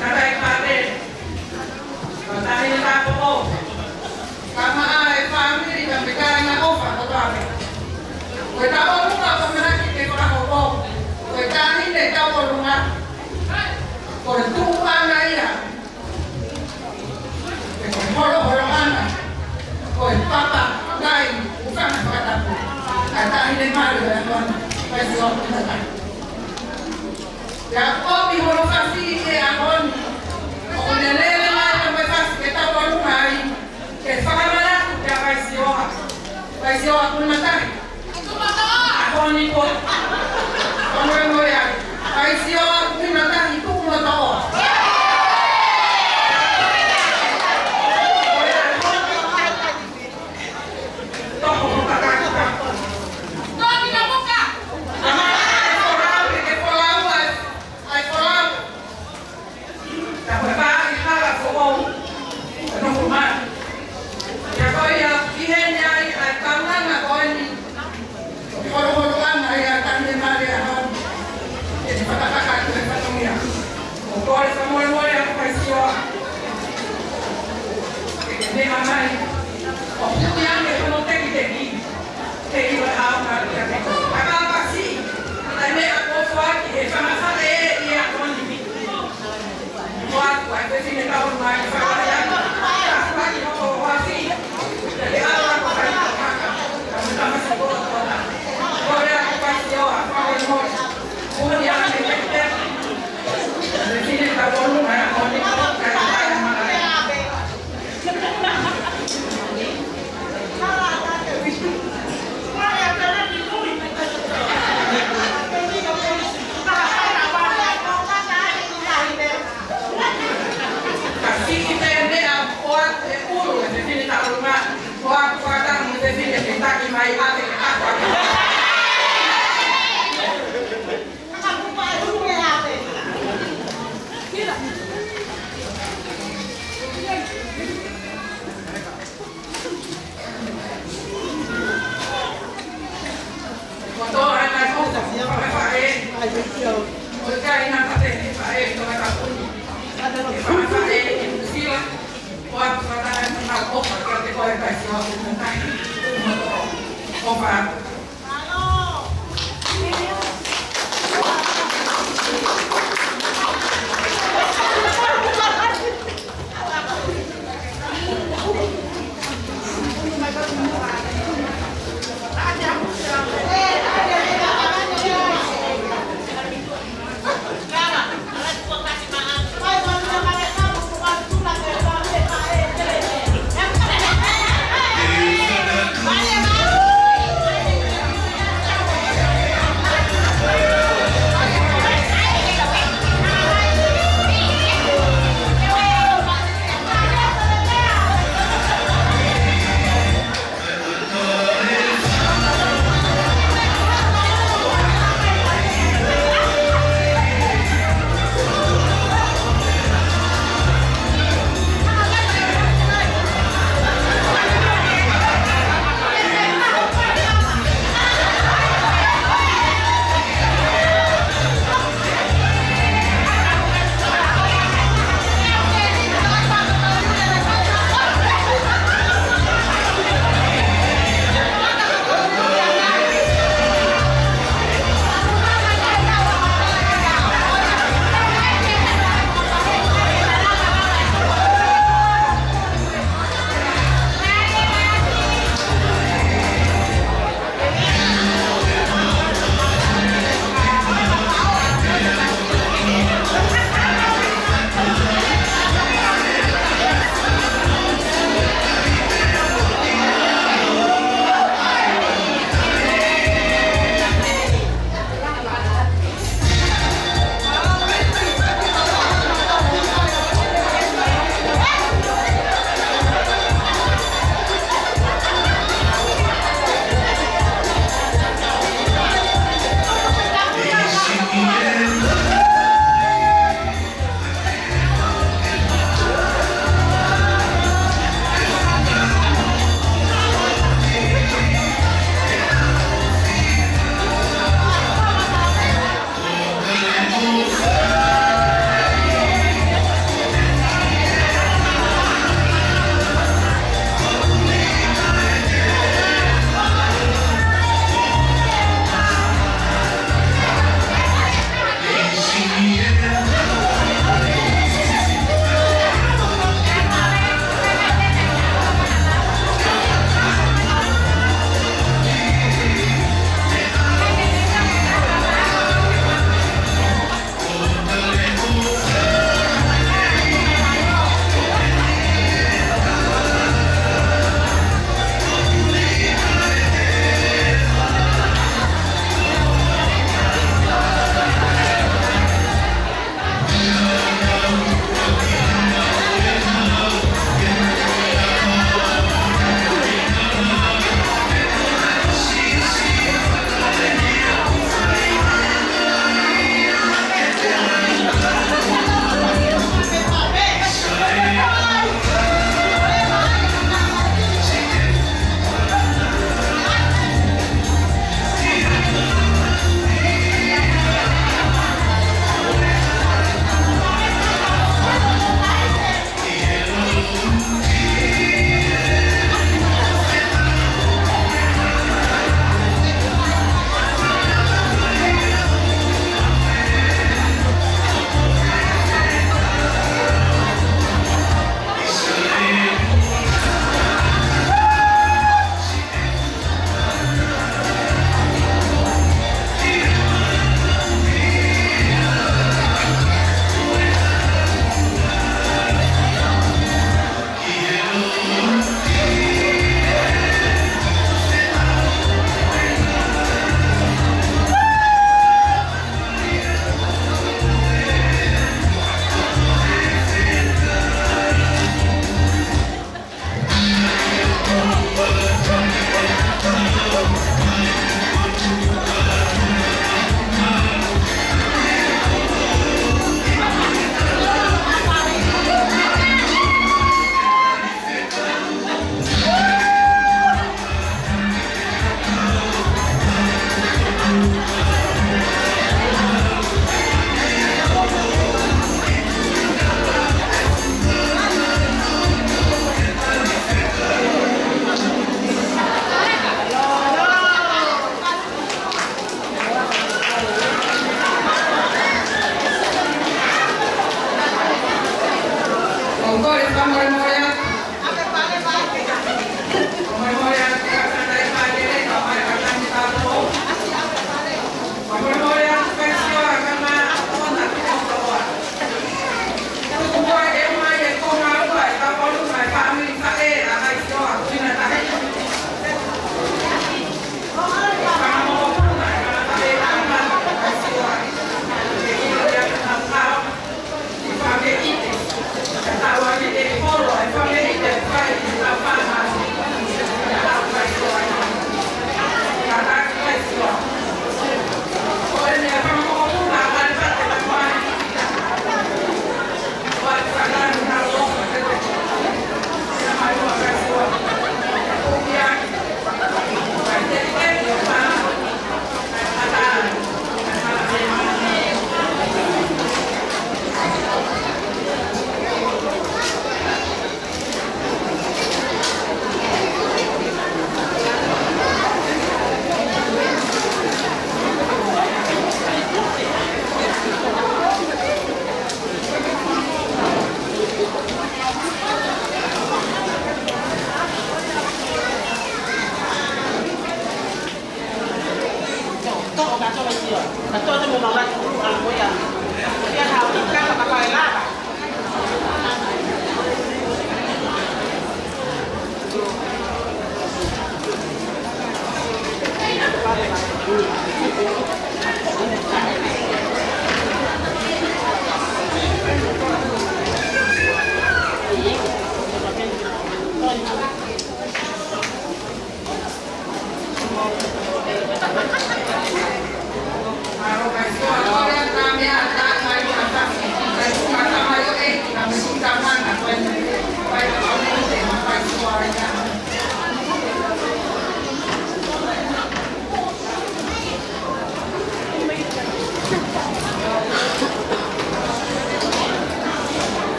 Naʻe ʻikai pale. Ko e taʻahine kātoa. Ka maʻa e fāmili ka me kāinga ʻofa kotoa pē. Ko e tauʻolunga ʻoku ʻamanaki ke fakahoko. Ko e taʻahine tauʻolunga. Ko e tuʻunga ia. Ko e holoholoʻanga. Ko e papa ngai ʻoku fanga fakatapu. Ka taʻahine mali ʻo e ʻaho ni. Kai si o. Pea ʻomi hono fasi he ʻaho ni. ʻOku ne lele mai ka mai fasi ke tauʻolunga ai. Ke fakamanatu kia Vaisioa. Vaisioa Kuini Matahi. ʻAho ni ko. Ko moe moe ai. Vaisioa Kuini Matahi tuʻu mo toʻo. Ko e fakamolemole ʻa Vaisioa. Ke ke meʻa mai. ʻO huʻi ange hono tekiteki. Ke ʻilo ʻe au ka ke ke. Ka ka pasi. Ka meʻa ko foaki he fanga faʻē ʻi he ʻaho ni. Ko atu ai fefine ka ʻo mai fakaʻamu. Ka foaki ko foaki. Ke ala ko kai ko kaka. Ka muta masi ko kona. Ko lea ko Vaisioa. Fakamolemole. Ko ni ange tekiteki.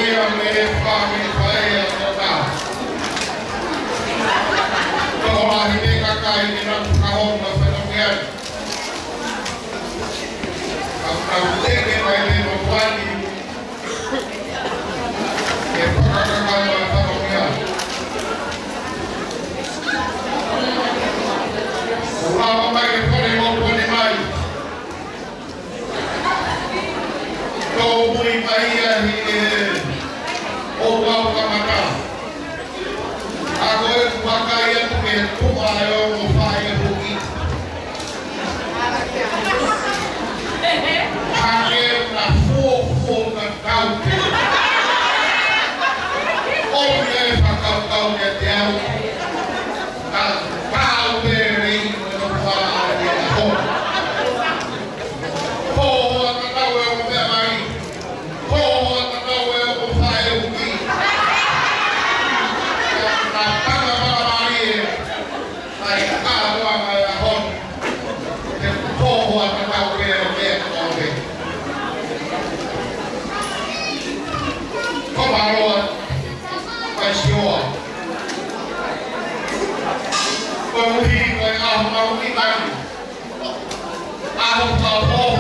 Ia me fami faea kota. Tokolahi me kakai ke nau fakahoko fatongia. Ka tau teke mai me mo puani. Ke fakakakato e fatongia. Ua mai ke fale mo puani mai. Tō mui mai ia hi e o wau kamata. A ko e kuakai atu ke tuʻa e o mo fai e huki. Hake na fuo fuo ka kau. O ia e fakakaukau ke te au. Ka kau pere i mo no fai e ho. Hoa tatau e o meʻa mai. Hoa tatau e o fai e huki. Ka tanga mala mai e. Ai, ka hoa mai a hon. He hoa tatau e o meʻa ko e. Ko Maroa. Kai sioa. Ko uhi, ko e aho mau i mai. Aho pau pau.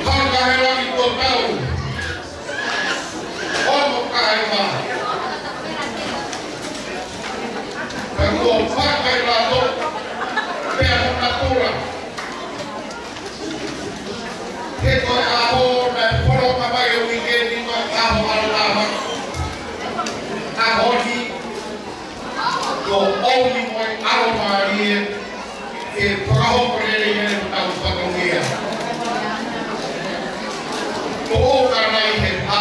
Hanga he langi ko tau. Ono kai ma. Ka ko pakai lato. Pea mo natura. He ko e aho naʻe folofola mai e uike ni ko e aho ʻa e lava. Aho ni, ko ʻomi mo e ʻalomālie, ke fakahoko lelei ʻetau fatongia. Ko ʻoka nai he pā,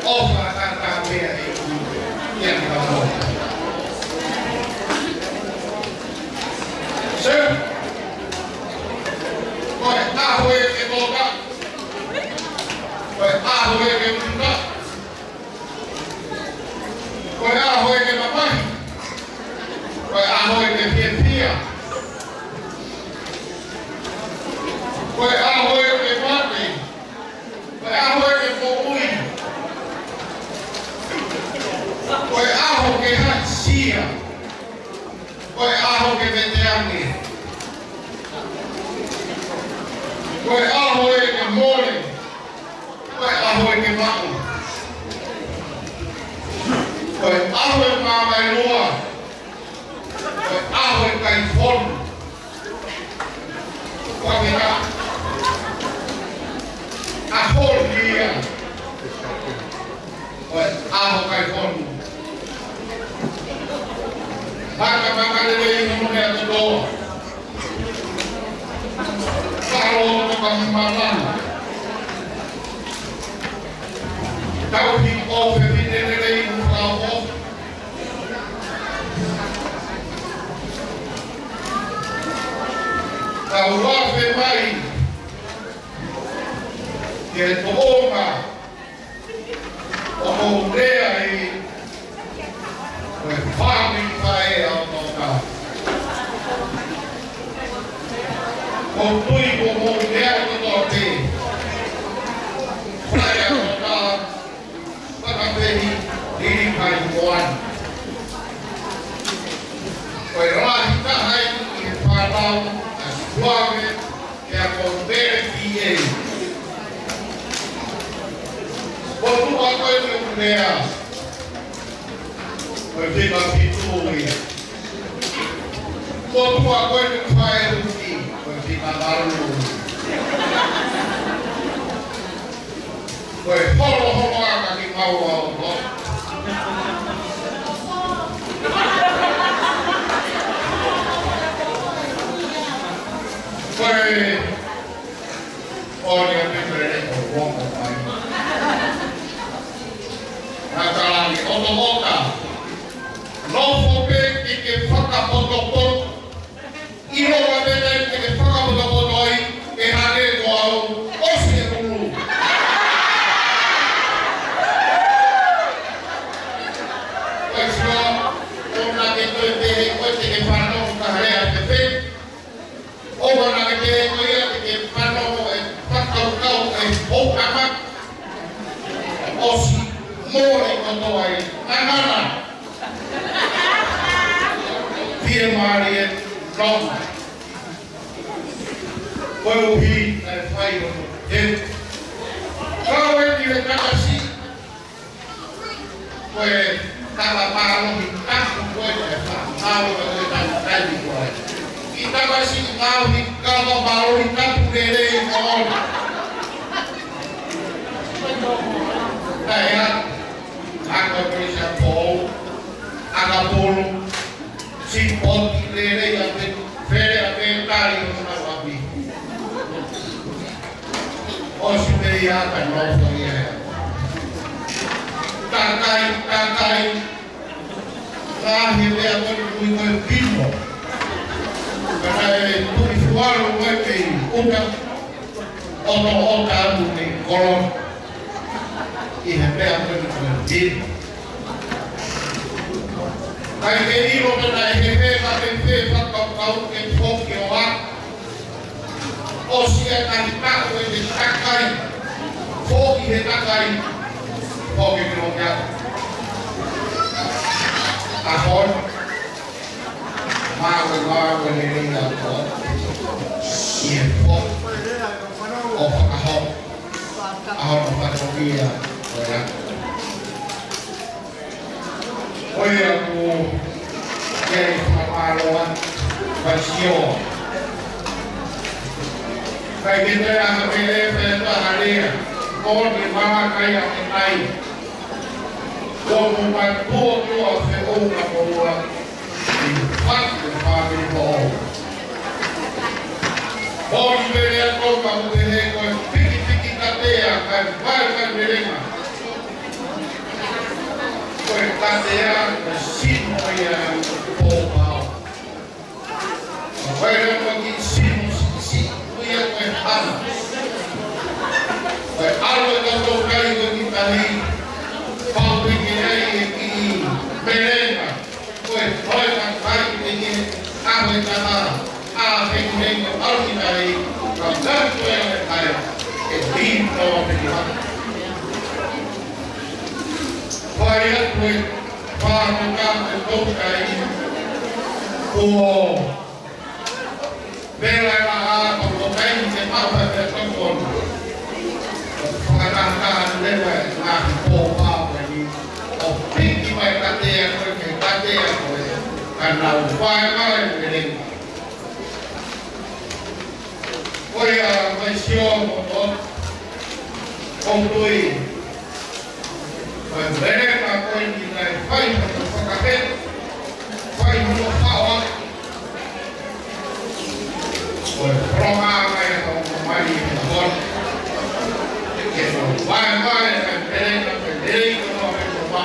ʻofa ka ka pea e u, ia ki ka mo. Sir, ko e aho e ke toka, ko e aho e ke uta, ko e aho e ke mamahi, ko e aho e ke fiefia, ko e aho e ke mate, ko e aho e ke moʻui, ko e aho ke haʻisia, ko e aho ke veteange, ko e aho e ke mole, ko e aho e ke maʻu, ko e aho e māvaelua, ko e aho e kai fonu. Ko e mea, aho ni ia. Ko e aho kai fonu. Maka maka lelei mo mea tutoa. Kalo no ka mimana. Tau hi o fe pine lelei mo kau o. Tau afe mai. Ke toʻonga. ʻO mou lea ʻi he fāmili faea ʻo Tonga. Ko tui ko mou lea ʻi kotoa pē. Faea ʻo Tonga, Fakapehi, Lilikai Moana. Ko e lahi taha ʻi he fānau ʻa Suave, pea ko Mele P A. Ko tuʻa ko e meʻa. Ko e fika fitu ia. Ko tuʻa ko e meʻa fai e uki. Ko e fika valu. Ko e holo holo aka ki maua o lo. Ko e ʻOni a pepere o wongo mai. Nakalani o to moka. Nofo pē ke ke fakapotopoto. ʻIlo la pē ke ke fakapotopoto ai, ke hane ko au, ʻosi e ʻulu. Kaisio, ʻona ke toe pehē, ko e te ke fano, ka hale a te pē. ʻO wana ʻo ai, ngangana. Fiemālie, nonga. Koeʻuhi, naʻe fai ʻo te. Kau e ni le kakasi. Ko e kava mālohi tapu ko e te fa. Kau e te tau kai ni ko e. Ki kakasi kau ni kava mālohi tapu lelei ko e. Naʻe a. Aka ko e sa pō, aka polo, si poti lelei a pe, fele a pe tali o sa wapi. ʻOsi pē ia ka nofo ia. Takai, takai, ka he lea ko e kui ko e pimo. Ka naʻe tui fualo ko e pei, uta. ʻOno ʻo tātu ni kolo. ʻI he meʻa ko eni ko e pili. Kai ke ʻilo pē naʻe he pē ka ke pē fakakaukau ke foki ʻo a. ʻOsi e kahi taʻu e te takai. Foki he takai. Foki ke loki a. A hon. Mālō, mālō, lelei a ko. ʻI he foki. ʻO fakahoko. ʻAho no fatongia, ʻo ia. ʻO ia ku, ke fakamālō atu, Vaisio. Kai ke te anga me e fe ta halea, ko ni mama kai a ke tai. Ko mo ma tuo tuo a fe o na ko ua. ʻI fatu e fāmili mo. ʻO ni pele a tō ka mo te he ko e piki piki katea ka e vai vai melenga. Ko e katea ko e sino ia ko pōpao. Ko e lea ko ki sino si, si, ko ia ko e hana. Ko e alo e kau tō kai ko ki tahi. Pau piki ai e ki melenga. Ko e, ko e ka kai te ke, a ko e ka ta, a pe ki hei ko au ki kai, ka kai ko e a kai, e ki tō te ki haka. Ko e a ko e, pa ko ka ko e tō kai, ko Pela la a pa ko kai ni ke pau pa pe tokon. Fakatahataha leva e ngaahi pōpao ko eni. ʻO piki mai katea ko e, katea ko e. Ka nau fai mai e melenga. Ko ia mai sio mo to. Ko tui. Ko e melenga ko eni naʻe fai mo fakahe. Fai mo faoa. Ko e pronga mai ko mai e hon. Ke no vai vai ka pele ka pele ko no ke no va.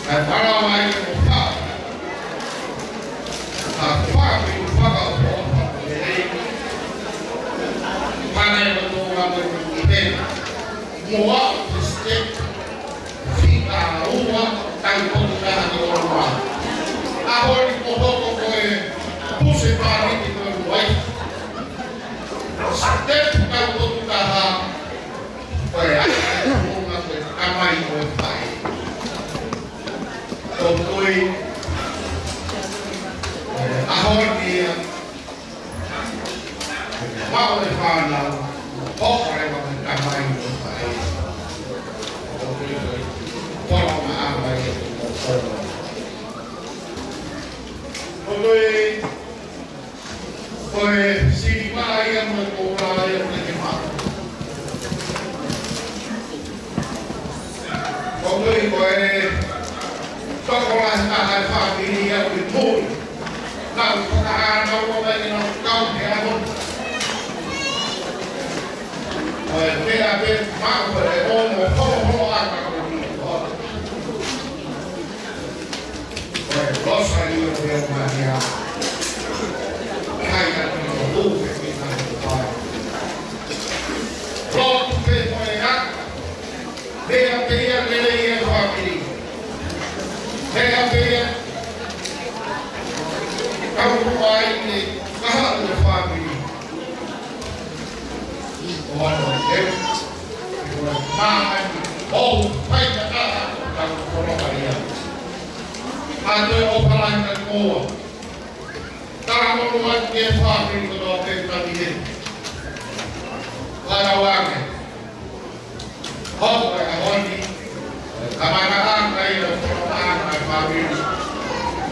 Ka tala mai ko fa. Ka fa ki faka o pele. Pane no to ma mo ki pele. Mo a step. Fika ua, tau potu taha ki ʻolunga. ʻAho ni ko hoko ko e puse pāniti ko e uai. Sitepu tau potu taha, ko e ai, ko e tamai ko e fai. Ko tui, ko e ʻaho ni ia, Mau e fānau, hoko e mau e tamai o fai. Pono ma ama e pono. Ko e, ko e sini ma ia mo e koula ia mo e ke mau. Ko e, ko e, tokolahi taha e fāmili ia ʻi mui. Nau fakaʻānaua mai ke nau kau he ʻaho. Ko e meʻa pē maʻu ko e ʻomo holoholo ʻa ka ko ni ko. Ko e losa i o pē o Maria. Kai ka ni o lū pē ki ka ni ko pai. Lotu pē ko e aka. Pea pea lelei e fāmili. Pea pea kau ai e kahaʻu e fāmili. ʻO ano e teu. ʻO e māmani. ʻO fai ka kaha. Ko Maria. ʻA e ʻofa lahi ʻa e ʻOtua. Talamonū atu ki he fāmili kotoa pē ʻoku tau ʻi heni. Fakatauange. Hoko e ʻaho ni, kamata ʻaki ʻa e folofola ʻa e fāmili.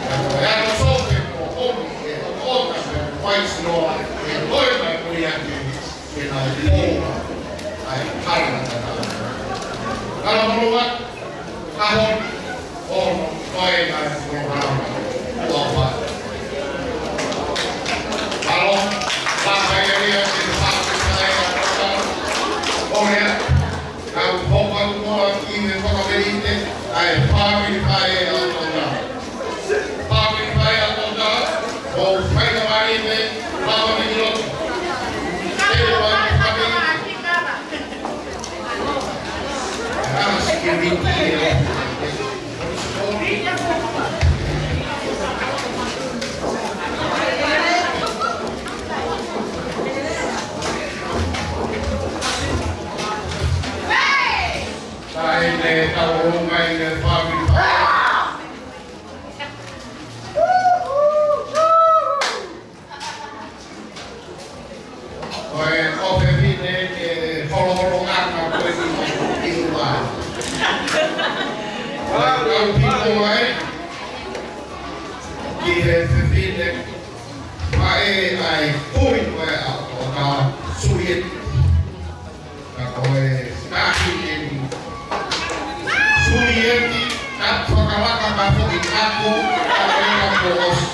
Ka ko e ʻaho sope ko ʻomi, ʻe ʻoka pē, ʻe fai sino, ʻe toe mai ko ia ke, ke nau pō, ʻa e kala na kata. Talamonū atu, ʻaho ni, ʻo, ʻo e mai, ʻo e mai. Alo, papa ia ia, te papa ia, ʻo ia, kau poka umoa ki he whakamerite, ʻa e fāmili fai ʻa Tota. Fāmili fai ʻa Tota, ʻo fai na mai me, papa me ni loto. Te papa me ni loto. Ko e ʻofefine ke holoholo ʻana ko e ki ua. Ko e kau piko mai ki he fefine mai ʻa e kui ko e ʻa ʻo ka Sulieti. Ka ko e kāki eni. Sulieti, ka fakalaka ka foki kaku, ka ena ko ʻosi.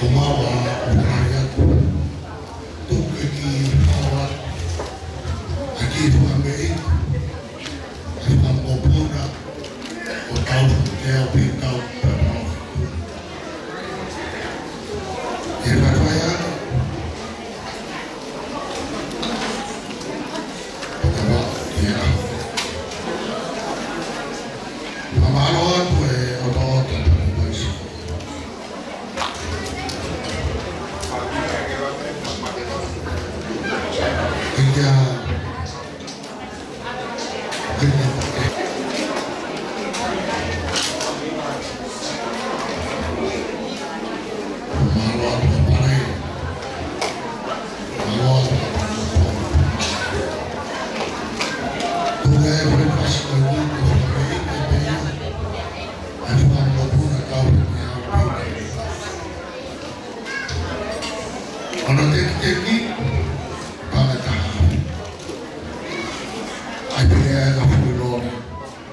Ko maua ʻo fai atu, tuku ke kiʻi fai atu ʻa e kiʻi fakameʻite, ʻa e fakamokopuna, ʻo tau ke au pē tau pē tau. Ke fai fai atu. Ko te wa, ia. Fakamālō atu e ʻOtua ʻo te pāpāsi. ʻOna tekiteki, paʻanga ʻe taha. ʻAi pē ʻa e ka fui lori,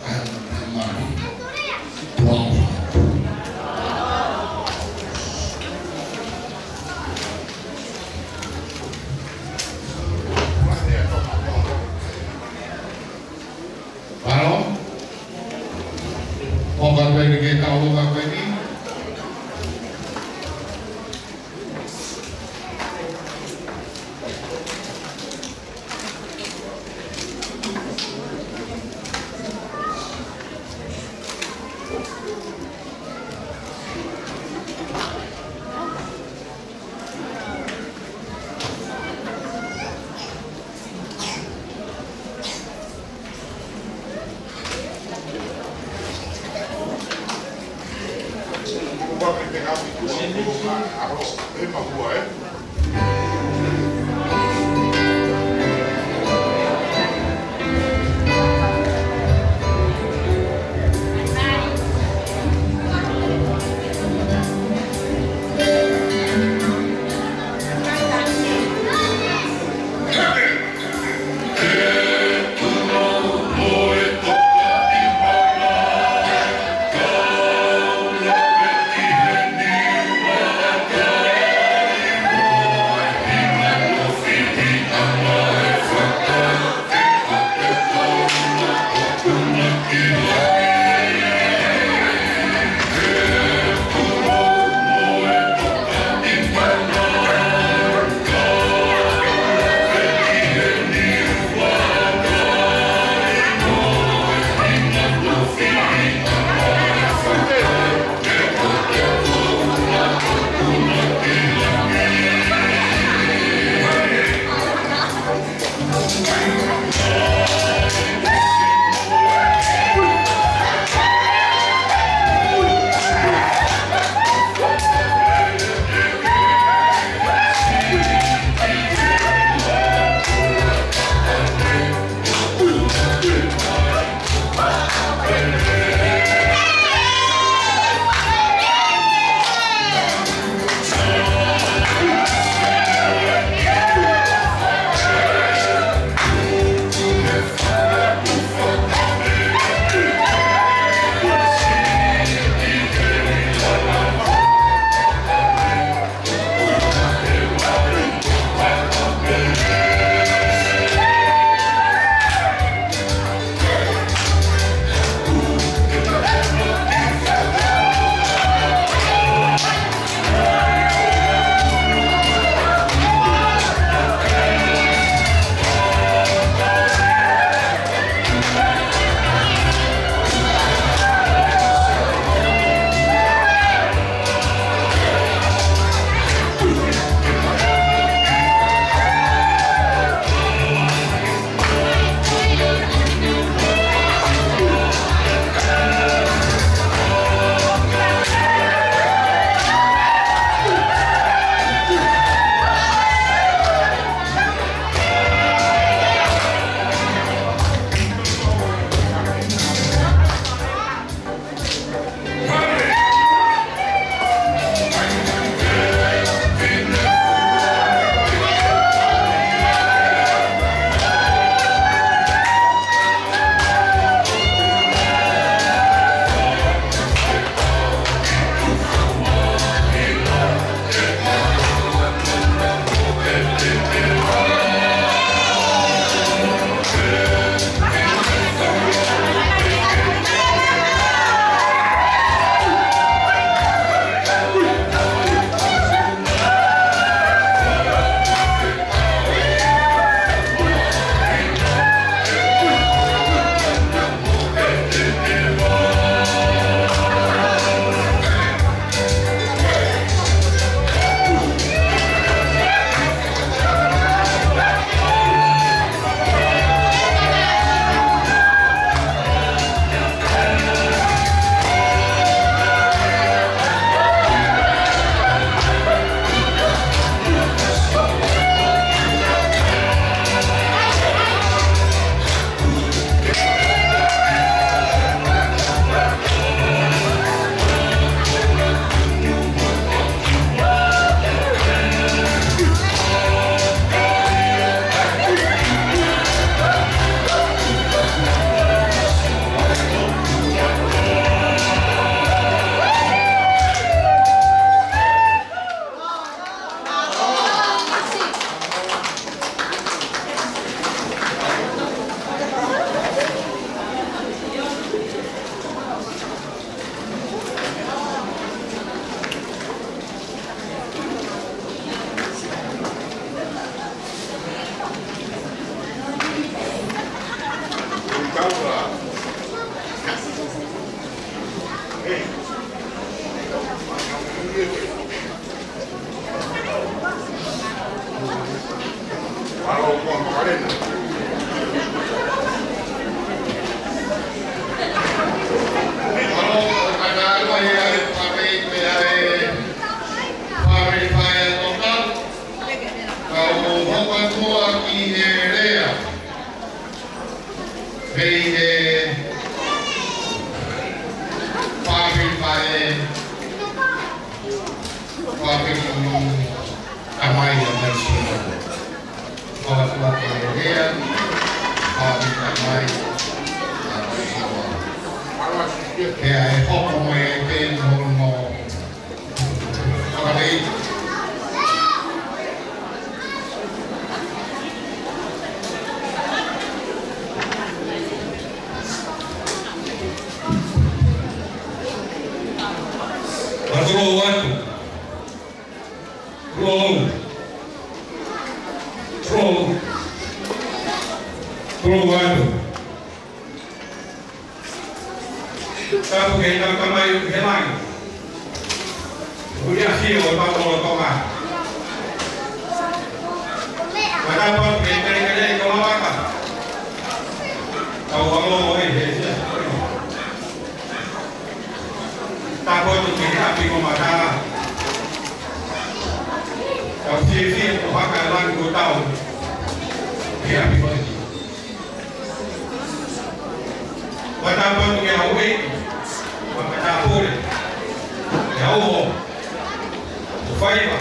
ʻa e ka mani, tuʻa ʻofa. Paro. ʻOka pē ni ke tau ʻoka pē ni. Ka u hoko atu ki he lea mei he fāmili faʻē, fāmili tamai ʻa Maisiua. Hoko atu ki he lea fāmili tamai ʻa Maisiua. Pea ʻe hoko mai ai pē hono Ka tulou atu. Tulou. Tulou. Tulou atu. Tapu ki heʻetau Tamai ʻoku ʻi he langi. ʻOku ʻi ai ʻa e ʻAfio ʻo e Pāpolo Tonga. Ka tapu atu ki he kelekele ʻi Tonga vaka. Tau ʻalu ʻo ʻi he sia. Tapu atu ki he ʻapi ko Mata. Tau fiefia ko haka e langi ko tau. Ki he ʻapi ko eni. Fakatapu atu ki he houʻeiki, fakatapu atu ki he houʻeiki, ʻo faiva.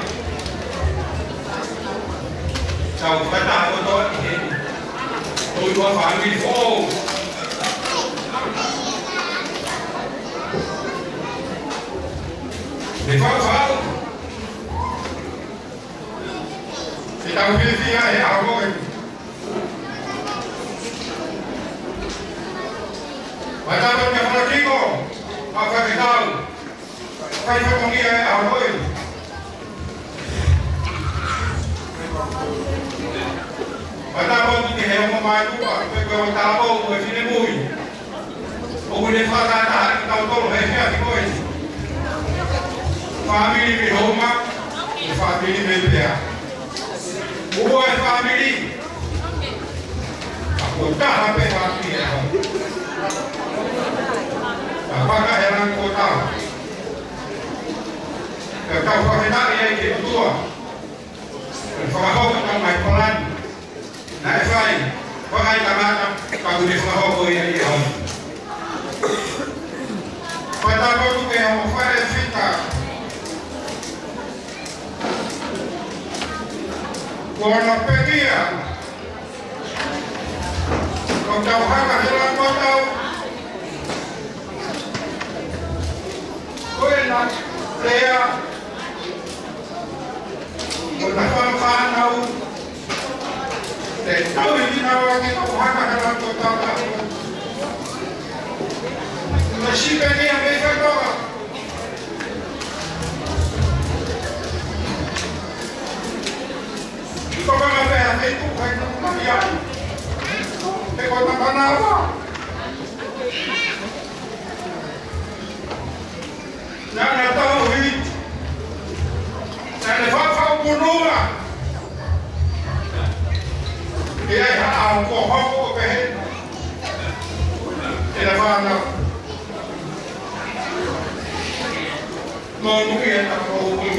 Tau fakatapu atu ki he ʻOtua fāmili foʻou. Ke fakafou. Ke tau fiefia he ʻaho ko eni. Fakatapu ki he faifekau, ʻa e faifekau, fai fatongia he ʻaho ko eni. Fakatapu ki he ongo mātuʻa, pe ko e ongo tāupoʻou mo e finemui. ʻOku ne fakataha kitautolu he efiafi ko eni. Fāmili mei Homa, mo e fāmili mei Pea. Ua e fāmili. Ka ko e taha pē fāmili ʻe hau. Ka fakahelangi ko tau. Ka tau fakataha ai ki he ʻOtua. Ke fakahoko ʻetau ngaahi palani. Naʻe fai, fakaʻitānaki, ka kuo ne fakahoko ia ʻi he ʻaho ni. Fakatapu ki he ongo faʻē fika. Kuo na pekia. Ko ʻetau haka he langi ko tau. Ko ena, lea. Ko ʻetau fānau, te tau ʻi kinaua ke tau haka he langi ko tau. Ko e sipe ni a mei fai toka. Toka na pea mei tuku hai na kumari ai. Te ko na manawa. Naʻa na tauhi. Naʻa na fafau punua. ʻE ai ha ʻaho ko hoko ʻo pehē. ʻE na fānau. Mo nui e ta ko umi.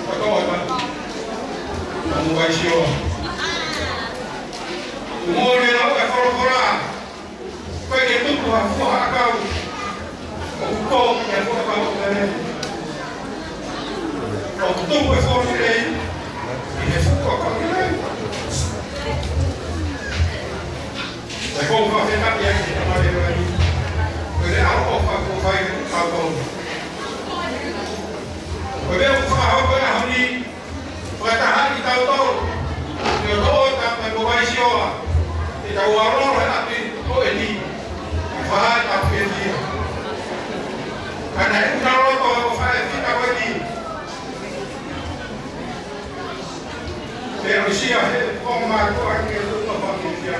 Ko tō ta. Mo Vaisio. Mo le lau e folofola. Ko e ke tupu ha fuʻu ʻakau. ʻOku tupu e fuʻu ʻakau lelei. ʻOku tupu e fuʻu lelei. ʻI he fuʻu ʻakau lelei. Ko e ʻofa ke taki ai ki he Tamai Hēvani. Ko e ʻofa ko fai ke tau tau. Ko e meʻa ʻoku fakahoko he ʻaho ni. Fakataha kitautolu, ke ʻoua ʻe tapa ko Vaisio, ke tau ʻalu he ʻapi ko eni, ke fai ʻetau fiefia. Ka naʻe ʻuna loto ko fai fita ko eni. Ke ʻosia he ko mātuʻa ke ʻuna fai fiefia.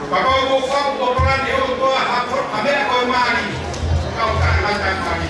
Ka ko ko fau ko palani ʻo tua ha ko, ha meʻa ko e mali, kau ka ngata mali.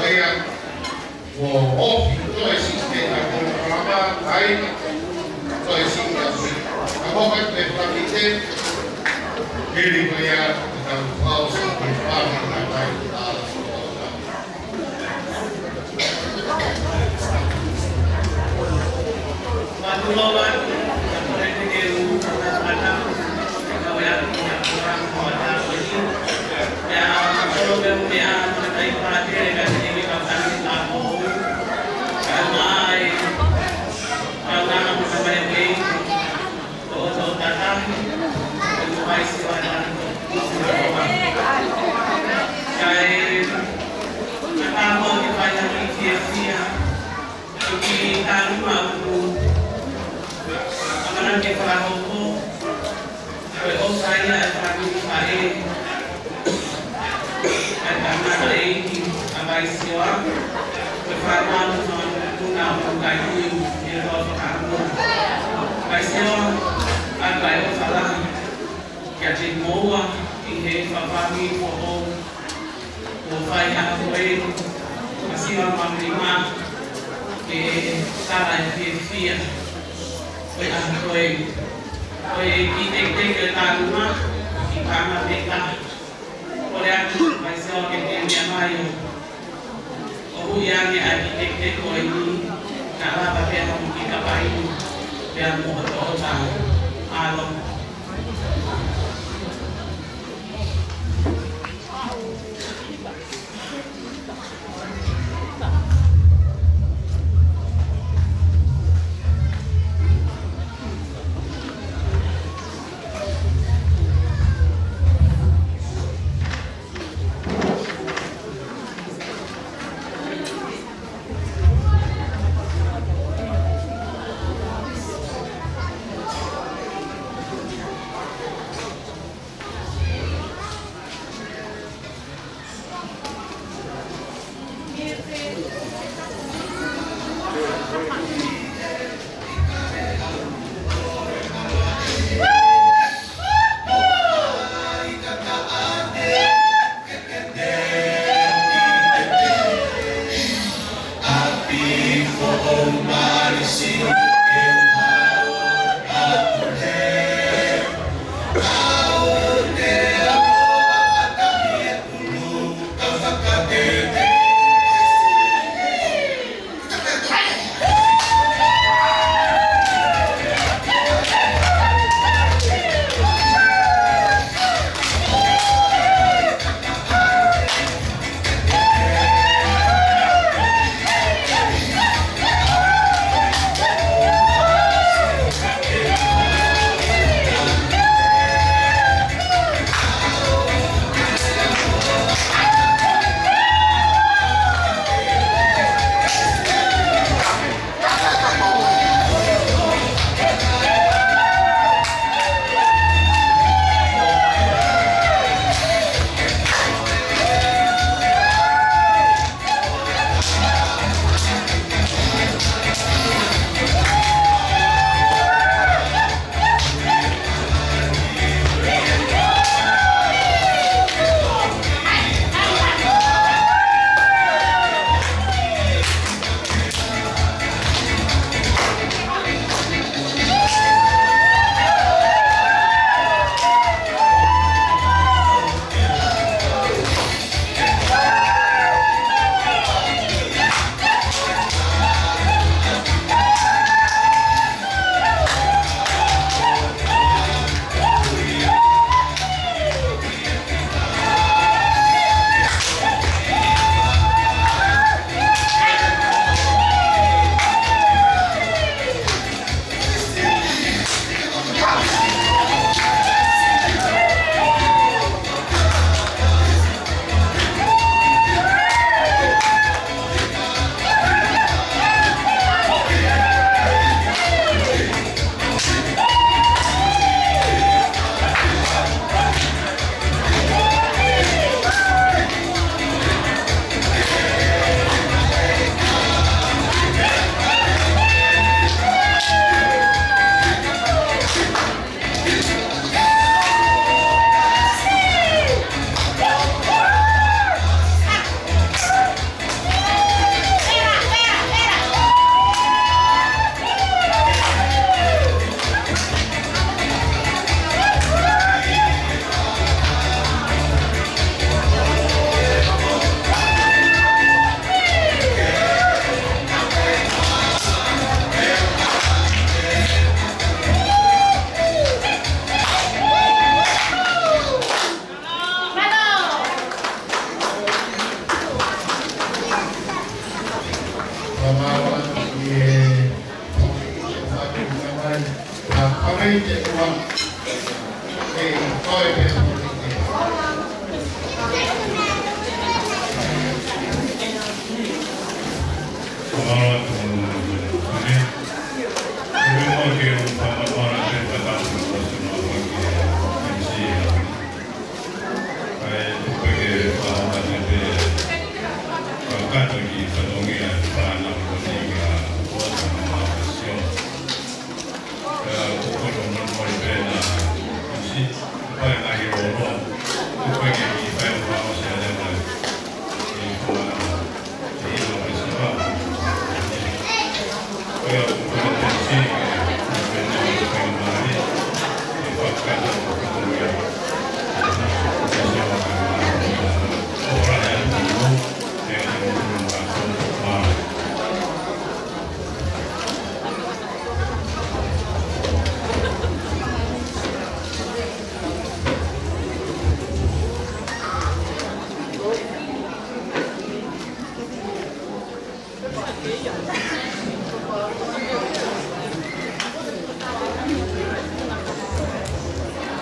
ko ia, ʻo ofi, toe siʻi ke ta ko kalama, ai, toe siʻi ka sui. Ka ko ka te fakite, hili ko ia, ka tau fau sa ke fau na kai. Kae, ka tau ō ke fai ha kiʻi fiefia, ko e kiʻi tānaki maʻu. ʻAmanaki ke fakahoko, ko e ʻofa ia ʻa e fāmili faʻē, ʻa e tangataʻeiki ʻa Vaisioa, ko e fānau, fānau ʻo Kainui, ʻi he ʻofa fakaʻamu. Vaisioa, ʻoku ʻi ai e ʻofa lahi kiate kimoua ʻi he fāmili foʻou. Kuo fai ha ko e masiva māmani mā ke tala e fiefia ko e ʻaho ko eni. Ko e kiʻi teketeke ʻo e tānaki mā, kiʻi panga peka. Kole atu Vaisioa ke ke meʻa mai ʻo ʻohuʻi ange ʻa e kiʻi teketeke ko eni, ka lava pē ʻo hiki ka pai pea mo hoʻo toʻo tā. Mālō.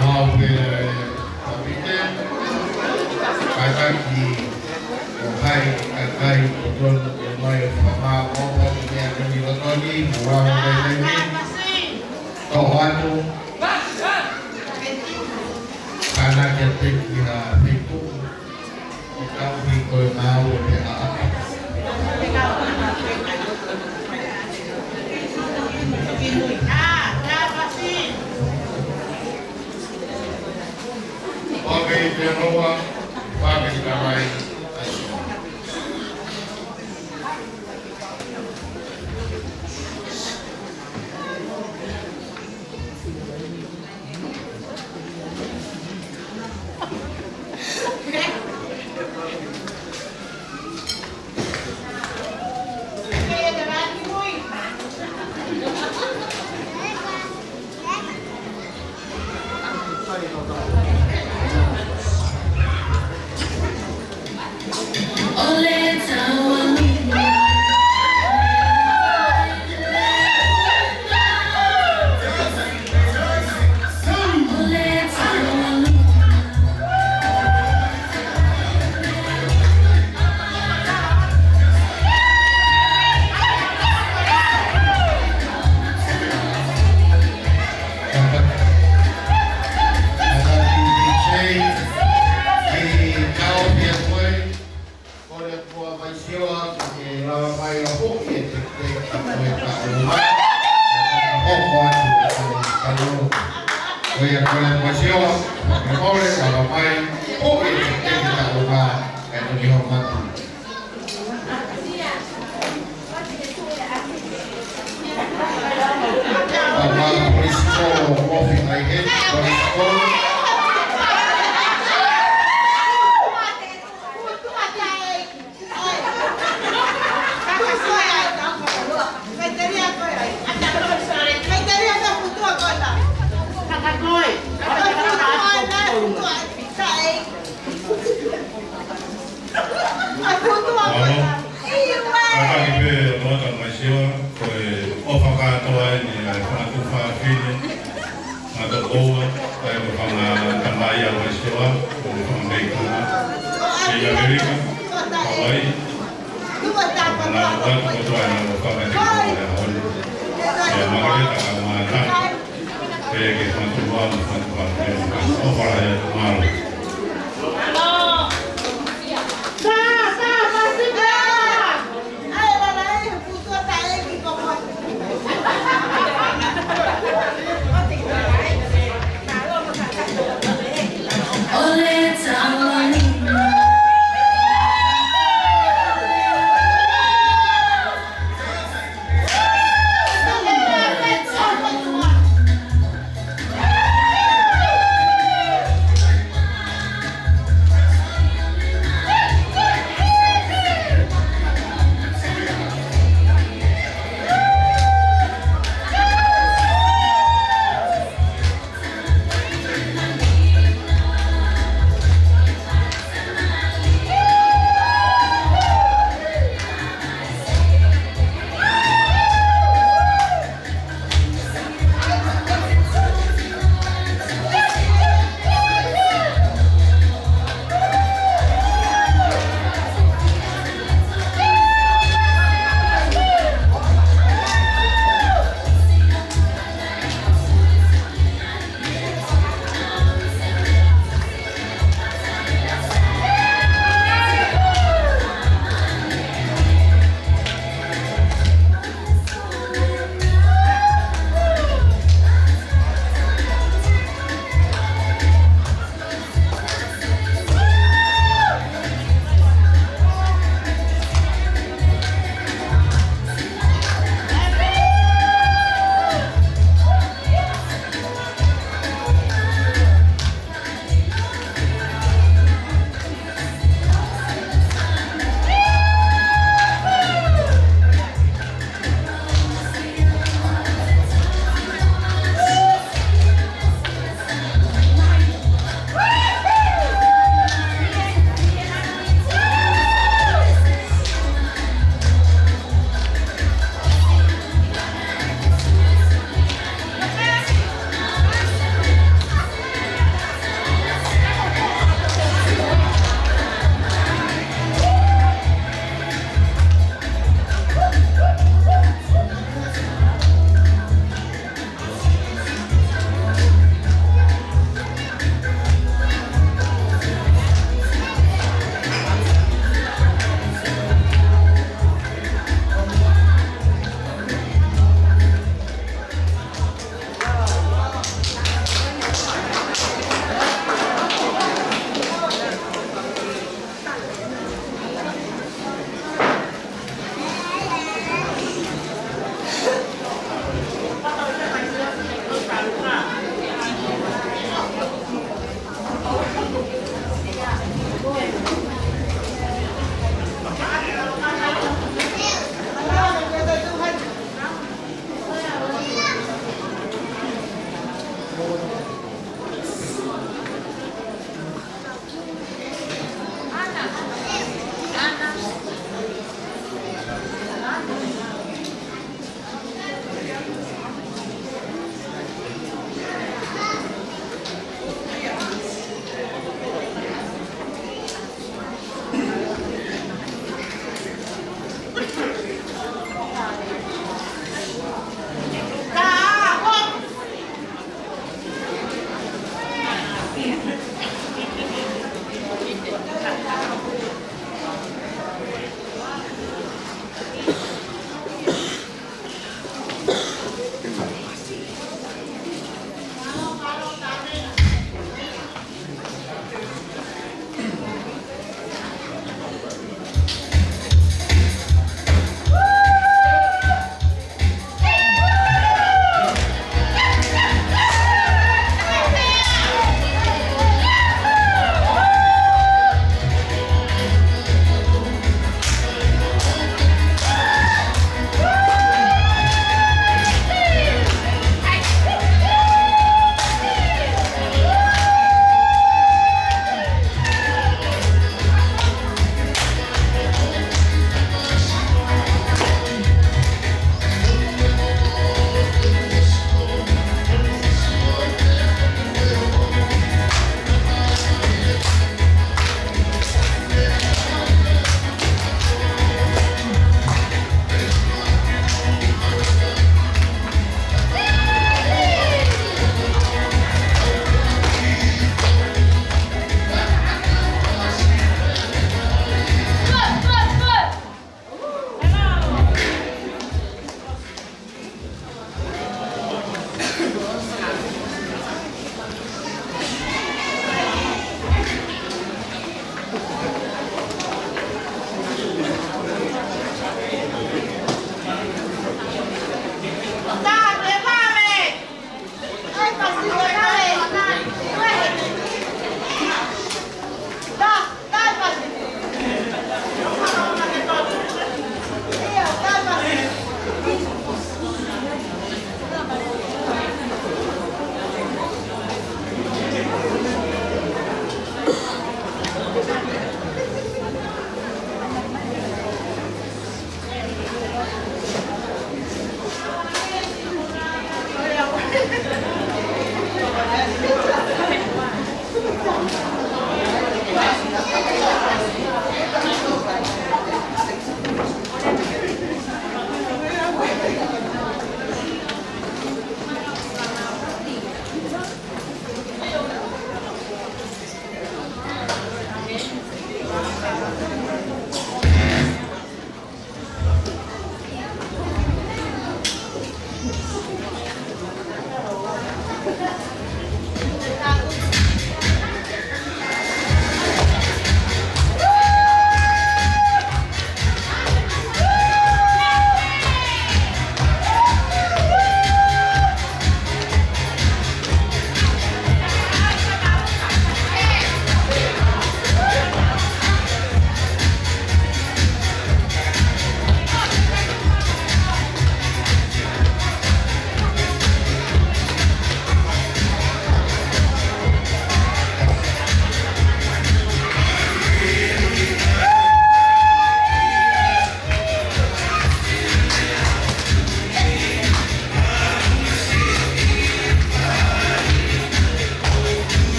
Mau pē, ē, kapite, kakai ki, ʻo hai, kakai, ʻo tonu, ʻo mai, ʻo whama, ʻo pa, ʻo mea, ʻo ni, ʻo toni, ʻo wā, ʻo mea, ʻo ni, ʻo atu, ana kia te ki ha, Facebook. Ko ia ko e Vaisiō atu ke lava mai ʻo hoko e tekiteki ko e taʻu ʻe taha. Hoko atu e taʻu ʻe taha. Ko ia ko e Vaisiō atu ke mole lava mai hoko e tekiteki taʻu ʻe taha. Kae toki hoko atu. Papa, police call, ofi mai he, police call. Alo. Kātaki pē ʻOtua Vaisiō, ko e ʻofa kātoa eni ʻa e fanga tuofāfine, fanga tokoua, ʻa e fanga tamai ʻa Vaisiō, ko e fanga meʻa ʻi ʻAmelika, Hawaiʻi, na atu kotoa ʻa e fanga tokoua ʻa e honi. ʻIa Makaleta ka mata. Pea ke fatu ua, fatu ua, pea ke fatu ua, mālō.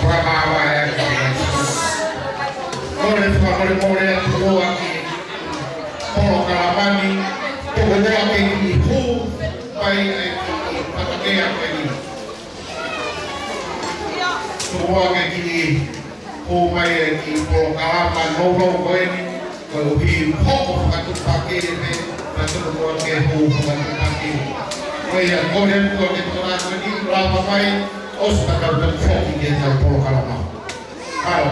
Fakamaama e ʻEiki. Kole fakamolemole atu ʻa e polokalama ni, tuku muʻa ke kiʻi hū mai e kiʻi fakakea ko eni. Tuku muʻa ke kiʻi hū mai e kiʻi polokalama nounou ko eni, koeʻuhi hoko fakatuʻupakē pē, ka tuku muʻa ke hū fakatuʻupakē. Ko ia, kole atu ke tokanga ko eni, lava mai, ʻosi pea tau toki foki ki heʻetau polokalama. Mālō.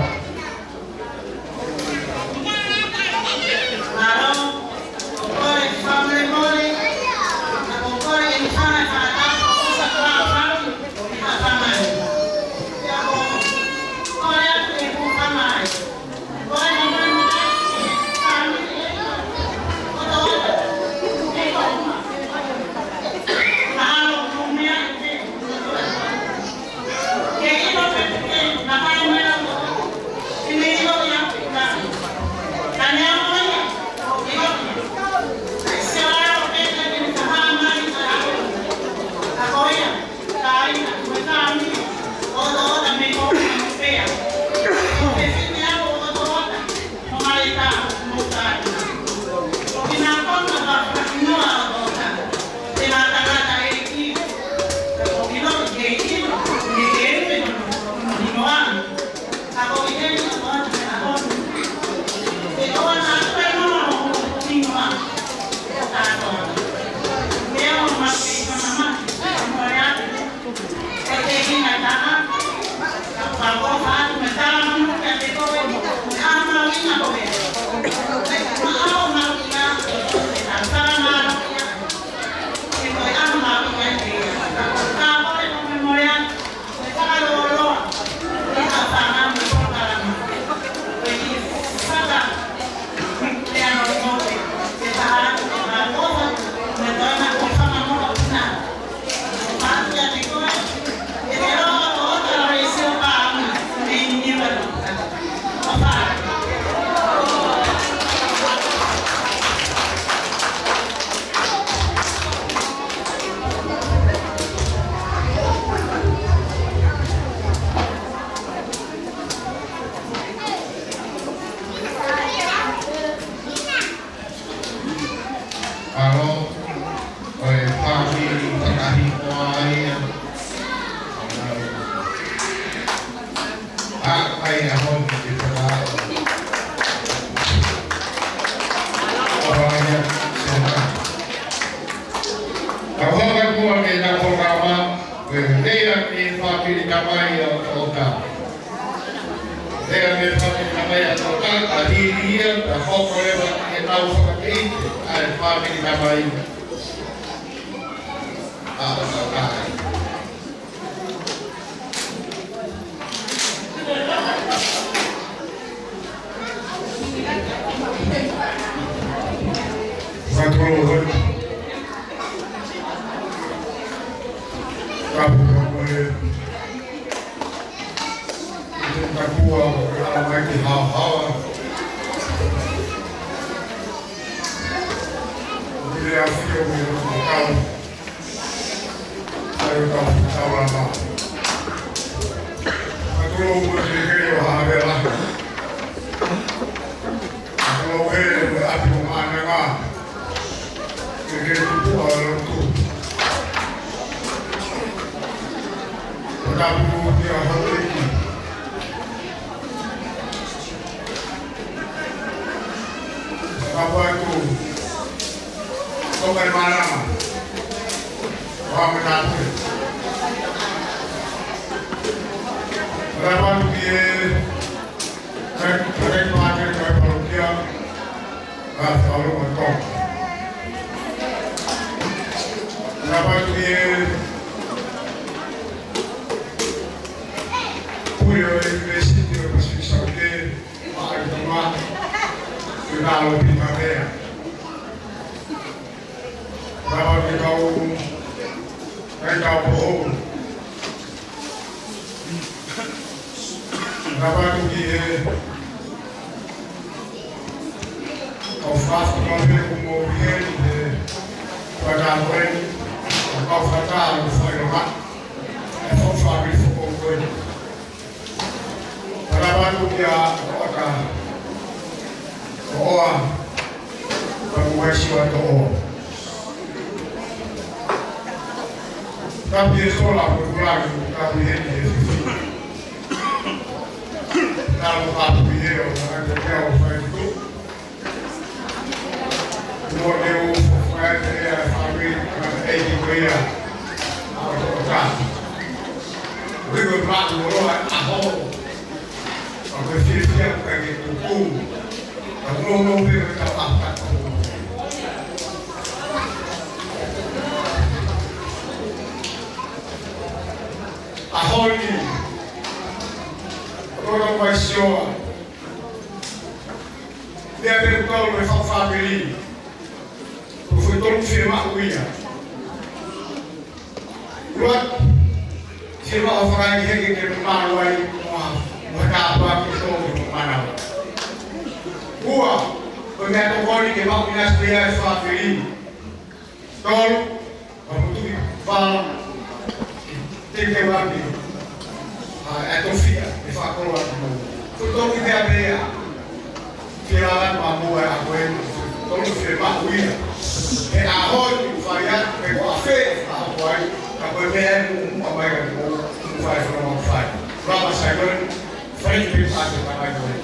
Mālō. Mālō, ko e fāmili Takahikoa ia. ʻA, ʻai a honi ki Takahikoa. ʻO ia, sena. Ka hanga kuo ke na polokalama, ko e lea mei he fāmili tamai ʻa Toketā. Lea mei he fāmili tamai ʻa Toketā, ka hili ia, ka hoko leva ke nau fakakeite ʻa e fāmili tamai ʻa Toketā. Fakatolo, fakatolo. Kapu, kapu, e. Te kapua, ʻo ala mai ki haohaoa. Mire a fio mo kau. Ai o kau, kau lama. Fakatolo mo te kei o ha vela. Fakatolo e mo atu mo ananga. Ke ke tupu a lotu. Fakatapu ki a Hauiki. Fakatapu atu. Toka e malama. Wa me tapu. Fakatapu atu ki he, kai, kai pātele, kai palokia. Ka falo ma tō. Fakatapu atu ki he pule ʻo e University ʻo e Pasifiki Saute, ʻa e tama, ki lalo pi kavea. Fakatapu atu ki he kau, kai kau poho. Fakatapu atu ki he kau fakafofonga pē kuo mou ʻi heni he fakatapu eni, ʻa e kau fakataha ʻo e fai loma. ʻE fai Kapi e sola ko tulaki, kapi heni e fifi. Talo kapi e o, na te ke o fai tu. Mo te u fai te ia fami, na te ki ko ia. A o ka. Ui ko ma ko lo a ho. A ko fifi a ka ke tuku. A no no pe ka a ka. ʻAho ni, ko e Loʻau Maisioa. Meʻa pē ʻoku tau ʻi he fakafāmili. Ko e foʻi tolu fiemaʻu ia. Ua, fiemaʻu fakaʻekeʻeke ke malu ai mo ha, mo ha tāpuaki ke tō ki he manava. Ua, ko e meʻatokoni ke maʻu ʻinasi pē ia ʻe he fāmili. Tolu, ʻa e motuʻi pala, ke, ke, ke waki, ʻa e tofiʻa, ʻe fakakoloa ki mou. Ko e tolu ia pē ia. Ke lava ma mua ʻa koe, tolu fiemaʻu ia. He ʻaho ni ʻoku fai atu, he ko e fē, ʻa koe, ka ko e meʻa ʻoku muʻa mai ka mou, ʻoku fai, fai, fai. Lava Saione, fai pē ʻa e tamai koe.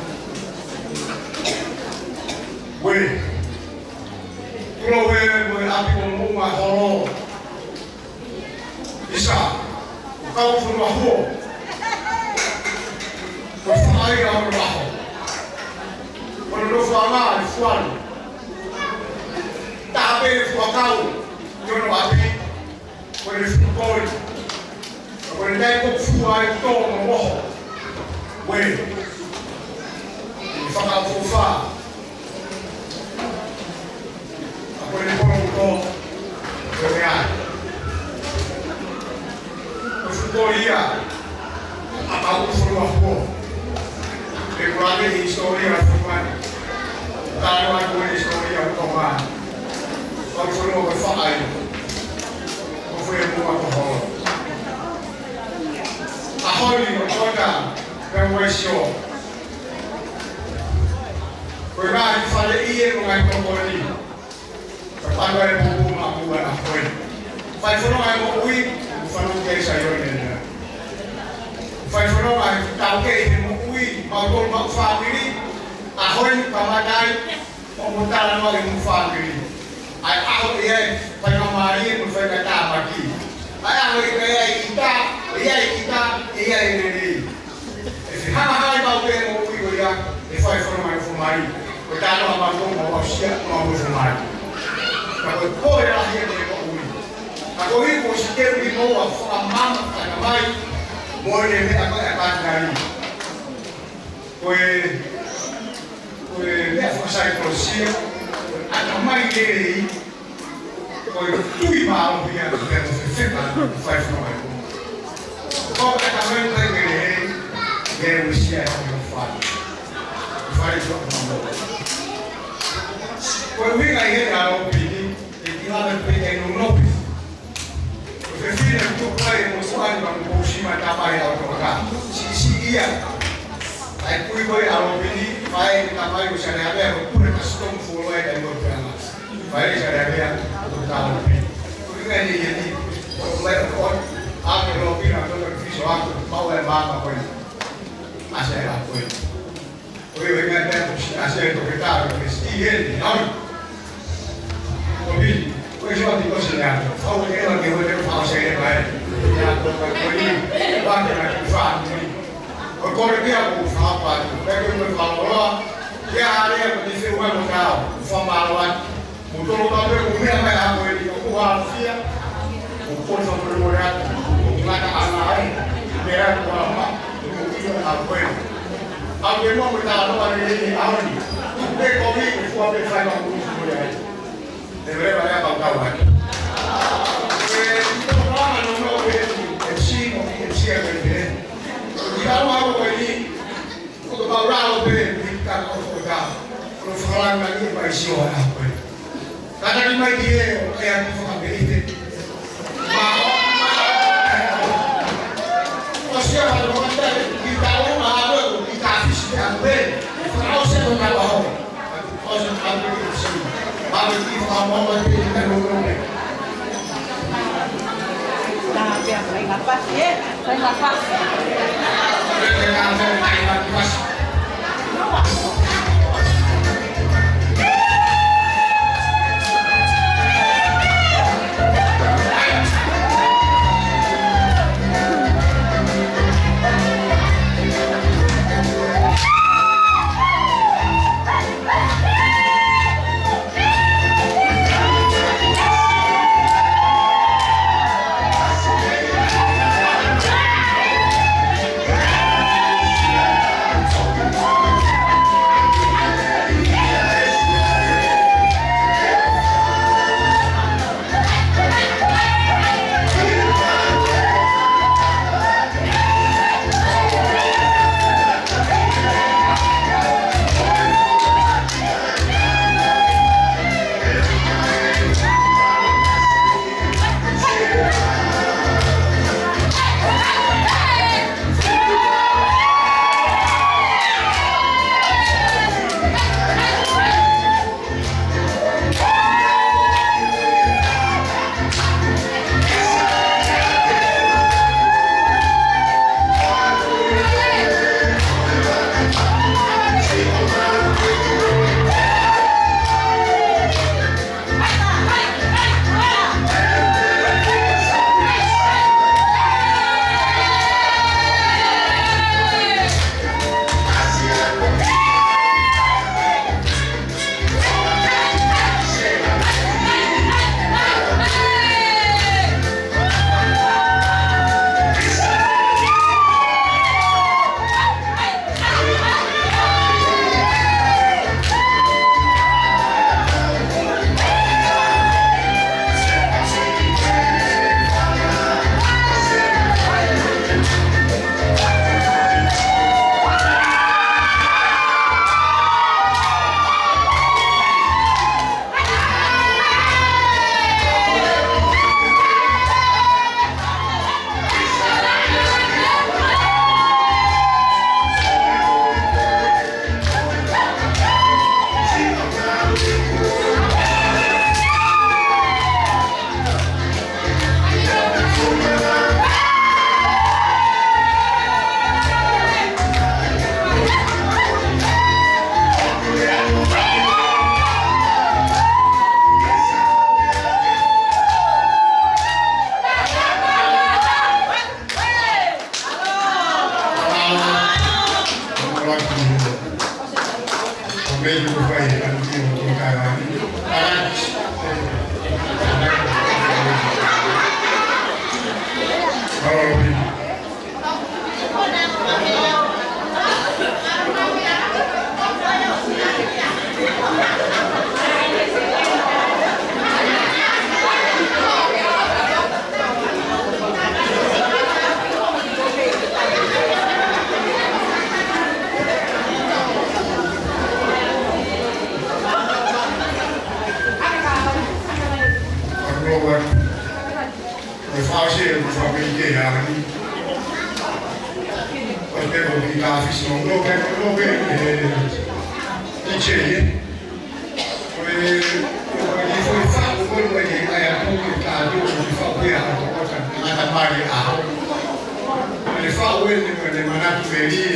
Ue. Tulo ue mo e ʻapi ko Moʻunga Holo. ʻIsa, kau fonua huo. Ko e faʻahinga ʻo e ʻaho. Ko e nofo ʻa e fualu. Taha pē fuakau, ʻi hono ʻapi. Ko e fuʻu koli. Ko e nai ko fua ai tō mo moho. Ue. ʻI fakaʻofoʻofa. Ko e polo ko. Ko e ai. Ko e fuʻu koli ia. ʻA kau fonua huo. Ke kula ke hisitōlia ʻa Tonga ni. Talo atu e hisitōlia ʻa Tonga. Kau fonua ko e faʻahinga. Ko e fuʻu muʻa ko Holo. ʻAho ni ko e kota, pea Maisioa. Ko e ngaahi fale ʻi he ngaahi tokoni. Ka panga e pupu ma mua na koe. Fai fononga e moʻui, ʻoku fanongo ki ai Saione nea. Fai fononga e tau ke he moʻui, mautolu maʻu fāmili, ʻaho ni kamata ai, ʻo mo talanoa ki homo fāmili. ʻA e ʻaho ʻe ʻi ai, fai ka mālie, mo fai ka tāmaki. ʻA e ʻaho ʻe ʻi ai ʻita, ʻe ʻi ai ʻita, ʻe ʻi ai lelei. ʻE fehangahangai maʻu pē moʻui ko ia, ʻe fai fononga ʻo fomai. Ko e talanoa mautolu mo aʻusia mo fomai. Ka ko e poʻuli lahi ʻo e moʻui. Ka ko e hiko si ke ui mo ua fakamama, fakamai, mo e meʻa ko e ʻapatinai. Ko e, ko e meʻa fakasaikolosia, ko e ʻatamai lelei, ko e tui mālohi atu pea mo fefeka, fai fononga ʻi ai. Ko e ʻatamai lelei, ke uesia e fai. Fai fononga. Ko e ʻuhinga ʻi he ʻalopini, ʻe ki lava pē ke nonopisi. Ko e fefine tuku ai mo suani ma mo si ma tamai ʻa ʻOtoʻota. Siʻisiʻi ia. ʻA e kui ko e ʻalopini, fai e tamai ʻo Saleapea, ko e pule kasitomu fuoloa e taimi ʻo Puleʻanga. Fai e Saleapea, ʻo ta ʻalopini. Ko e ʻuhinga ʻeni ʻi heni, ko e ʻuhinga ʻo, ʻa e ʻalopini, ʻa e toka fiso aku, mau e māmā ko eni. ʻAsi ai ʻa ko eni. Ko e ʻuhinga ia ʻoku ʻasi ai ʻa e toketā, ko e ʻi heni, ʻalu. Ko Pili, ko e sio atu ko Seleato, fau e ʻela ke ue te fau se e mai. Ia ko e ko ni, ua ke na ki fa ni. Ko e kore pia ko fa pa tu, pe ko e ko fa loa, ia ale ko ni se ua mo tau, fa ma loa. Mo tolo ka pe ko mea mai a ko e ni ko ua fia. Ko ko fa ko mo ya, ko ngata ana ai, mea ko ama, ko ina a ko e. Au ke mo ko ta no a ni ni a ni. Pe ko mi ko fua pe fai ma ko ko ya. E vere vale a kau kau ai. E, ko ma no no pe, e si, ko e si a pe pe. Ki a ma ko e ni. Ko e mau lalo pē, ni ka ko ko ka. Ko e fakalanga ni mai si o ana koe. Ka ta ni mai ki he, ʻo e atu fakapeite. Ma o, ma o, ʻo sia ma o ta, ni ka o ma o, ni ka fisi te atu pē. Ka o se ko ka o. ʻO sia ma o, ma o ki fakamomo te ni ka no no pē. Ko e fakaʻosi ʻeku fakamolemole ki he ʻaho ni. ʻOsi pē ko e kiʻi kāfisi nono pē, nono pē, ē, ʻi he, ē. Ko e, ko e kiʻi foʻi faʻu ko ē ʻoku ʻai atu ke kātaki ʻo kiʻi faʻu pē ʻa e tokota, ngata mai ʻaho. Ko e faʻu ē ʻoku ne manatu melie,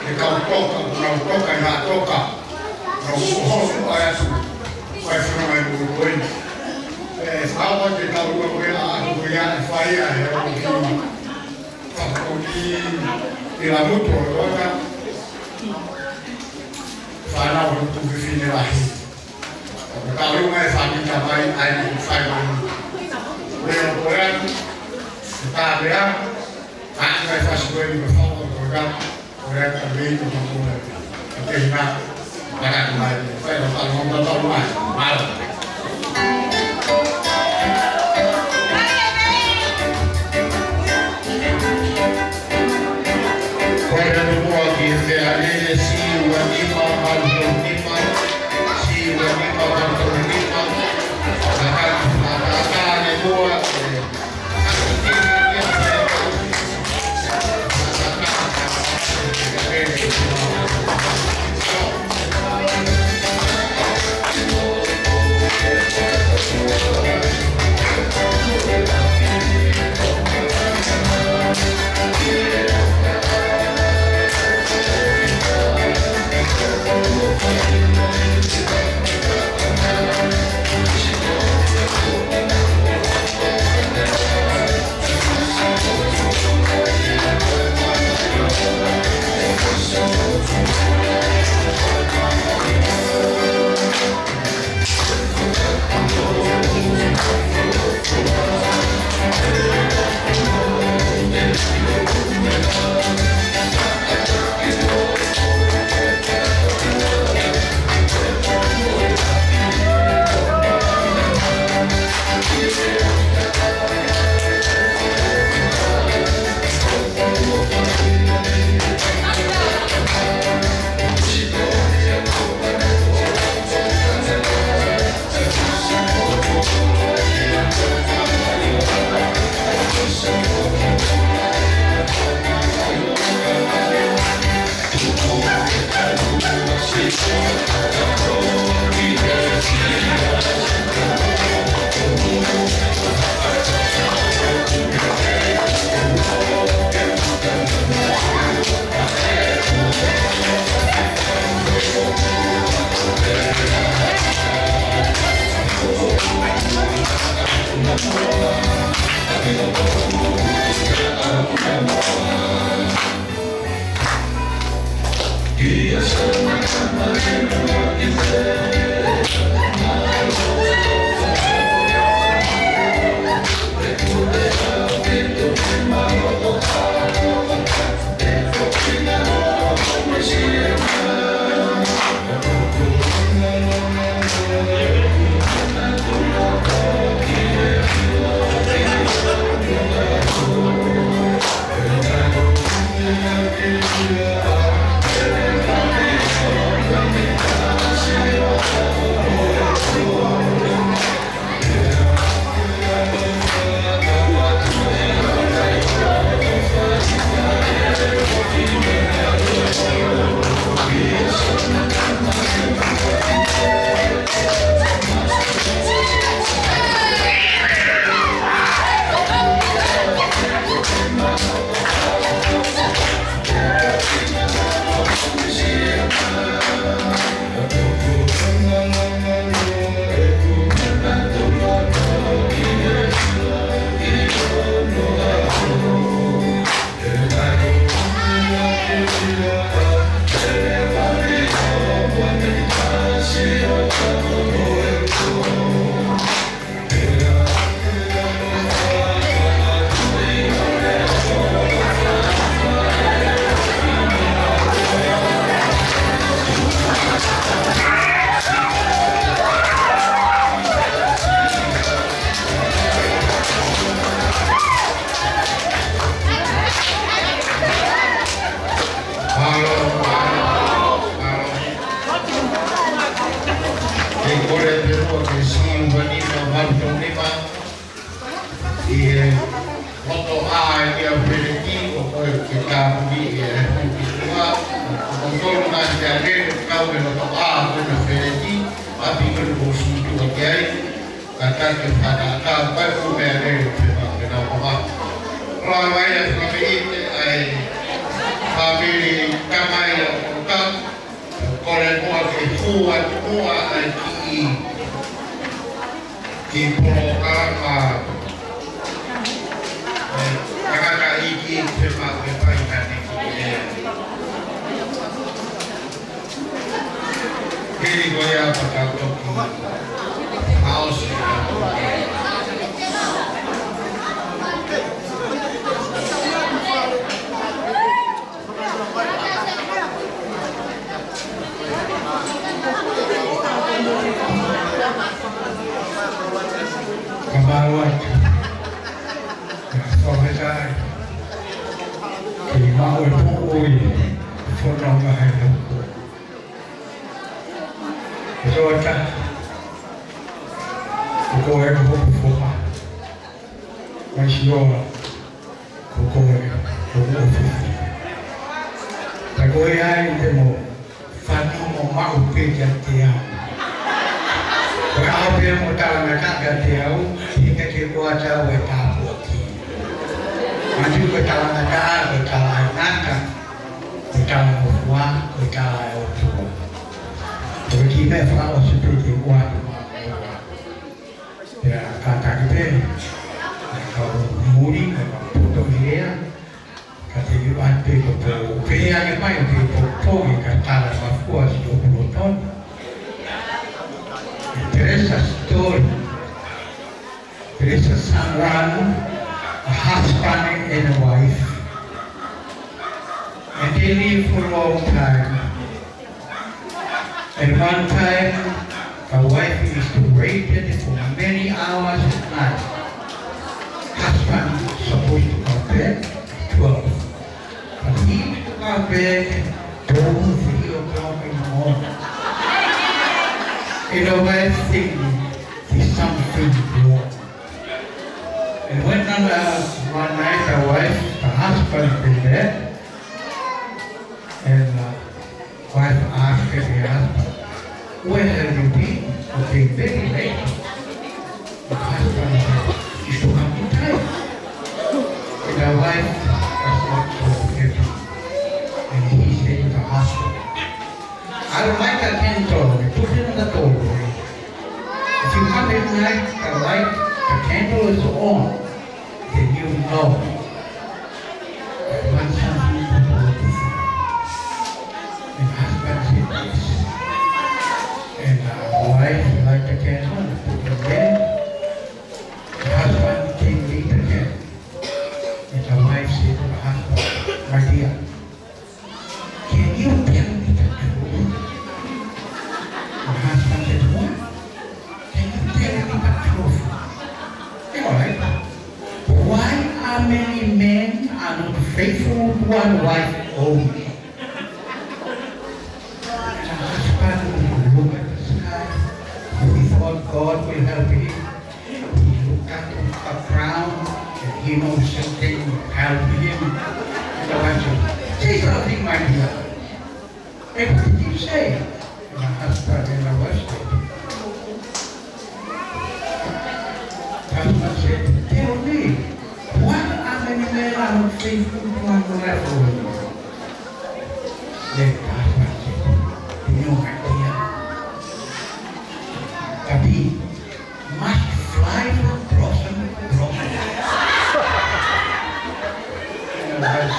ke kau toka, kau toka, ʻi ha toka. Kau hoso ʻai atu. Fai fana mai mo ko ē. Ē, faʻu atu ke kau ua ko ē ʻa atu ko ia ʻe fai ʻa e ʻaho ki. Fakamolemole ki he ʻila motu ʻo e tokota. Fānau ʻo e tuofefine lahi. Ko e kaulunga e fāmili tamai ʻa ia ʻoku fai mai. Ko e ʻaho ko ē atu. Ko e tāpea. Ka ʻi ai e fasi ko eni ko e fakamolemole ko e ka, ko e ka mei ko e ka ko e ka. Ko e ka, ka ka mai, fai ka ka ka ka mai. Mālō. Ko e ka tuku ʻaki he meʻalele, si ua nima, malu tolu nima, si ua nima, malu tolu nima. Ka ka, ka ka, ka ka, ne mua, ē, Ka puni e hui ki tua, ko tolu ngaahi meʻa lele, kau e loto ʻā, ko na feleti, ʻapi ko na mōsītuʻa ki ai, ka taki fana ka, ka ko e meʻa lele, ke ma, ke na mama. Rā mai a fakameʻite ai, fāmili, ka mai a, ka, ko le mua ke fua, mua ai ki i. Ki polokalama, eh, tangataʻeiki ke maʻu e paʻanga ni ki he. Hili ko ia pea tau toki. Aosi. Ka mālō atu. Fakafetaʻi. Ke maʻu e puʻu ʻi he fononga he hoko. Ko e ota. Ko e hopo foha. Mai Siola. Ko koe, ko koe. Ka ko e ai te mo fanongo maʻu pē kiate au. Ko e ʻaho pē mo talangataʻa kiate au, ʻikai ke ʻoatu au e tāpuaki. Manatuʻi ko e talangataʻa, ko e tala ʻa e ngata, ko e talangofua, ko e tala ʻa e ʻOtua. Ko e kiʻi meʻa fakaʻosi pē ke ʻoatu maʻu. Pea kātaki pē, ʻa e kau muli, ʻa e kau poto ʻi hea, ka te u ʻai pē ko pō, pē ange mai, pē pō, pō, ʻi ka tala mafua si o pulotoni. There is a story. There is a someone, a husband and a wife. And they live for a long time. And one time, the wife is waited for many hours at night. Husband supposed to come back at twelve. But he didn't come back till three o'clock in the morning. And the wife thinking, "There's something wrong." And when, uh, one night the wife, the husband came back, and, uh, wife asked the husband, "Where have you been? You came very late." The husband said, "It's to come to time." And the wife was not so happy. And he said to the husband, "I'll light a candle and put it in the doorway. If you come at night, the light, the candle is on, then you know." One something to do with this. And husband said, "Yes." And, uh, wife light the candle and put it there. The husband came later again. And the wife said to the husband, "My dear, can you tell me the truth?" The husband said, "What? Can you tell me the truth?" All right. Why are many men are not faithful to one wife only? The husband looked at the sky. He thought God will help him. He looked at the ground, and he knows something help him. The wife said, "Say something, my dear." "Hey, what did you say?" My husband and I was dead. Husband said, "Tell me, what are many men are not faithful to one wife only?" Then husband said, "You know, my dear, Kapi, must fly from blossom to blossom." And I was,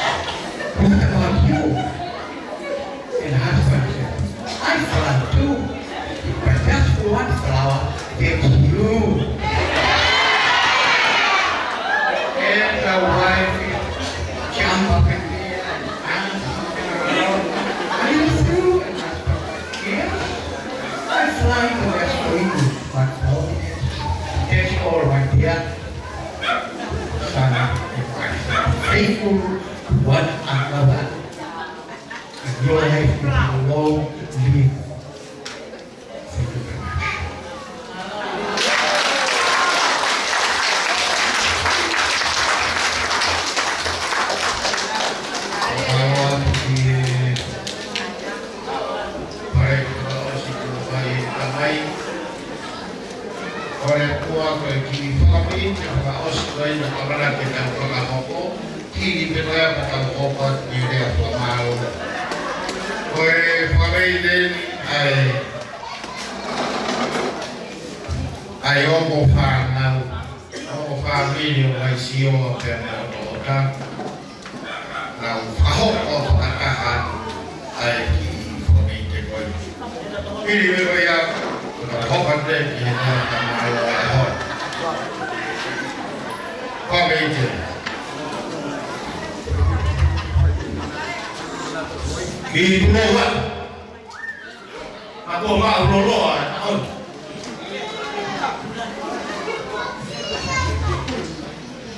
"What about you?" And husband said, "I fly too, but just one flower, that's you." And the wife jump up and dance and around. "Are you through?" And husband said, "Yes, I fly the best for you, but for that's all, my dear." Son, faithful to one another. And your life will be long lived. Thank you very much. Ko ia kapau naʻa ke tau fakahoko, hili pē ko ia ka tau hoko atu ki he lea fakamālō. Ko e fakaveilei ʻa e, ʻa e ongo fānau, ongo fāmili ʻo Vaisioa pea mo ʻOtoʻota. Naʻa ku fakahoko fakataha ʻa e kiʻi fakaveilei ko ia. Hili pē ko ia, ko e hoko atu ki he lea fakamālō ʻa e hoa. Fakaveilei. Ki tuʻa. Naʻa ku maʻu loloa, ʻaho.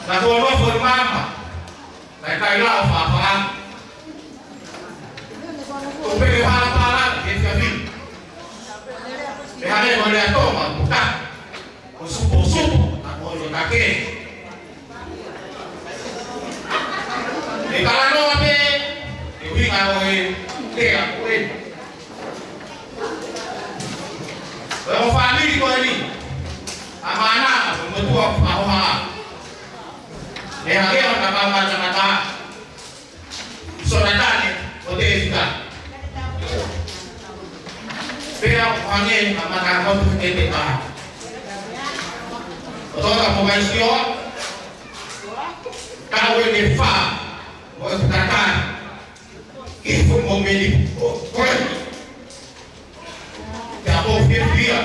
Naʻa ku nofo ʻi māmani. Kai kai lao fafa. Ko peke hala pala ke fiafi. Pe hale mo le atoma puta. Ko supo supo, na ko lo take. E kalanoa pē, e uhinga ʻo e, te a ko e. Ko e ongo fāmili ko eni. ʻA Mana, ko e motuʻa ʻo Fahoha. E hake ʻo na ka ma na ka. Sonatane ʻo Tefika. Pea ʻo hangē ha mata motu ʻe te ka. ʻOtoʻota mo Vaisioa. Kau ʻe ne fā. Mo e tatane. Ke fo mo meni. ʻO, ko e. Pea ʻoku ou fiefia.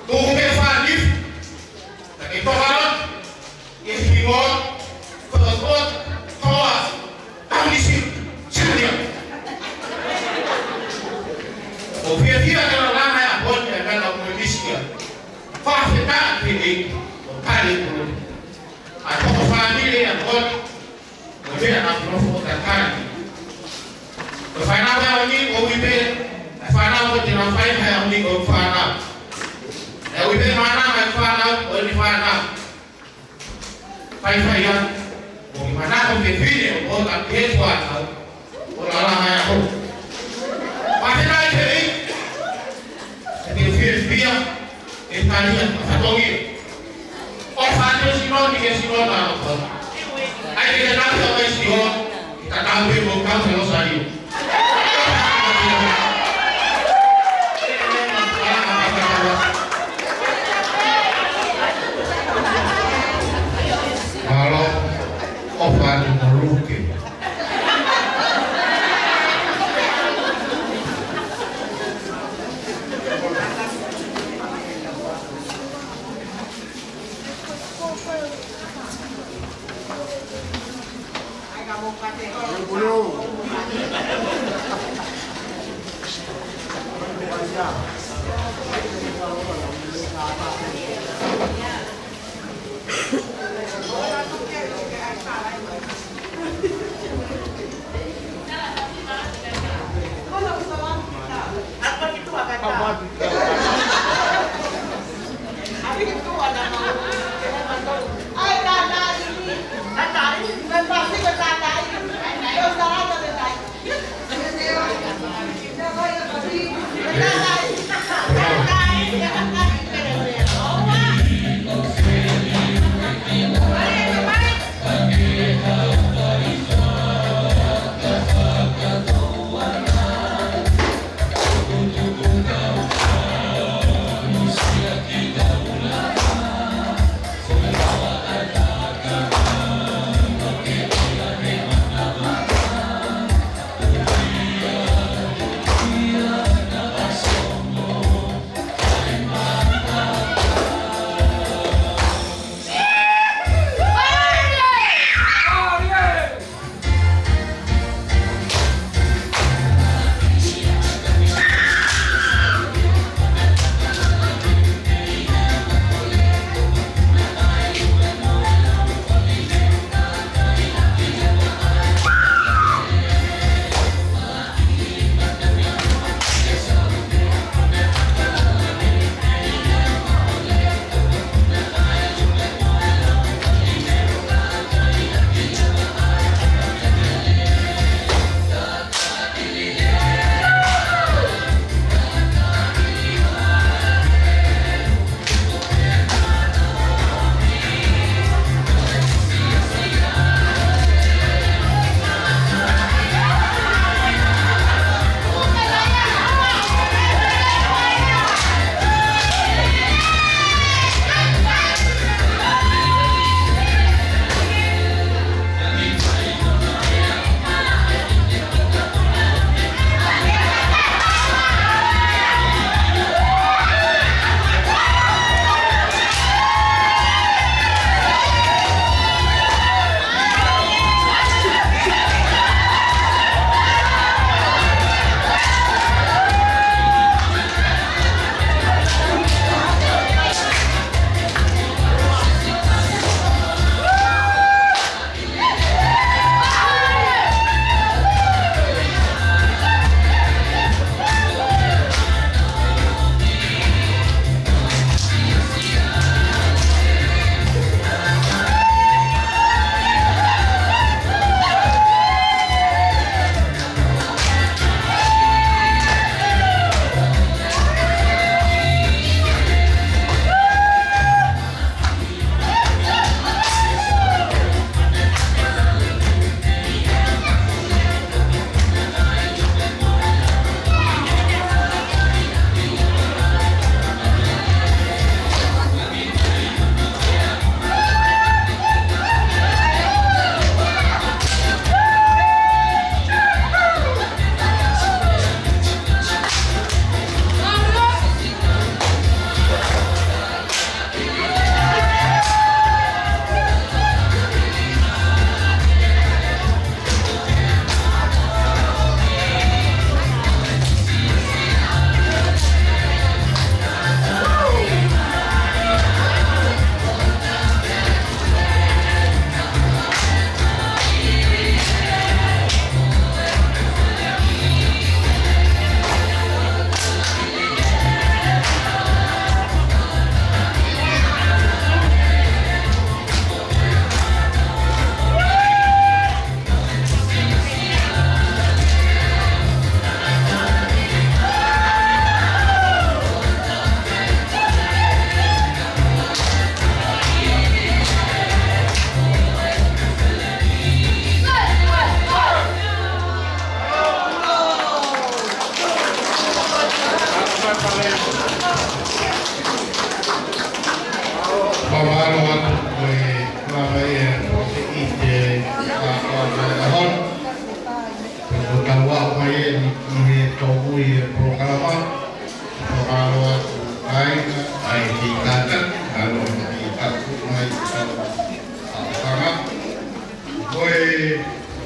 Tuku ke fānif. Ka ke toka loa. Ke hingoa. Kotoa, kotoa. Toa. Taunisi. Senior. ʻOku ou fiefia ke lava mai ʻa Poni ʻa e kata mo e misia. Fakafetaʻi ki he ʻEiki. ʻO kale kuru. ʻA e toko fāmili ʻa Poni. Ko e meʻa naʻa ku nofo ʻo tatali. Ko e fānau ʻa e ʻaho ni, ʻoku ui pē, ʻa e fānau ko te nau fai he ʻaho ni ko e fānau. ʻE ui pē mānava ʻa e fānau, ko eni fānau. Fai fai atu, ʻoku ke manako ke fine, ʻo ka ke fānau, ʻo lala mai ʻaho. Pate nai ke i, ke te fiefia, ʻe tali ʻa e fatongia. ʻOfa atu e sino ni ke sino na ʻo ko. ʻAi ke tau ʻo Vaisioa, ke tau pē mo kau he Losālio. Mālō, ʻofa atu mo Luke.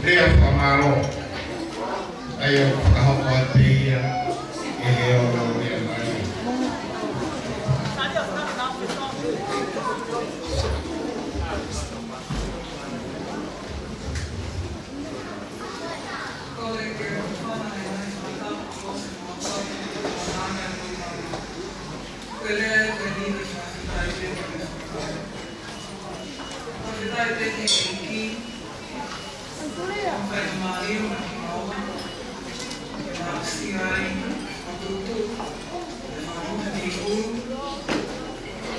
Lea fakamālō. ʻA ia ʻoku fakahoko atu pē ia ʻe he ʻOtua. Fakafetaʻi pē ki he ʻEiki, ʻoku fai mai ʻa e mālō mo e kimaua, ke aʻusia ai ʻa e tutu, ʻa e fakamoʻoni ʻulu, ʻa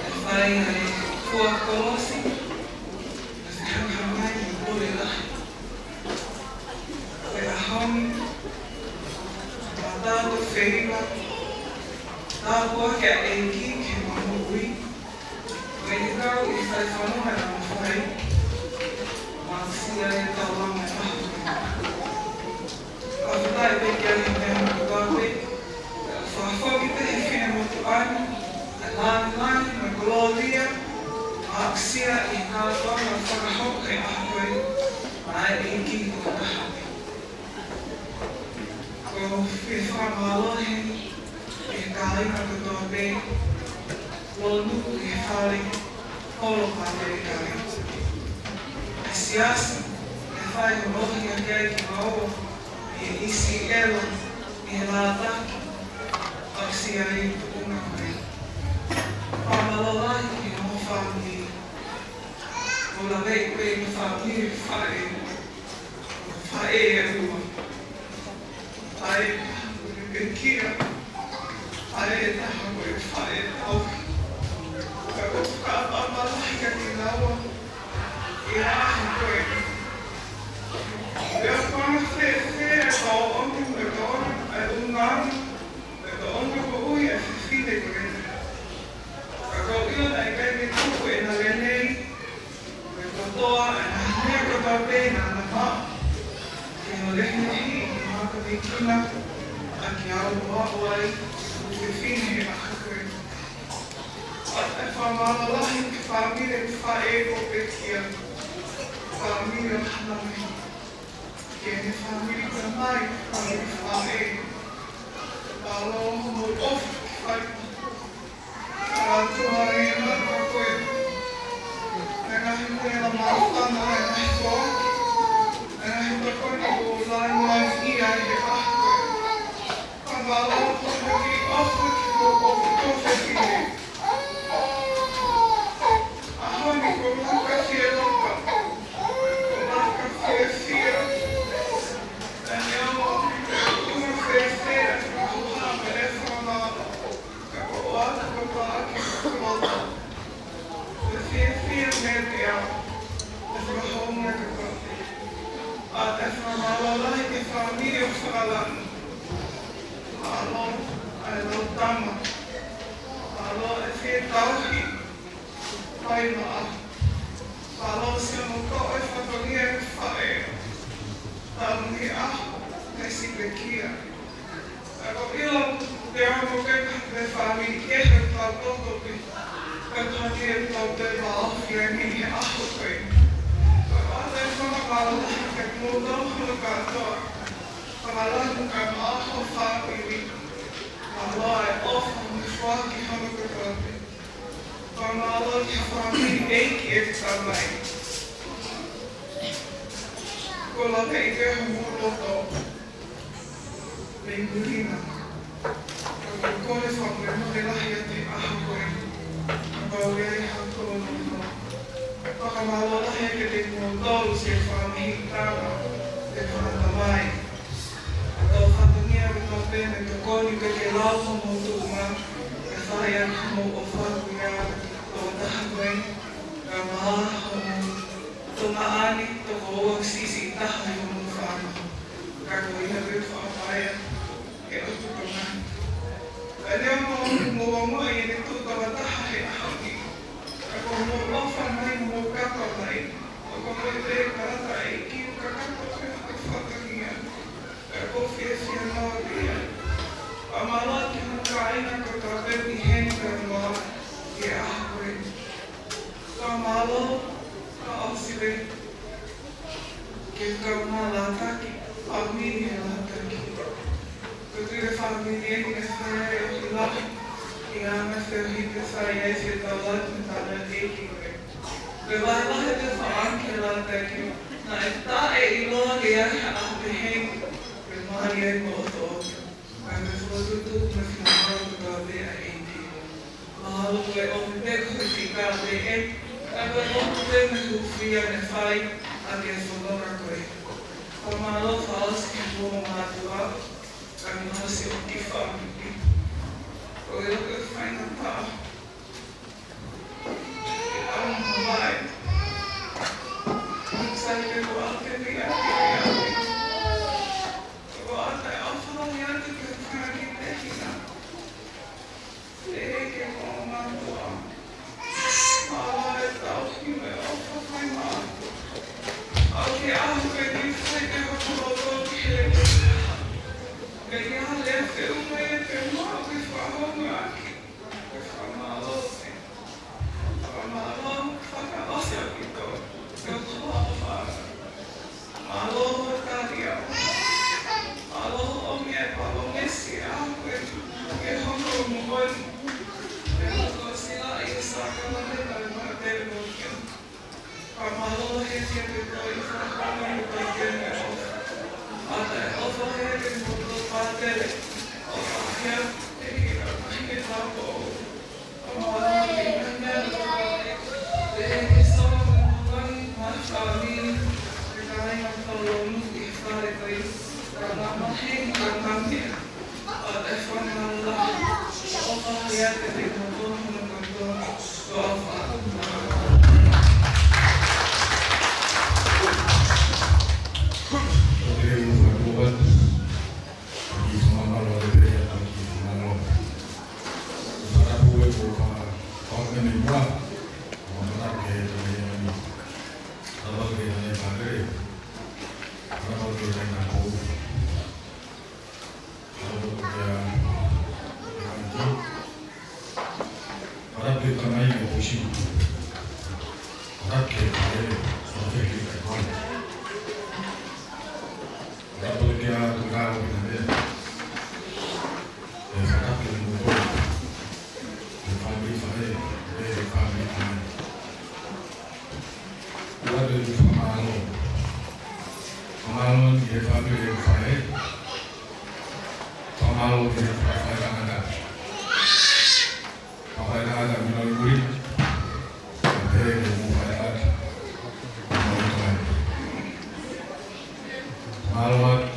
e fai ʻa e fua kolosi, ʻa e fehangahangai mo e pole lahi. Ko e ʻaho ni, ʻoku tau feiva, tāpuaki ʻa e ʻEiki ki heʻetau moʻui, ʻa ia ʻoku ʻi ai e fononga ʻoku tau fai, aʻusia ai ʻetau langa ʻaho. Fakafetaʻi pē ki he ʻAfiona kotoa pē, fakafoki pē ʻe he finemotuʻa ni ʻa e lāngilangi mo e kolōlia, aʻusia ʻi he ngāue ʻoku fakahoko he ʻaho ko eni, ʻa e ʻEiki tokotaha pē. ʻOku ou fie fakamālō heni ki he kāinga kotoa pē, lōnuku ʻi he fale, holo pātele kāinga. ʻA e siasi, ʻa e fai hono ʻohake ʻa e kimaua, ʻi he ʻi Siʻela, ʻi he lātaki, aʻusia ai e tuʻunga ko ē. Fakamālō lahi ki hoʻo fāmili. ʻOku ou laveʻi pē ʻi he fāmili faʻē. Faʻē ʻe ua. Faʻē ʻe taha ko e pekia. Faʻē ʻe taha ko e faʻē tauhi. Ka ʻoku ou fakaʻapaʻapa lahi kiate kinaua ʻi he ʻaho ko eni. Pea ʻoku anga fēfē ʻa e tōʻonga, ʻa e tōʻonga, ʻa e ʻulungaanga, ʻa e tōʻonga moʻui ʻa e fefine ko eni. Ka ʻoku ou ʻilo naʻe ʻikai ke tuku ʻena lelei, mo e kotoa ʻa e ngaahi meʻa kotoa pē naʻá na maʻu, ke ne lehilehiʻi ʻi he mātanikina ʻaki ʻa e ʻaho ʻa e fefine he ʻaho ko ē. ʻOatu e fakamālō lahi ki he fāmili ʻo e faʻē ko pekia, fāmili ʻo Hana Mehi, ki heʻene fāmili tamai, fāmili faʻē. Mālō hoʻomou ʻofa ki he fai. ʻA e tuʻa e mata ko ē. ʻA e ngaahi meʻa māfana, ʻa e ngaahi foaki, ʻa e ngaahi tokoni ʻoku lāngilangiʻia ʻi he ʻaho ko ē. Fakamālō hoʻomou ʻofa ki hoʻomou ʻofefine. ʻAho ni ʻoku ou laka fie loka, ʻoku ou laka fiefia. Naʻe ʻikai ke u ʻilo pe ʻe ʻuhinga fēfē ʻa e fakahohaʻa mo e fakamālō. Ka ʻoku ou ʻoatu kotoa ʻaki ʻa e loto. Ko e fiefia mei he ʻEiki ʻa e fakahounga kotoa. ʻOatu e fakamālō lahi ki he fāmili ʻo Fakalana. Mālō ʻa e lau tama. Mālō e fie tauhi. Fai maʻa. Mālō siʻono toʻo e fatongia e faʻē. Tau mei ʻaho, mei sipekia. Ka ʻoku ou ʻilo, te amo ke ka te fāmili kehe ʻoku tau toto pē. Ka tani e tau te maofi ai mei he ʻaho ko ē. Ka ʻoatu e fakamālō lahi kiate kimoutolu hono kātoa. Fakalana ka maʻa ho fāmili. Mālō e ʻofa mo e foaki hono kotoa pē. Fakamālō ki he fāmili ʻeiki ʻe tamai. ʻOku ou laveʻi pē homou loto. Mei muli na. ʻOku ou kole fakamolemole lahi atu he ʻaho ko eni. Kapau ʻe ʻi ai ha tō loto. Fakamālō lahi kiate kimoutolu siʻi fāmili tama, siʻi fāmili tamai. Tau fatongia ke tau pehē mo e tokoni ke ke lau homou tuʻunga, ke fai ʻaki homou ʻofa ʻoku ʻi ai ʻa e tokotaha ko ē, kae ʻumaʻā homou tuongaʻane, tokoua siʻisiʻi taha ʻi homou fānau. Ka ko ia pē fakapaea, ke ʻoatu ʻa e ʻofa. Ka lea mau mo ongoʻi ʻene tuʻu tokotaha he ʻaho ni. Ka ko hoʻomou ʻofa mai mo hoʻomou kapa mai. ʻOku ou kole pē ke tau ʻEiki ʻo kakato pē ʻa e fatongia. Ka ʻoku ou fiefia noa pē ia. Fakamālō ki hono kāinga kotoa pē mei heni kae ʻumaʻā ʻi he ʻaho ko eni. Fakamālō, fakaʻosi pē. Ki Ke kau mai ʻa Lataki, ʻa Mini he Lataki. Ko e fāmili eni naʻe fai ai e ʻohi lahi, ʻi he anga e feohi pē fai ai e fetaulaki mo e tangataʻeiki ko ē. Ko e vahevahe pē fakaʻamu ki he Lataki, naʻe taʻeʻiloa ke ʻi ai ha ʻaho pehē ni, ke mali ai moʻotoʻoto. Kae meʻa fokotuʻutuʻu mo e finangalo ko e kau veʻe ʻa e ʻEiki. Mahalo ko e ʻomi pē ko e fika pē ē, kae meʻa ʻomi pē mo e hūfia ne fai ʻaki e fononga ko ē. Fakamālō fakaʻosi ki hoʻomou mātuʻa, kae mahalo siʻi kiʻi fāmili. Ko e loto faingataʻa. Fakamālō. Fakamālō fakaʻosi ʻaupito. Ko e ʻofa. Mālō hoʻo tali au. Mālō hoʻo ʻomi e palōmesi ʻaʻaku ke hoko moʻoni. Ke hoko silaʻi e sākalamēniti ʻo e Maʻa Telefoni. Fakamālō he ʻikai ke toe fakahoko e ʻofa. ʻAta e ʻofa he ʻikai ke toe pātele. ʻOfa ia, ʻEiki, ʻa e ʻikai ke toe pō. Fakamālō ki he fāmili ʻo e faʻē. Fakamālō ki he faʻē tangata. Faʻē tangata mino i muri. Pea mo e faʻē tangata. Mālō atu.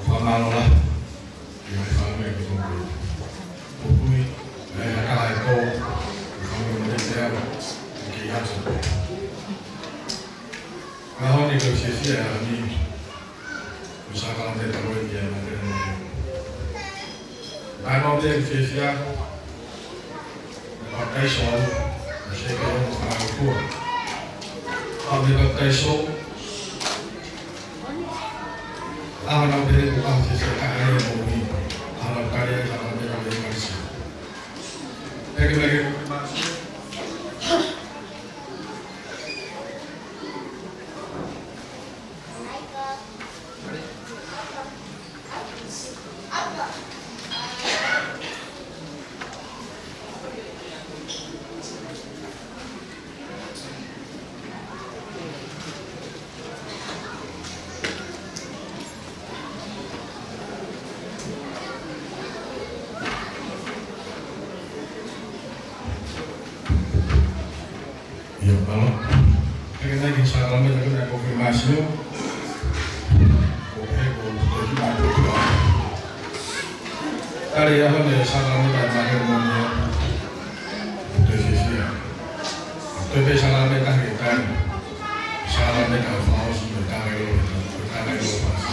Fakamālō lahi ki he fāmili ʻo e Tokoni. Ko e pui, ʻa e haka e tō, ʻa e fāmili ʻo e Tokoni, ʻa e kei atu. Ngā honi ko e fiefia ʻa ni, ʻo sākalamēniti ʻa e Maʻa Telefoni. Ngā honi ko e fiefia, Papitaiso, na se ke o ka tua. Au ne papitaiso. Au na pe ko ka se se ka e mo ni. Au na kare ka ka me ka me ka si. Peke peke. Mālō. Hangē ko e sākalamēniti ko eni ʻa e konifirmāsio. Ko e ko e ki mātou. Tali ʻaho ni e sākalamēniti ʻa e māhina ni. Ko e fiefia. Ko e pē sākalamēniti ʻe taha. Sākalamēniti ʻa e fakaʻosi mo e tākai lō, mo e tākai lō fasi.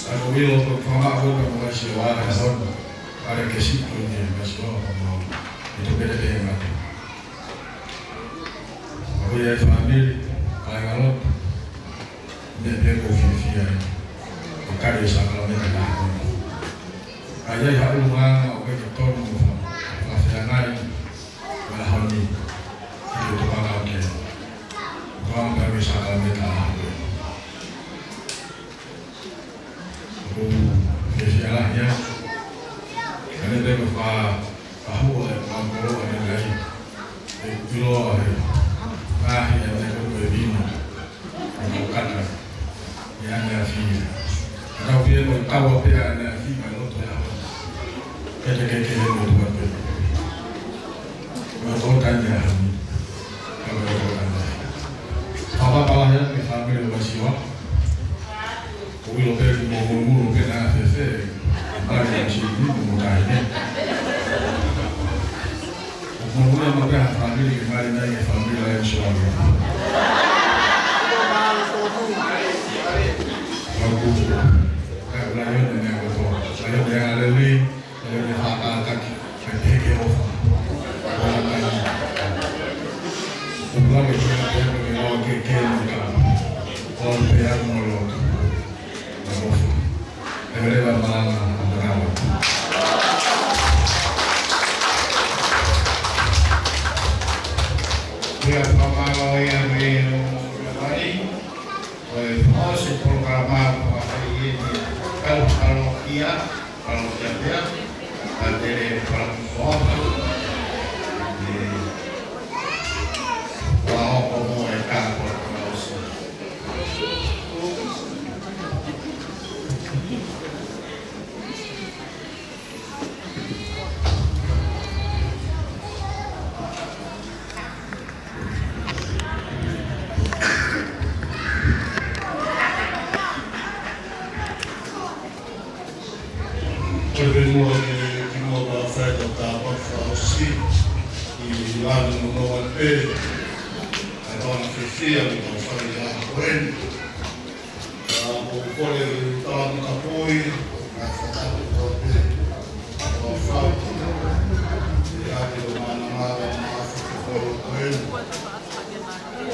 ʻA ia ko e ʻilo ko e fakamaʻa ko e ko e Vaisiua ʻa e ʻaho ni. ʻA ia ke siʻi ko eni e Vaisiua ʻo mau. ʻI he pele pē mate. Ko ia e fāmili, kāingalotu, meʻa pē ʻoku ou fiefia ai, ʻo kau he sākalamēniti ʻa e ʻaho ni. ʻA ia ʻi he ʻulungaanga ʻoku ʻikai ke tonu mo fa-, fakafeangai, ʻa e ʻaho ni, ʻikai ke tokanga au ke, tokanga pē au ki he sākalamēniti ʻa e ʻaho ni. ʻOku ou fiefia lahi ai. Ka ne te ko fa, fa hua e fa koloa ne lai. ʻE ʻiloa he. Lahi e ne ko e vino. ʻE ko kata. ʻE ane a fia. Ka tau pia ko e kaua pea ane a fia ka loto e aho. Ke te ke ke he mo tua pea. Ko e tō tani a hami. Ka ko e tō tani a hami. Papa pala he me fāmili o Vaisiua. ʻOku ʻilo pē ʻoku mo mo mo pē na fēfē, mali na si ni mo mo tahi ne. ʻOku mo mo mo pē ha fāmili ke mali na e fāmili ʻa e Vaisiua. ʻOku, ka ʻoku laione ne ako tō. Laione ʻa Leli. Laione fakatātaki, fai pehē ke ʻofa. ʻOfa mai. ʻOku lave ki he ʻapiako ke lava ke ke mo ka. ʻOfa pē ʻa mo loto. ʻOfa. Leveleva malanga ʻa Manawa. Ia fakamālō ia mei o Manawa. Ko e fakaʻosi polokalama ko e fai eni kau palokia, palokia pea, ka tele palokia. ʻE, ua oko mo e ka ko e fakaʻosi. Ko e pē muʻa ke kimuʻa pea fai ʻetau tāpuaki fakaʻosi ʻi he lanu mo noa pē. ʻA e tau fiefia mo tau fai ʻa ko eni. Ka ʻoku ou kole ke u tala mo kapoi, ngaahi fakatapu kotoa pē. Ko e fau. ʻE ake o mana mara ma afu ke kolo ko eni.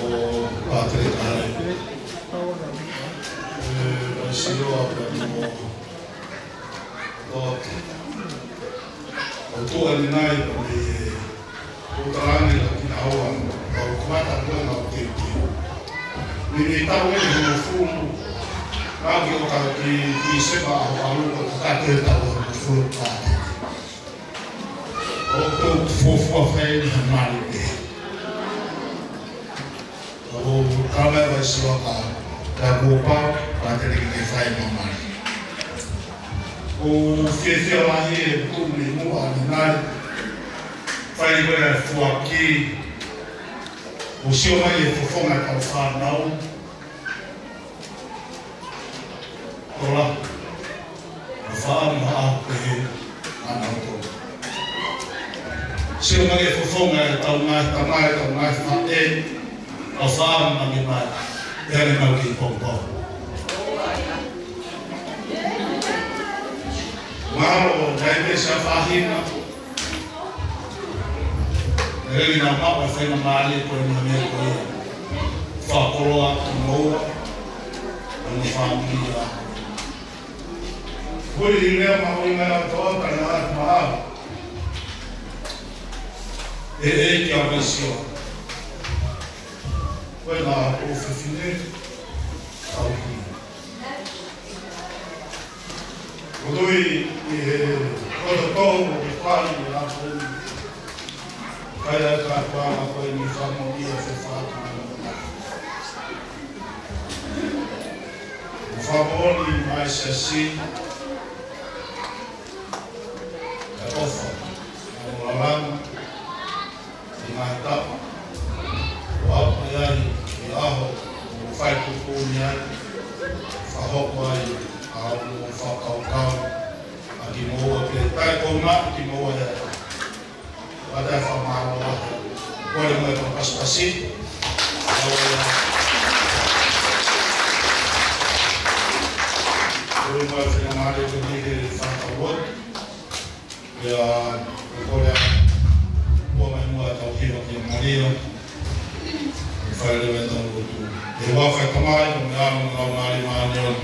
ʻO pātele kale. ʻE, ʻa e siloa pē mo. Ko ʻOtua ni nai pa me ʻo talani la ki na ua, ka ʻo kamata ko na o ke ki. Ni ni tau e ni mo fulu, ka ki o ka ki, ki se pa o ka lu ko ka ke tau mo fulu ka ke. ʻO ko fuafua fai ni ha mali ke. ʻO ka mai Vaisiua ka, ka kuo pau, ka te liki ke fai mamai. ʻOku ou fiefia lahi e tuʻu ni muʻa ni nai, fai ko e foaki, ʻo sio mai e fofonga kau fānau, Tola, ʻo faʻa maha pehē ana o Tola. Sio mai e fofonga e tau ngaahi tamai, tau ngaahi faʻē, ʻo faʻa maha mai, ʻe ane mau ki Pongipongi. Mālō, ngai pē sa fahina. ʻE lelei na maʻu e faingamālie ko eni he meʻa ko ia. Fakakoloa kimoua, mo e fāmili. Ko e lea mahuʻinga ʻa e toa ka na atu maʻau. ʻE, ʻe, kia Vaisiua. Ko e na o fefine, au ki. Ko tui ʻi he koto tō, ko te pali ʻi a koni. Kai a ka kua ma koe ni famo ia fe fatu. Mo famo ni mai se si. Ka tofa. Mo lalama. ʻI ngaahi tapa. Ai, ʻi he ʻaho ʻoku fai tuʻutuʻuni ai, fakahoko ai ʻa hono fakakaukau ʻa kimoua pē, taʻe kona kimoua ia. Fakataha fakamālō lahi. Kole mo e fakapasipasi. Kole, kole mo e faingamālie ko eni ke fakataha. Pea, ko e kole atu, ʻoua mai muʻa tau hiva kia Malia. Fai leva ʻetau lotu. ʻE ʻofa ʻa e Tamai, mo e ʻAlo, mo e Laumālie Māʻoniʻoni.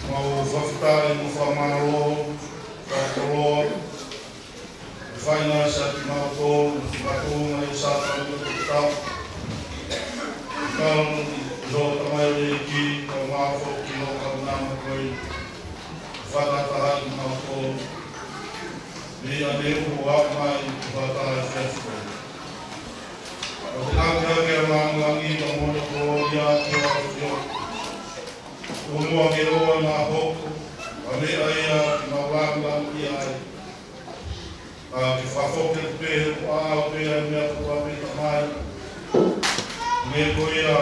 Mau fakafetaʻi mo fakamālō, fakakoloa, ʻi he faingamālie ʻa kimautolu, ʻi he fatongia ʻi he Sāpate ko eni. Kau ni ʻi ho tamaioʻeiki, kau māfoki ho kaunanga ko ē, fakataha kimautolu. Mei ʻanehu ʻo aʻu mai ki he fakataha efiafi ko eni. ʻO te hake hake ʻa langilangi ka mo hono kolōlia ki ho ʻAfio. Ko e meʻa ke ʻoua naʻa hoko, ʻa e meʻa ia ke mau langilangiʻia ai. Ka ke fakafoki atu pē ʻo aʻu pē ʻa e meʻa kotoa pē Tamai. Meʻa ko ia,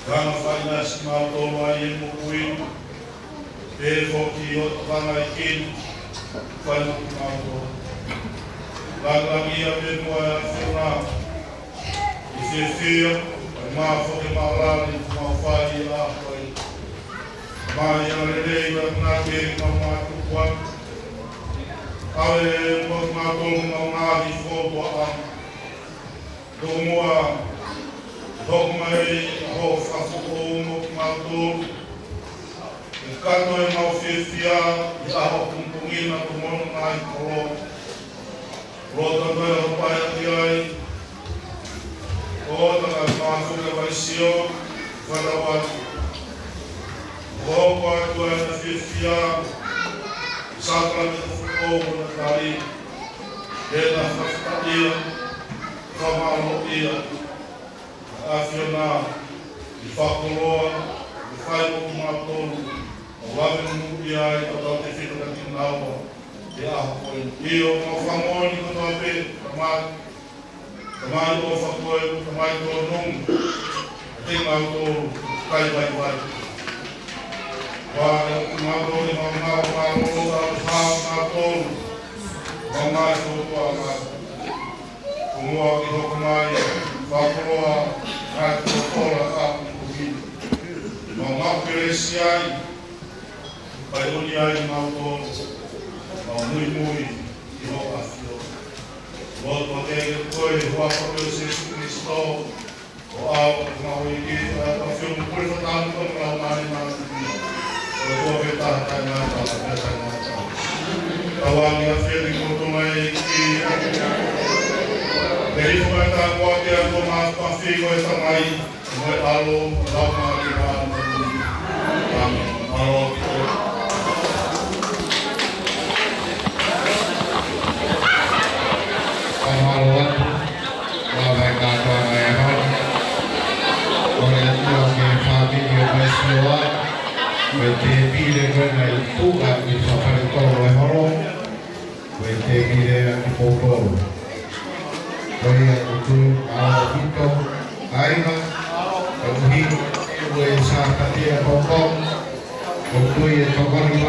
ʻoku hanga ʻo faingamālie kimautolu ai ʻe moʻui. Pehē foki ʻo tokanga ʻi he kini, fai mo kimautolu. Langilangiʻia pē muʻa ʻa e ʻAfiona. ʻI he fiefia, ʻa e mafoke māʻulalo ʻoku mau fai ʻi he ʻaho ko eni. Mai ʻa e lelei ʻa e ngaahi ke mau mātuku atu. ʻAve mo kimautolu mau ngaahi fōtuaʻanga. Tomuʻa, hoko mai ʻa hoʻo fakafoʻou mo kimautolu. ʻE kakato ʻemau fiefia ʻi he ʻaho pongipongi na ko hono ngaahi koloa. Loto ʻa e ʻaho pea ʻi ai, ʻo tau ka mafoke vai sio, fakatauange. Hoko atu ai ʻa e fiefia, sākalameniti foʻou ʻo na tali, ke na fakafetaʻia, fakamālōʻia, ʻAfiona, ʻi he fakakoloa, ʻi he fai mo kimautolu, ʻo lave monūʻia ai ʻa tautefito kia kinaua, ʻi he ʻaho ko eni. ʻIo, mau fakamoʻoni kotoa pē, Tamai, Tamai ʻofa ko e, Tamai tōnounou, ʻiate kimautolu, kae vaivai. Pea ʻoku mau ʻi he mau ngāue mālōlō, ʻa e hā kimautolu, mau ngāue fōtuaʻanga. Ko e meʻa ke hoko mai, fakakoloa, ngaahi folofola ʻa e ʻaho ni. Mau ngāue kelesi ai, paiʻonia ai kimautolu, mau muimui ʻi ho ʻAfio. Lotu atu kiate koe, ʻi he huafa ʻo Sīsū Kalaisi, ʻo ʻAlo, ʻo mau ʻEiki, ʻa e ʻAfio mo e pule fakataha mo e Laumālie Māʻoniʻoni. Ko e ʻOtua pē taha, taʻengata, pea taʻengata. Tauange ʻa e ʻAfio ni ki he koloa ʻEiki. Ke hifo mai ʻa e tāpuaki ʻa e ʻOtua Māfimafi ko e Tamai, mo e ʻAlo, mo e Laumālie Māʻoniʻoni. ʻĀmeni. Mālō ʻaupito. Fakamālō atu. Mālō e kātoa mai ʻa e holo. Kole atu ki he fāmili ʻo Maʻisiua. Ko e tēpile ko ena ʻi tuʻa ʻi he fale tolo ʻo e holo. Ko e tēpile ʻa kimoutolu. Ko ia ʻoku ou tui mālō ʻaupito. ʻAinga. Koeʻuhi ko e Sāpate ʻapongipongi. ʻOku ou tui ʻe tokoni